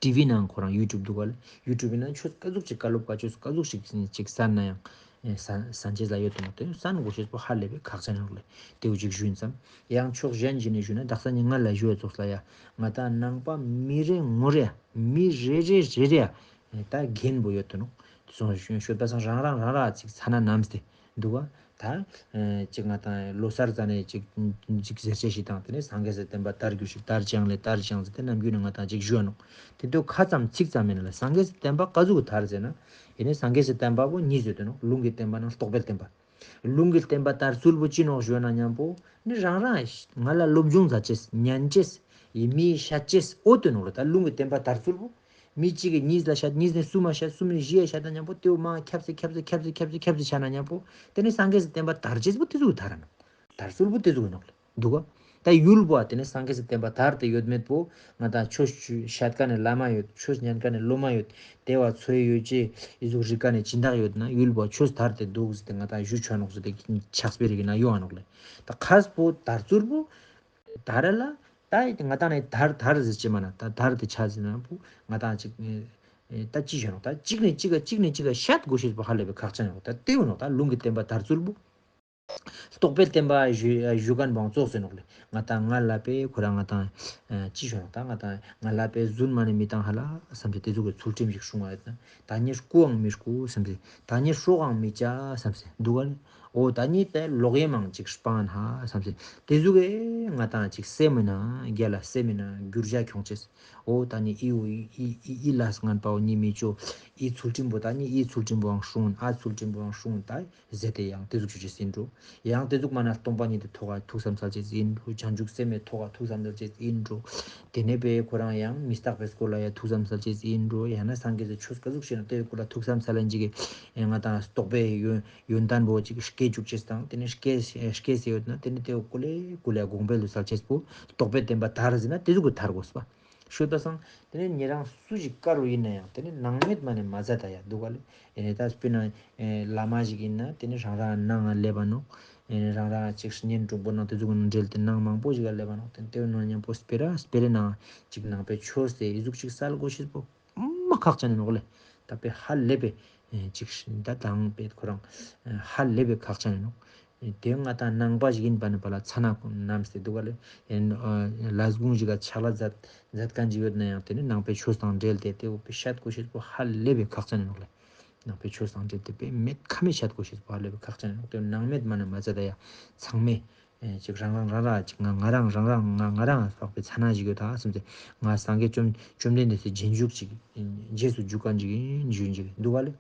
ཊི་ཝི་ནང་ཁོ་རང་ཡུ་ཊུབ་འདུག་ག་ལེ། ཡུ་ཊུབ་ནང་ཆོས་ཀ་ཟུག་ཅིག་བཀའ་སློབ་བཀའ་ཆོས་ཀ་ཟུག་ཅིག་ཅིག་གསན་ན་ཡང་ཨེ་གསན་གསན་ཅེས་ལ་ཡོད་དེ་ནོག་ཏེ་གསན་དགོས་ཤེས་པོ་ཧ་ལས་པའི་ཁག་ཅན་ཨིན་ནོག་ལེ། ཏེ་བོ་ཅིག་ཞུ་ཡིན་སམ། ཡང་ཕྱོགས་གཞན་ཞིག་ནས་ཞུ་ན་དག་ས་ནི་ང་ལ་ཞུ་བ་ཙོགས་ལ་ཡ་ང་ཏང་ནང་པ་མི་རེ་ངོ་རེ་མི་རེ་རེ་རེ་རེ་ད་འགན་པོ་ཡོད་དེ་ནོག་སོང་ཤོད་པ་སང་རང་རང་རང་རང་ཅིག་ཚ་ན་ནམས་ཏེ་འདུག་ག་ད་ཅིག་ང་ཏང་ལོ་གསར་ཙ་ནས་ཅིག་ཅིག་ཟེར་ཅེས་ཤིག་དང་ཏེ་ནེ་སངས་རྒྱས་སི་བསྟན་པ་དར་རྒྱུ་ཞིག་དར་ཅིག་ཡང་ལེ་དར་ཅིག་ཡང་ཟེར་ཏེ་ནམ་རྒྱུན་ནས་ང་ཏང་ཅིག་ཞུ་བ་ནོག་ཏེ་ཏོ་ཁ་ཙམ་ཚིག་ཙམ་མེན་ལ་སངས་རྒྱས་སི་བསྟན་པ་ཀ་ཟུག་དར་ཟེར་ན་ཨེ་ནེ་སངས་རྒྱས་སི་བསྟན་པ་པོ་གཉིས་ཡོད་དེ་ནོག་ལུང་གི་བསྟན་པ་ནང་རྟོགས་པའི་བསྟན་པ། ལུང་གི་བསྟན་པ་དར་ཚུལ་པོ་ཅི་ནོག་ཞུ་ན་མཉམ་པོ་ནི་རང་རང་ང་ལ་སློབ་སྦྱོང་མཛད་ཅེས་ཉན་ཅེས་ཡི་མི་བཤད་ཅེས་འོ་དེ་ནོག་ལེ། ད་ལུང་གི་བསྟན་པ་དར་ཚུལ་པོ་མི་གཅིག་གི་གཉིས་ལ་བཤད་གཉིས་ནས་གསུམ་ལ་བཤད་གསུམ་ནས་བཞི་ལ་བཤད་ན་མཉམ་པོ་ཏེ་བོ་མང་ཁྱབ་སེ་ཁྱབ་སེ་ཁྱབ་སེ་ཁྱབ་སེ་ཁྱབ་སེ་ཆ་ན་མཉམ་པོ་ཏེ་ནེ་སངས་རྒྱས་སི་བསྟན་པ་དར་ཅེས་པོ་ཏེ་ཟུག་དར་ནོག་དར་ཚུལ་པོ་ཏེ་ཟུག་ནོག་ལེ། འདུག་ག་ད་ཡུལ་པོ་ཏེ་ནེ་སངས་རྒྱས་སི་བསྟན་པ་དར་ཏེ་ཡོད་མེད་པོ་ང་ཏང་ཆོས་བཤད་མཁན་ནི་བླ་མ་ཡོད། ཆོས་ཉན་མཁན་ནི་སློབ་མ་ཡོད། དེ་བ་ཚོའི་ཡོད་ཅེས་ཨི་ཟུག་རིག་མཁན་ནི་སྦྱིན་བདག་ཡོད་ན་ཡུལ་པོ་ཆོས་དར་ཏེ་འདུག་ཟེར་ཏེ་ང་ཏང་ཞུ་ཆོག་ནོག་ཟེར་ཏེ་ཕྱག་དཔེ་རིག་ན་ཡོང་ང་ནོག་ལེ། ད་ཁ་སྤོ་དར་ཚུལ་པོ་དར་ལ་ད་ང་ཏང་ནི་དར་དར་ཟེར་ཅེས་མ་ན་ད་དར་ཏེ་ཆ་ཟེར་ན་པོ་ང་ཏང་ཅིག་ད་ཅི་ཞུ་ནོག་ད་གཅིག་ནས་གཅིག་ག་གཅིག་ནས་གཅིག་ག་བཤད་དགོས་ཤེས་པོ་ཧ་ལས་པའི་ཁག་ཅན་ཡོད། ད་ཏེ་བོ་ནོག་ད་ལུང་གི་བསྟན་པ་དར་ཚུལ་པོ། རྟོགས་པའི་བསྟན་པ་ཞུ་ཞུ་མཁན་བོ་ཙོགས་ཟེར་ནོག་ལེ། ང་ཏང་ང་ལ་པེ་ཁོ་རང་ང་ཏང་ཅི་ཞུ་ནོག་ད་ང་ཏང་ང་ལ་པེ་རྫུན་མ་ནེ་མི་བཏང་ཧ་ལ་བསམ་སྟེ་ཏེ་ཟུག་གི་ཚུལ་ཁྲིམས་ཤིག་སྲུང་བ་ཡོད་ན་ད་ནི་རྐུའང་མི་རྐུ་བསམ་སྟེ་ད་ནི་སྲོག་འང་མི་བཅད་བསམ་སྟེ་འདུག་ག་ལེ། འོ་ད་ནི་ཏེ་ལོག་གཡེམ་མང་ཅིག་སྤང་ཧ་བསམ་སྟེ་ཏེ་ཟུག་གི་ང་ཏང་ཅིག་སེམས་མི་ན་རྒྱལ་ལ་སེམས་མི་ན་འགྱུར་བ་ཁྱོང་ཅེས། འོ་ད་ནི་ཨི་འོ་ཨི་ཨི་ཨི་ལས་ངན་པའོ་ནི་མི་ཅོ། ཨི་ཚུལ་ཁྲིམས་པོ་ད་ནི་ཨི་ཚུལ་ཁྲིམས་པོའང་སྲུང་ཨ་ཚུལ་ཁྲིམས་པོའང་སྲུང་ད་ཟེར་ཏེ་ཡང་ཏེ་ཟུག་ཅོ་ཅེས་ཨིན་འགྲོ། ཡང་ཏེ་ཟུག་མ་ན་སྟོང་པ་ཉིད་དི་ཐོག་ག་ཐུགས་བསམ་སལ་ཅེས་ཨིན་འགྲོ། བྱང་ཆུབ་སེམས་མི་ཐོག་ག་ཐུགས་བསམ་སལ་ཅེས་ཨིན་འགྲོ། ཏེ་ནེ་པེ་ཁོ་རང་ཡང་མི་རྟག་པའི་སྐོར་ལ་ཡང་ཐུགས་བསམ་སལ་ཅེས་ཨིན་འགྲོ། ཡང་ན་སངས་རྒྱས་སི་ཆོས་ཀ་ཟུག་ཤེས་ན་ཏེ་སྐོར་ལ་ཐུགས་བསམ་སལ་ལན་ཅིག་གི་ང་ཏང་རྟོགས་པའི་ཡོན་ཡོན་ཏན་པོ་ཅིག་སྐྱེ་བཅུག་ཅེས་དང་ཏེ་ནེ་སྐྱེ་སྐྱེ་སེ་ཡོད་ན་ཏེ་ནེ་ཏེ་ཀུ་ལེ་ཀུ་ལེ་དགོངས་པའི་ལུགས་སལ་ཅེས་པོ་རྟོགས་པའི་བསྟན་པ་དར་ཟེར་ན་ཏེ་ཟུག་གི་དར་དགོས་པ། ཤོད་པ་སང་ཏེ་ནེ་ཉེ་རང་སུ་ཞིག་བཀའ་རུ་ཡིན་ན་ཡང་ཏེ་ནེ་ནང་མེད་མ་ནེ་མ་ཟད་ད་ཡ་འདུག་ག་ལེ། ཡིན་ནའི་ད་དཔེར་ན་ཨེ་བླ་མ་ཞིག་ཡིན་ན་ཏེ་ནེ་རང་རང་ནང་ང་སླེབས་པ་ནོག་ཨེ་རང་རང་ཅིག་བསྙེན་སྒྲུབ་པོ་ནང་ཏེ་ཟུག་གི་འབྲེལ་ཏེ་ནང་མང་པོ་ཞིག་ག་སླེབས་པ་ནོག་ཏེ་ནེ་ཏེ་ནང་མཉམ་པོ་སྤེ་ར་སྤེ་རའི་ནང་ཅིག་ནང་པའི་ཆོས་ཟེར་ཨི་ཟུག་ཅིག་སལ་དགོས་ཤེས་པོ་མ་ཁག་ཅན་ཨིན་ནོག་ལེ། ད་པེ་ཧ་ལས་པའི་ཨེ་ཅིག་ད་དང་པེ་ཁོ་རང་ཨེ་ཧ་ལས་པའི་ཁག་ཅན་ཨིན་ནོག་དེ་ང་ཏང་ནང་པ་ཞིག་ཡིན་པ་ནི་པ་ལ་ཚ་ན་ནམ་སྟེ་འདུག་ག་ལེ། ཨེ་ལས་ཁུངས་ཤིག་ག་ཕྱག་ལས་མཛད་མཛད་མཁན་ཞིག་ཡོད་ན་ཡང་དེ་ནི་ནང་པའི་ཆོས་དང་འབྲེལ་ཏེ་དེ་འོ་པེ་ཤད་དགོས་ཤེས་པོ་ཧ་ལས་པའི་ཁག་ཅན་ཡིན་ནོག་ལེ། ནང་པའི་ཆོས་དང་འབྲེལ་ཏེ་པེ་མེད་ཁ་མེད་ཤད་དགོས་ཤེས་པོ་ཧ་ལས་པའི་ཁག་ཅན་ཡིན་ནོག། དེ་ནང་མེད་མ་ནི་མ་ཚད་ད་ཡ་ཚང་མས་ཨེ་ཅིག་རང་རང་རང་རང་ཅིག་ང་ང་རང་རང་རང་ང་ང་རང་སྤག་པའི་ཚ་ན་ཞིག་ཡོད་ད་སེམས་ཏེ། ང་སངས་རྒྱས་བཅོམ་བཅོམ་ལྡན་འདས་སི་རྗེས་འཇུག་ཅིག་རྗེས་སུ་འཇུག་མཁན་ཅིག་ཡིན་ཞུ་ཡིན་ཅིག་འདུག་ག་ལེ།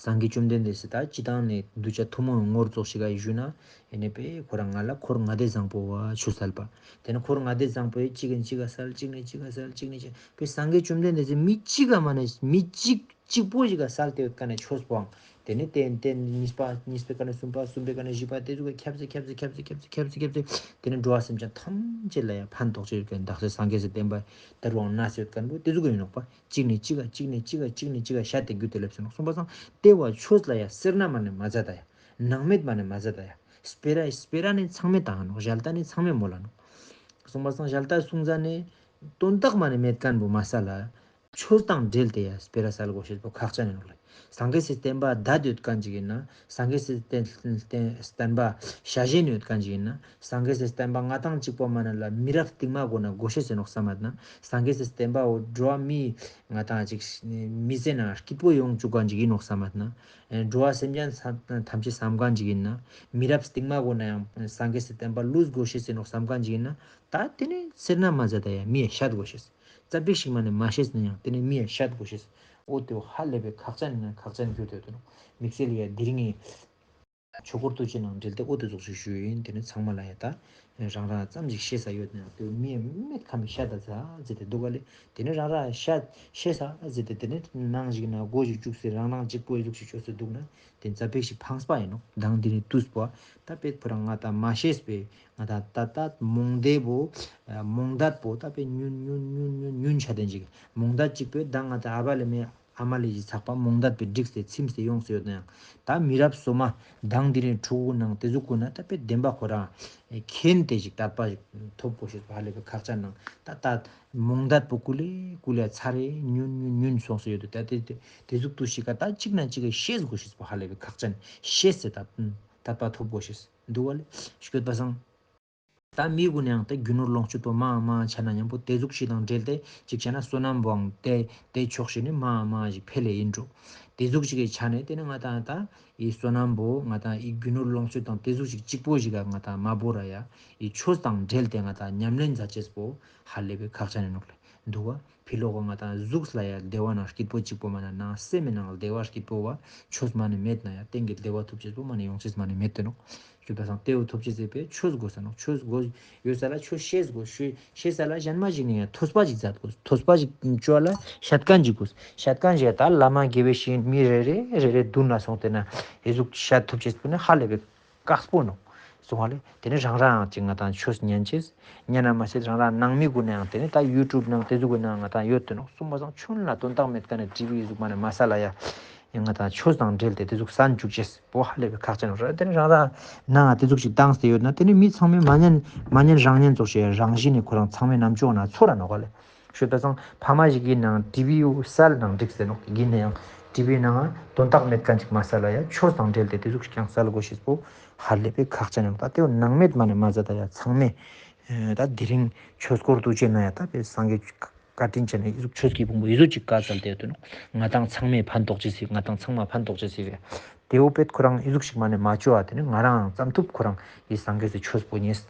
སངས་རྒྱས་བཅོམ་ལྡན་འདས་སི་ད་སྤྱི་བཏང་ནས་གདུལ་བྱ་ཐུན་མོང་ངོར་ཙོགས་ཤིག་ག་ཞུ་ན་ཨེ་ནི་པེ་ཁོ་རང་ང་ལ་འཁོར་ལྔ་སྡེ་བཟང་པོ་བ་ཆུ་སལ་པ། དེ་ནི་འཁོར་ལྔ་སྡེ་བཟང་པོའི་གཅིག་གིན་གཅིག་ག་སལ་གཅིག་ནས་གཅིག་ག་སལ་གཅིག་ནས་གཅིག་པེ་སངས་རྒྱས་བཅོམ་ལྡན་འདས་སི་མི་གཅིག་ག་མ་ནས་མི་གཅིག་གཅིག་པོ་ཞིག་ག་སལ་ཏེ་ཡོད་ཀ་ནས་ཆོས་པོའང་དེ་ནི་རྟེན་རྟེན་གཉིས་པ་གཉིས་པའི་ཀ་ནས་གསུམ་པ་གསུམ་པའི་ཀ་ནས་བཞི་པ་དེ་ཚོ་ག་ཁྱབ་སེ་ཁྱབ་སེ་ཁྱབ་སེ་ཁྱབ་སེ་ཁྱབ་སེ་ཁྱབ་སེ་དེ་ནི་འགྲོ་བ་སེམས་ཅན་ཐམས་ཅད་ལ་ཡང་ཕན་ཐོགས་ཅེས་ཡོད་ཀ་ནས་དག་སེ་སངས་རྒྱས་སི་བསྟན་པ་དར་བའང་ན་སེ་ཡོད་ཀ་ནས་དེ་ཚོ་ག་ཡིན་ནོག་པ། གཅིག་ནས་གཅིག་ག་གཅིག་ནས་གཅིག་ག་གཅིག་ནས་གཅིག་ག་ཤད་དེ་རྒྱུད་དེ་ལེབས་སེ་ནོག་གསུངས་པ་སང་། དེ་བ་ཆོས་ལ་ཡ་སེར་སྣ་མ་ནས་མ་མཛད་ད་ཡ། ནང་མེད་མ་ནས་མ་མཛད་ད་ཡ། སྤེ་ར་སྤེ་ར་ནི་ཚང་མས་བཏང་ནོག། ཞལ་ཏ་ནི་ཚང་མས་མོལ་ལ་ནོག། གསུངས་པ་སང་ཞལ་ཏ་གསུང་ཟ་ནས་དོན་དག་མ་ནས་མེད་མཁན་པོ་མ་སལ་ལ། ཆོས་དང་འབྲེལ་ཏེ་ཡ་སྤེ་ར་སལ་དགོས་ཤེས་པོ་ཁག་ཅན་ཡིན་ནོག་ལེ། སངས་རྒྱས་སི་བསྟན་པ་དད་ཡོད་མཁན་ཅིག་ཡིན་ན། སངས་རྒྱས་སི་བསྟན་བསྟན་བསྟན་པ་ཤ་ཞེན་ཡོད་མཁན་ཅིག་ཡིན་ན། སངས་རྒྱས་སི་བསྟན་པ་ང་ཏང་གཅིག་པོ་མ་ན་ལ་མི་རབས་རྟིང་མ་གོ་ན་དགོས་ཤེས་ཡིན་ནོག་བསམ་མ་ན། སངས་རྒྱས་སི་བསྟན་པ་འོ་འགྲོ་བ་མི་ང་ཏང་ཅིག་མི་ཚེ་ན་སྐྱིད་པོ་ཡོང་བཅུག་མཁན་ཅིག་ཡིན་ནོག་བསམ་མ་ན། ཨེ་འགྲོ་བ་སེམས་ཅན་ཐམས་ཅད་བསམ་མཁན་ཅིག་ཡིན་ན། མི་རབས་རྟིང་མ་གོ་ན་ཡང་སངས་རྒྱས་སི་བསྟན་པ་ལུས་དགོས་ཤེས་ཡིན་ནོག་བསམ་མཁན་ཅིག་ཡིན་ན། ད་དེ་ནི་སེར་སྣ་མ་མཛད་ད་ཡ་མི་ཡ་ཤད་དགོས་ཤེས། ཙ་པིག་ཞིག་མ་ནས་མ་ཤེས་ན་ཡང་དེ་ནི་མི་ཡ་ཤད་དགོས་ཤེས། འོ་དེ་བོ་ཧ་ལས་པའི་ཁག་ཅན་ཡིན་ན་ཁག་ཅན་གྱུར་ཏེ་ཡོད་དེ་ནོག། དམིགས་བསལ་ཡ་དེ་རིང་ངི་ཆོས་འཁོར་དུས་ཆེན་ནང་འབྲེལ་ཏེ་འོ་དེ་ཟུག་ཞིག་ཞུས་ཡིན། དེ་ནི་ཚང་མ་ལ་ཡ་ད་རང་རང་ཙམ་ཞིག་ཤེས་ས་ཡོད་ན་ཡང་དེ་མི་མེད་ཁ་མི་ཤད་ད་ཟ་ཟེར་ཏེ་འདུག་ག་ལེ། དེ་ནི་རང་རང་ཤད་ཤེས་ས་ཟེར་ཏེ་དེ་ནི་ནང་ཞིག་ན་སྒོ་ཞིག་བཅུག་སེ་རང་རང་གཅིག་པོ་ཨེ་ཟུག་ཞིག་བཅོས་སེ་འདུག་ན་དེ་ཙ་པིག་ཞིག་ཕངས་པ་ཡིན་ནོག། མདང་དེ་ནི་དུས་པོ་ད་པེ་ཁོ་རང་ང་ད་མ་ཤེས་པའི་ང་ད་ད་ད་རྨོངས་དད་པོ་རྨོངས་དད་པོ་ད་པེ་ཉུན་ཉུན་ཉུན་ཉུན་ཉུན་ཆ་དེ་ཅིག་རྨོངས་དད་ཅིག་པོ་ད་ང་ད་ཨ་བ་ལེ་མེ་ཨ་མ་ལེ་ཞིག་ཚགས་པ་རྨོངས་དད་པའི་སྒྲིགས་ཏེ་ཚིམས་ཏེ་ཡོངས་སེ་ཡོད་ན་ཡང་ད་མི་རབས་སོ་མ་མདང་དེ་རིང་ཕྲུ་གུ་ནང་དེ་ཟུག་གུན་ན་ད་པེ་བདེན་པ་ཁོ་རང་མཁྱེན་ཏེ་ཞིག་དད་པ་ཞིག་ཐོབ་དགོས་ཤེས་པ་ཧ་ལས་པའི་ཁག་ཅན་ནང་ད་ད་རྨོངས་དད་པོ་ཀུ་ལེ་ཀུ་ལེ་ཚར་རེ་ཉུན་ཉུན་ཉུན་སོང་སེ་ཡོད་དུ་ད་དེ་དེ་དེ་ཟུག་ཏུ་ཞིག་ག་ད་གཅིག་ན་གཅིག་གི་ཤེས་དགོས་ཤེས་པ་ཧ་ལས་པའི་ཁག་ཅན་ཤེས་སེ་ད་དད་པ་ཐོབ་དགོས་ཤེས་འདུག་ག་ལེ་ཞུ་ག་པ་སང་། ད་མི་གུན་ཡང་ད་རྒྱུ་ནོར་ལོངས་སྤྱོད་པོ་མང་མང་ཆ་ན་མཉམ་པོ་དེ་ཟུག་ཞིག་དང་འབྲེལ་ཏེ་ཅིག་ཆ་ན་བསོད་ནམས་པོའང་དེ་དེ་ཕྱོགས་ཤིག་ནས་མང་མང་ཞིག་འཕེལ་ལེ་ཡིན་འགྲོ། དེ་ཟུག་ཞིག་གི་ཆ་ནས་དེ་ནི་ང་ཏང་ད་ཨི་བསོད་ནམས་པོ་ང་ཏང་ཨི་རྒྱུ་ནོར་ལོངས་སྤྱོད་དང་དེ་ཟུག་ཞིག་གཅིག་པོ་ཞིག་ག་ང་ཏང་མ་བོར་ར་ཡ་ཨི་ཆོས་དང་འབྲེལ་ཏེ་ང་ཏང་ཉམས་ལེན་མཛད་ཅེས་པོ་ཧ་ལས་པའི་ཁག་ཅན་ཡིན་ནོག་ལེ། འདུག་བ། ཕི་ལོག་ག་ང་ཏང་གཟུགས་ལ་ཡ་བདེ་བ་ནང་སྐྱིད་པོ་གཅིག་པོ་མ་ན་ནང་སེམས་མི་ནང་བདེ་བ་སྐྱིད་པོ་བ་ཆོས་མ་ནི་མེད་ན་ཡ་གཏན་གྱི་བདེ་བ་ཐོབ་ཅེས་པོ་མ་ནི་ཡོང་ཅེས་མ་ནི་མེད་དེ་ནོག། ཞུ་ད་སང་དེ་བོ་ཐོབ་ཅེས་ཟེར་པས་ཆོས་དགོས་ས་ནོག། ཆོས་དགོས་ཡོད་ས་ལ་ཆོས་ཤེས་དགོས། ཤེས་ཤེས་ས་ལ་གཞན་མ་ཞིག་ནས་ཡ་ཐོས་པ་ཞིག་མཛད་དགོས། ཐོས་པ་ཞིག་བཅོ་ལ་ཤད་མཁན་ཞིག་དགོས། ཤད་མཁན་ཞིག་ད་བླ་མ་དགེ་བའི་བཤེས་གཉེན་མི་རེ་རེ་རེ་རེ་མདུན་ལ་སོང་སྟེ་ན་ཨི་ཟུག་ཤད་ཐོབ་ཅེས་པོ་ནི་ཧ་ལས་པའི་དཀགས་པོ་ནོག། སོང་བ་ལེ། དེ་ནི་རང་རང་ཅིག་ང་ཏང་ཆོས་ཉན་ཅེས། ཉན་ན་མ་ཟད་རང་རང་ནང་མི་གུན་ནའང་དེ་ནི་ད་ཡུ་ཊུབ་ནང་དེ་ཟུག་གི་ནང་ང་ཏང་ཡོད་དེ་ནོག། གསུངས་པ་སང་ཆུན་ལ་དོན་དག་མེད་ཀ་ནས་ཊི་ཝི་ཟུག་མ་ནས་མ་ས་ལ་ཡ། ཡང་ང་ཏང་ཆོས་དང་འབྲེལ་ཏེ་དེ་ཟུག་སན་བཅུག་ཅེས་པོ་ཧ་ལས་པའི་ཁག་ཅན་རེད། དེ་ནི་རང་རང་ནང་དེ་ཟུག་ཅིག་བཏང་སྟེ་ཡོད་ན་དེ་ནི་མི་ཚང་མས་མ་ཉན་མ་ཉན་རང་ཉན་ཙོགས་ཤིག་རང་བཞིན་ནི་ཁོ་རང་ཚང་མའི་རྣམ་ཅོག་ན་ཚོར་ར་ནོག་ག་ལེ། ཞུ་ད་སང་ཕ་མ་ཞིག་གི་ནང་ཊི་ཝི་ཡོད་སལ་ནང་འགྲིག་སྟེ་ནོག། ཡིན་ན་ཡང་ཊི་ཝི་ནང་དོན་དག་མེད་མཁན་ཅིག་མ་སལ་ལ་ཡ་ཆོས་དང་འབྲེལ་ཏེ་དེ་ཟུག་ཅིག་ཀྱང་སལ་དགོས་ཤེས་པོ་ཧ་ལས་པའི་ཁག་ཅན་ཡོད། ད་དེ་བོ་ནང་མེད་མ་ནས་མ་ཟ་ད་ཡ་ཚང་མས་ཨེ་ད་དེ་རིང་ཆོས་སྐོར་དུ་བྱས་ན་ཡ་ད་པའི་སངས་རྒྱས་བཀའ་དྲིན་ཅན་ཨི་ཟུག་ཆོས་ཀྱི་ཕུང་པོ་ཨི་ཟུག་ཅིག་བཀའ་སྩལ་ཏེ་ཡོད་དེ་ནོག། ང་ཏང་ཚང་མས་ཕན་ཐོགས་ཅེས་ཟེར། ང་ཏང་ཚང་མ་ཕན་ཐོགས་ཅེས་ཟེར། དེ་བོ་པེད་ཁོ་རང་ཨི་ཟུག་ཞིག་མ་ནས་མ་བཅོ་བ་དེ་ནི་ང་རང་ཙམ་ཐུབ་ཁོ་རང་ཨི་སངས་རྒྱས་སི་ཆོས་པོ་ཉིས་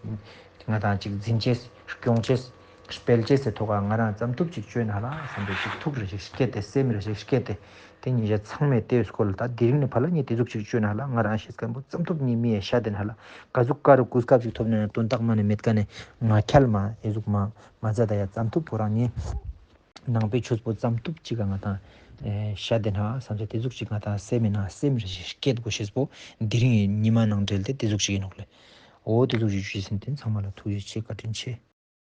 ང་ཏང་ཅིག་འཛིན་ཅེས་སྐྱོང་ཅེས་སྤེལ་ཅེས་སི་ཐོག་ག་ང་རང་ཙམ་ཐུབ་ཅིག་བཅོས་ན་ལ་བསམ་པའི་ཅིག་ཐུགས་རེ་ཞིག་སྐྱེད་དེ་སེམས་རེ་ཞིག་སྐྱེད་དེ་དེ་ཉིས་ཆ་ཚང་མས་དེའི་སྐོར་ལ་ད་དེ་རིང་ནས་ཕར་ལ་ཉིས་དེ་ཟུག་ཅིག་བཅོས་ན་ལ་ང་རང་ཤེས་མཁན་པོ་ཙམ་ཐུབ་ཉིས་མི་ཡ་ཤ་དེ་ན་ལ་ག་ཟུག་ཀ་རུ་གོ་སྐབས་ཅིག་ཐོབ་ན་ཡང་དོན་དག་མ་ནས་མེད་ཀ་ནས་ང་ཁྱལ་མ་ཨི་ཟུག་མ་མ་ཛད་ད་ཡ་ཙམ་ཐུབ་ཁོ་རང་ཉིས། ནང་པའི་ཆོས་པོ་ཙམ་ཐུབ་ཅིག་ག་ང་ཏང་ཨེ་ཤ་དེ་ན་བསམ་ས་དེ་ཟུག་ཅིག་ང་ཏང་སེམས་མི་ནང་སེམས་རེ་ཞིག་སྐྱེད་དགོས་ཤེས་པོ་དེ་རིང་ཉི་མ་ནང་འབྲེལ་ཏེ་དེ་ཟུག་ཅིག་ཡིན་ནོག་ལེ། འོ་དེ་ཟུག་ཅིག་ཞུས་ཟིན་ཏེ་ཚང་མ་ལ་ཐུགས་རྗེ་ཆེ་བཀའ་དྲིན་ཆེ།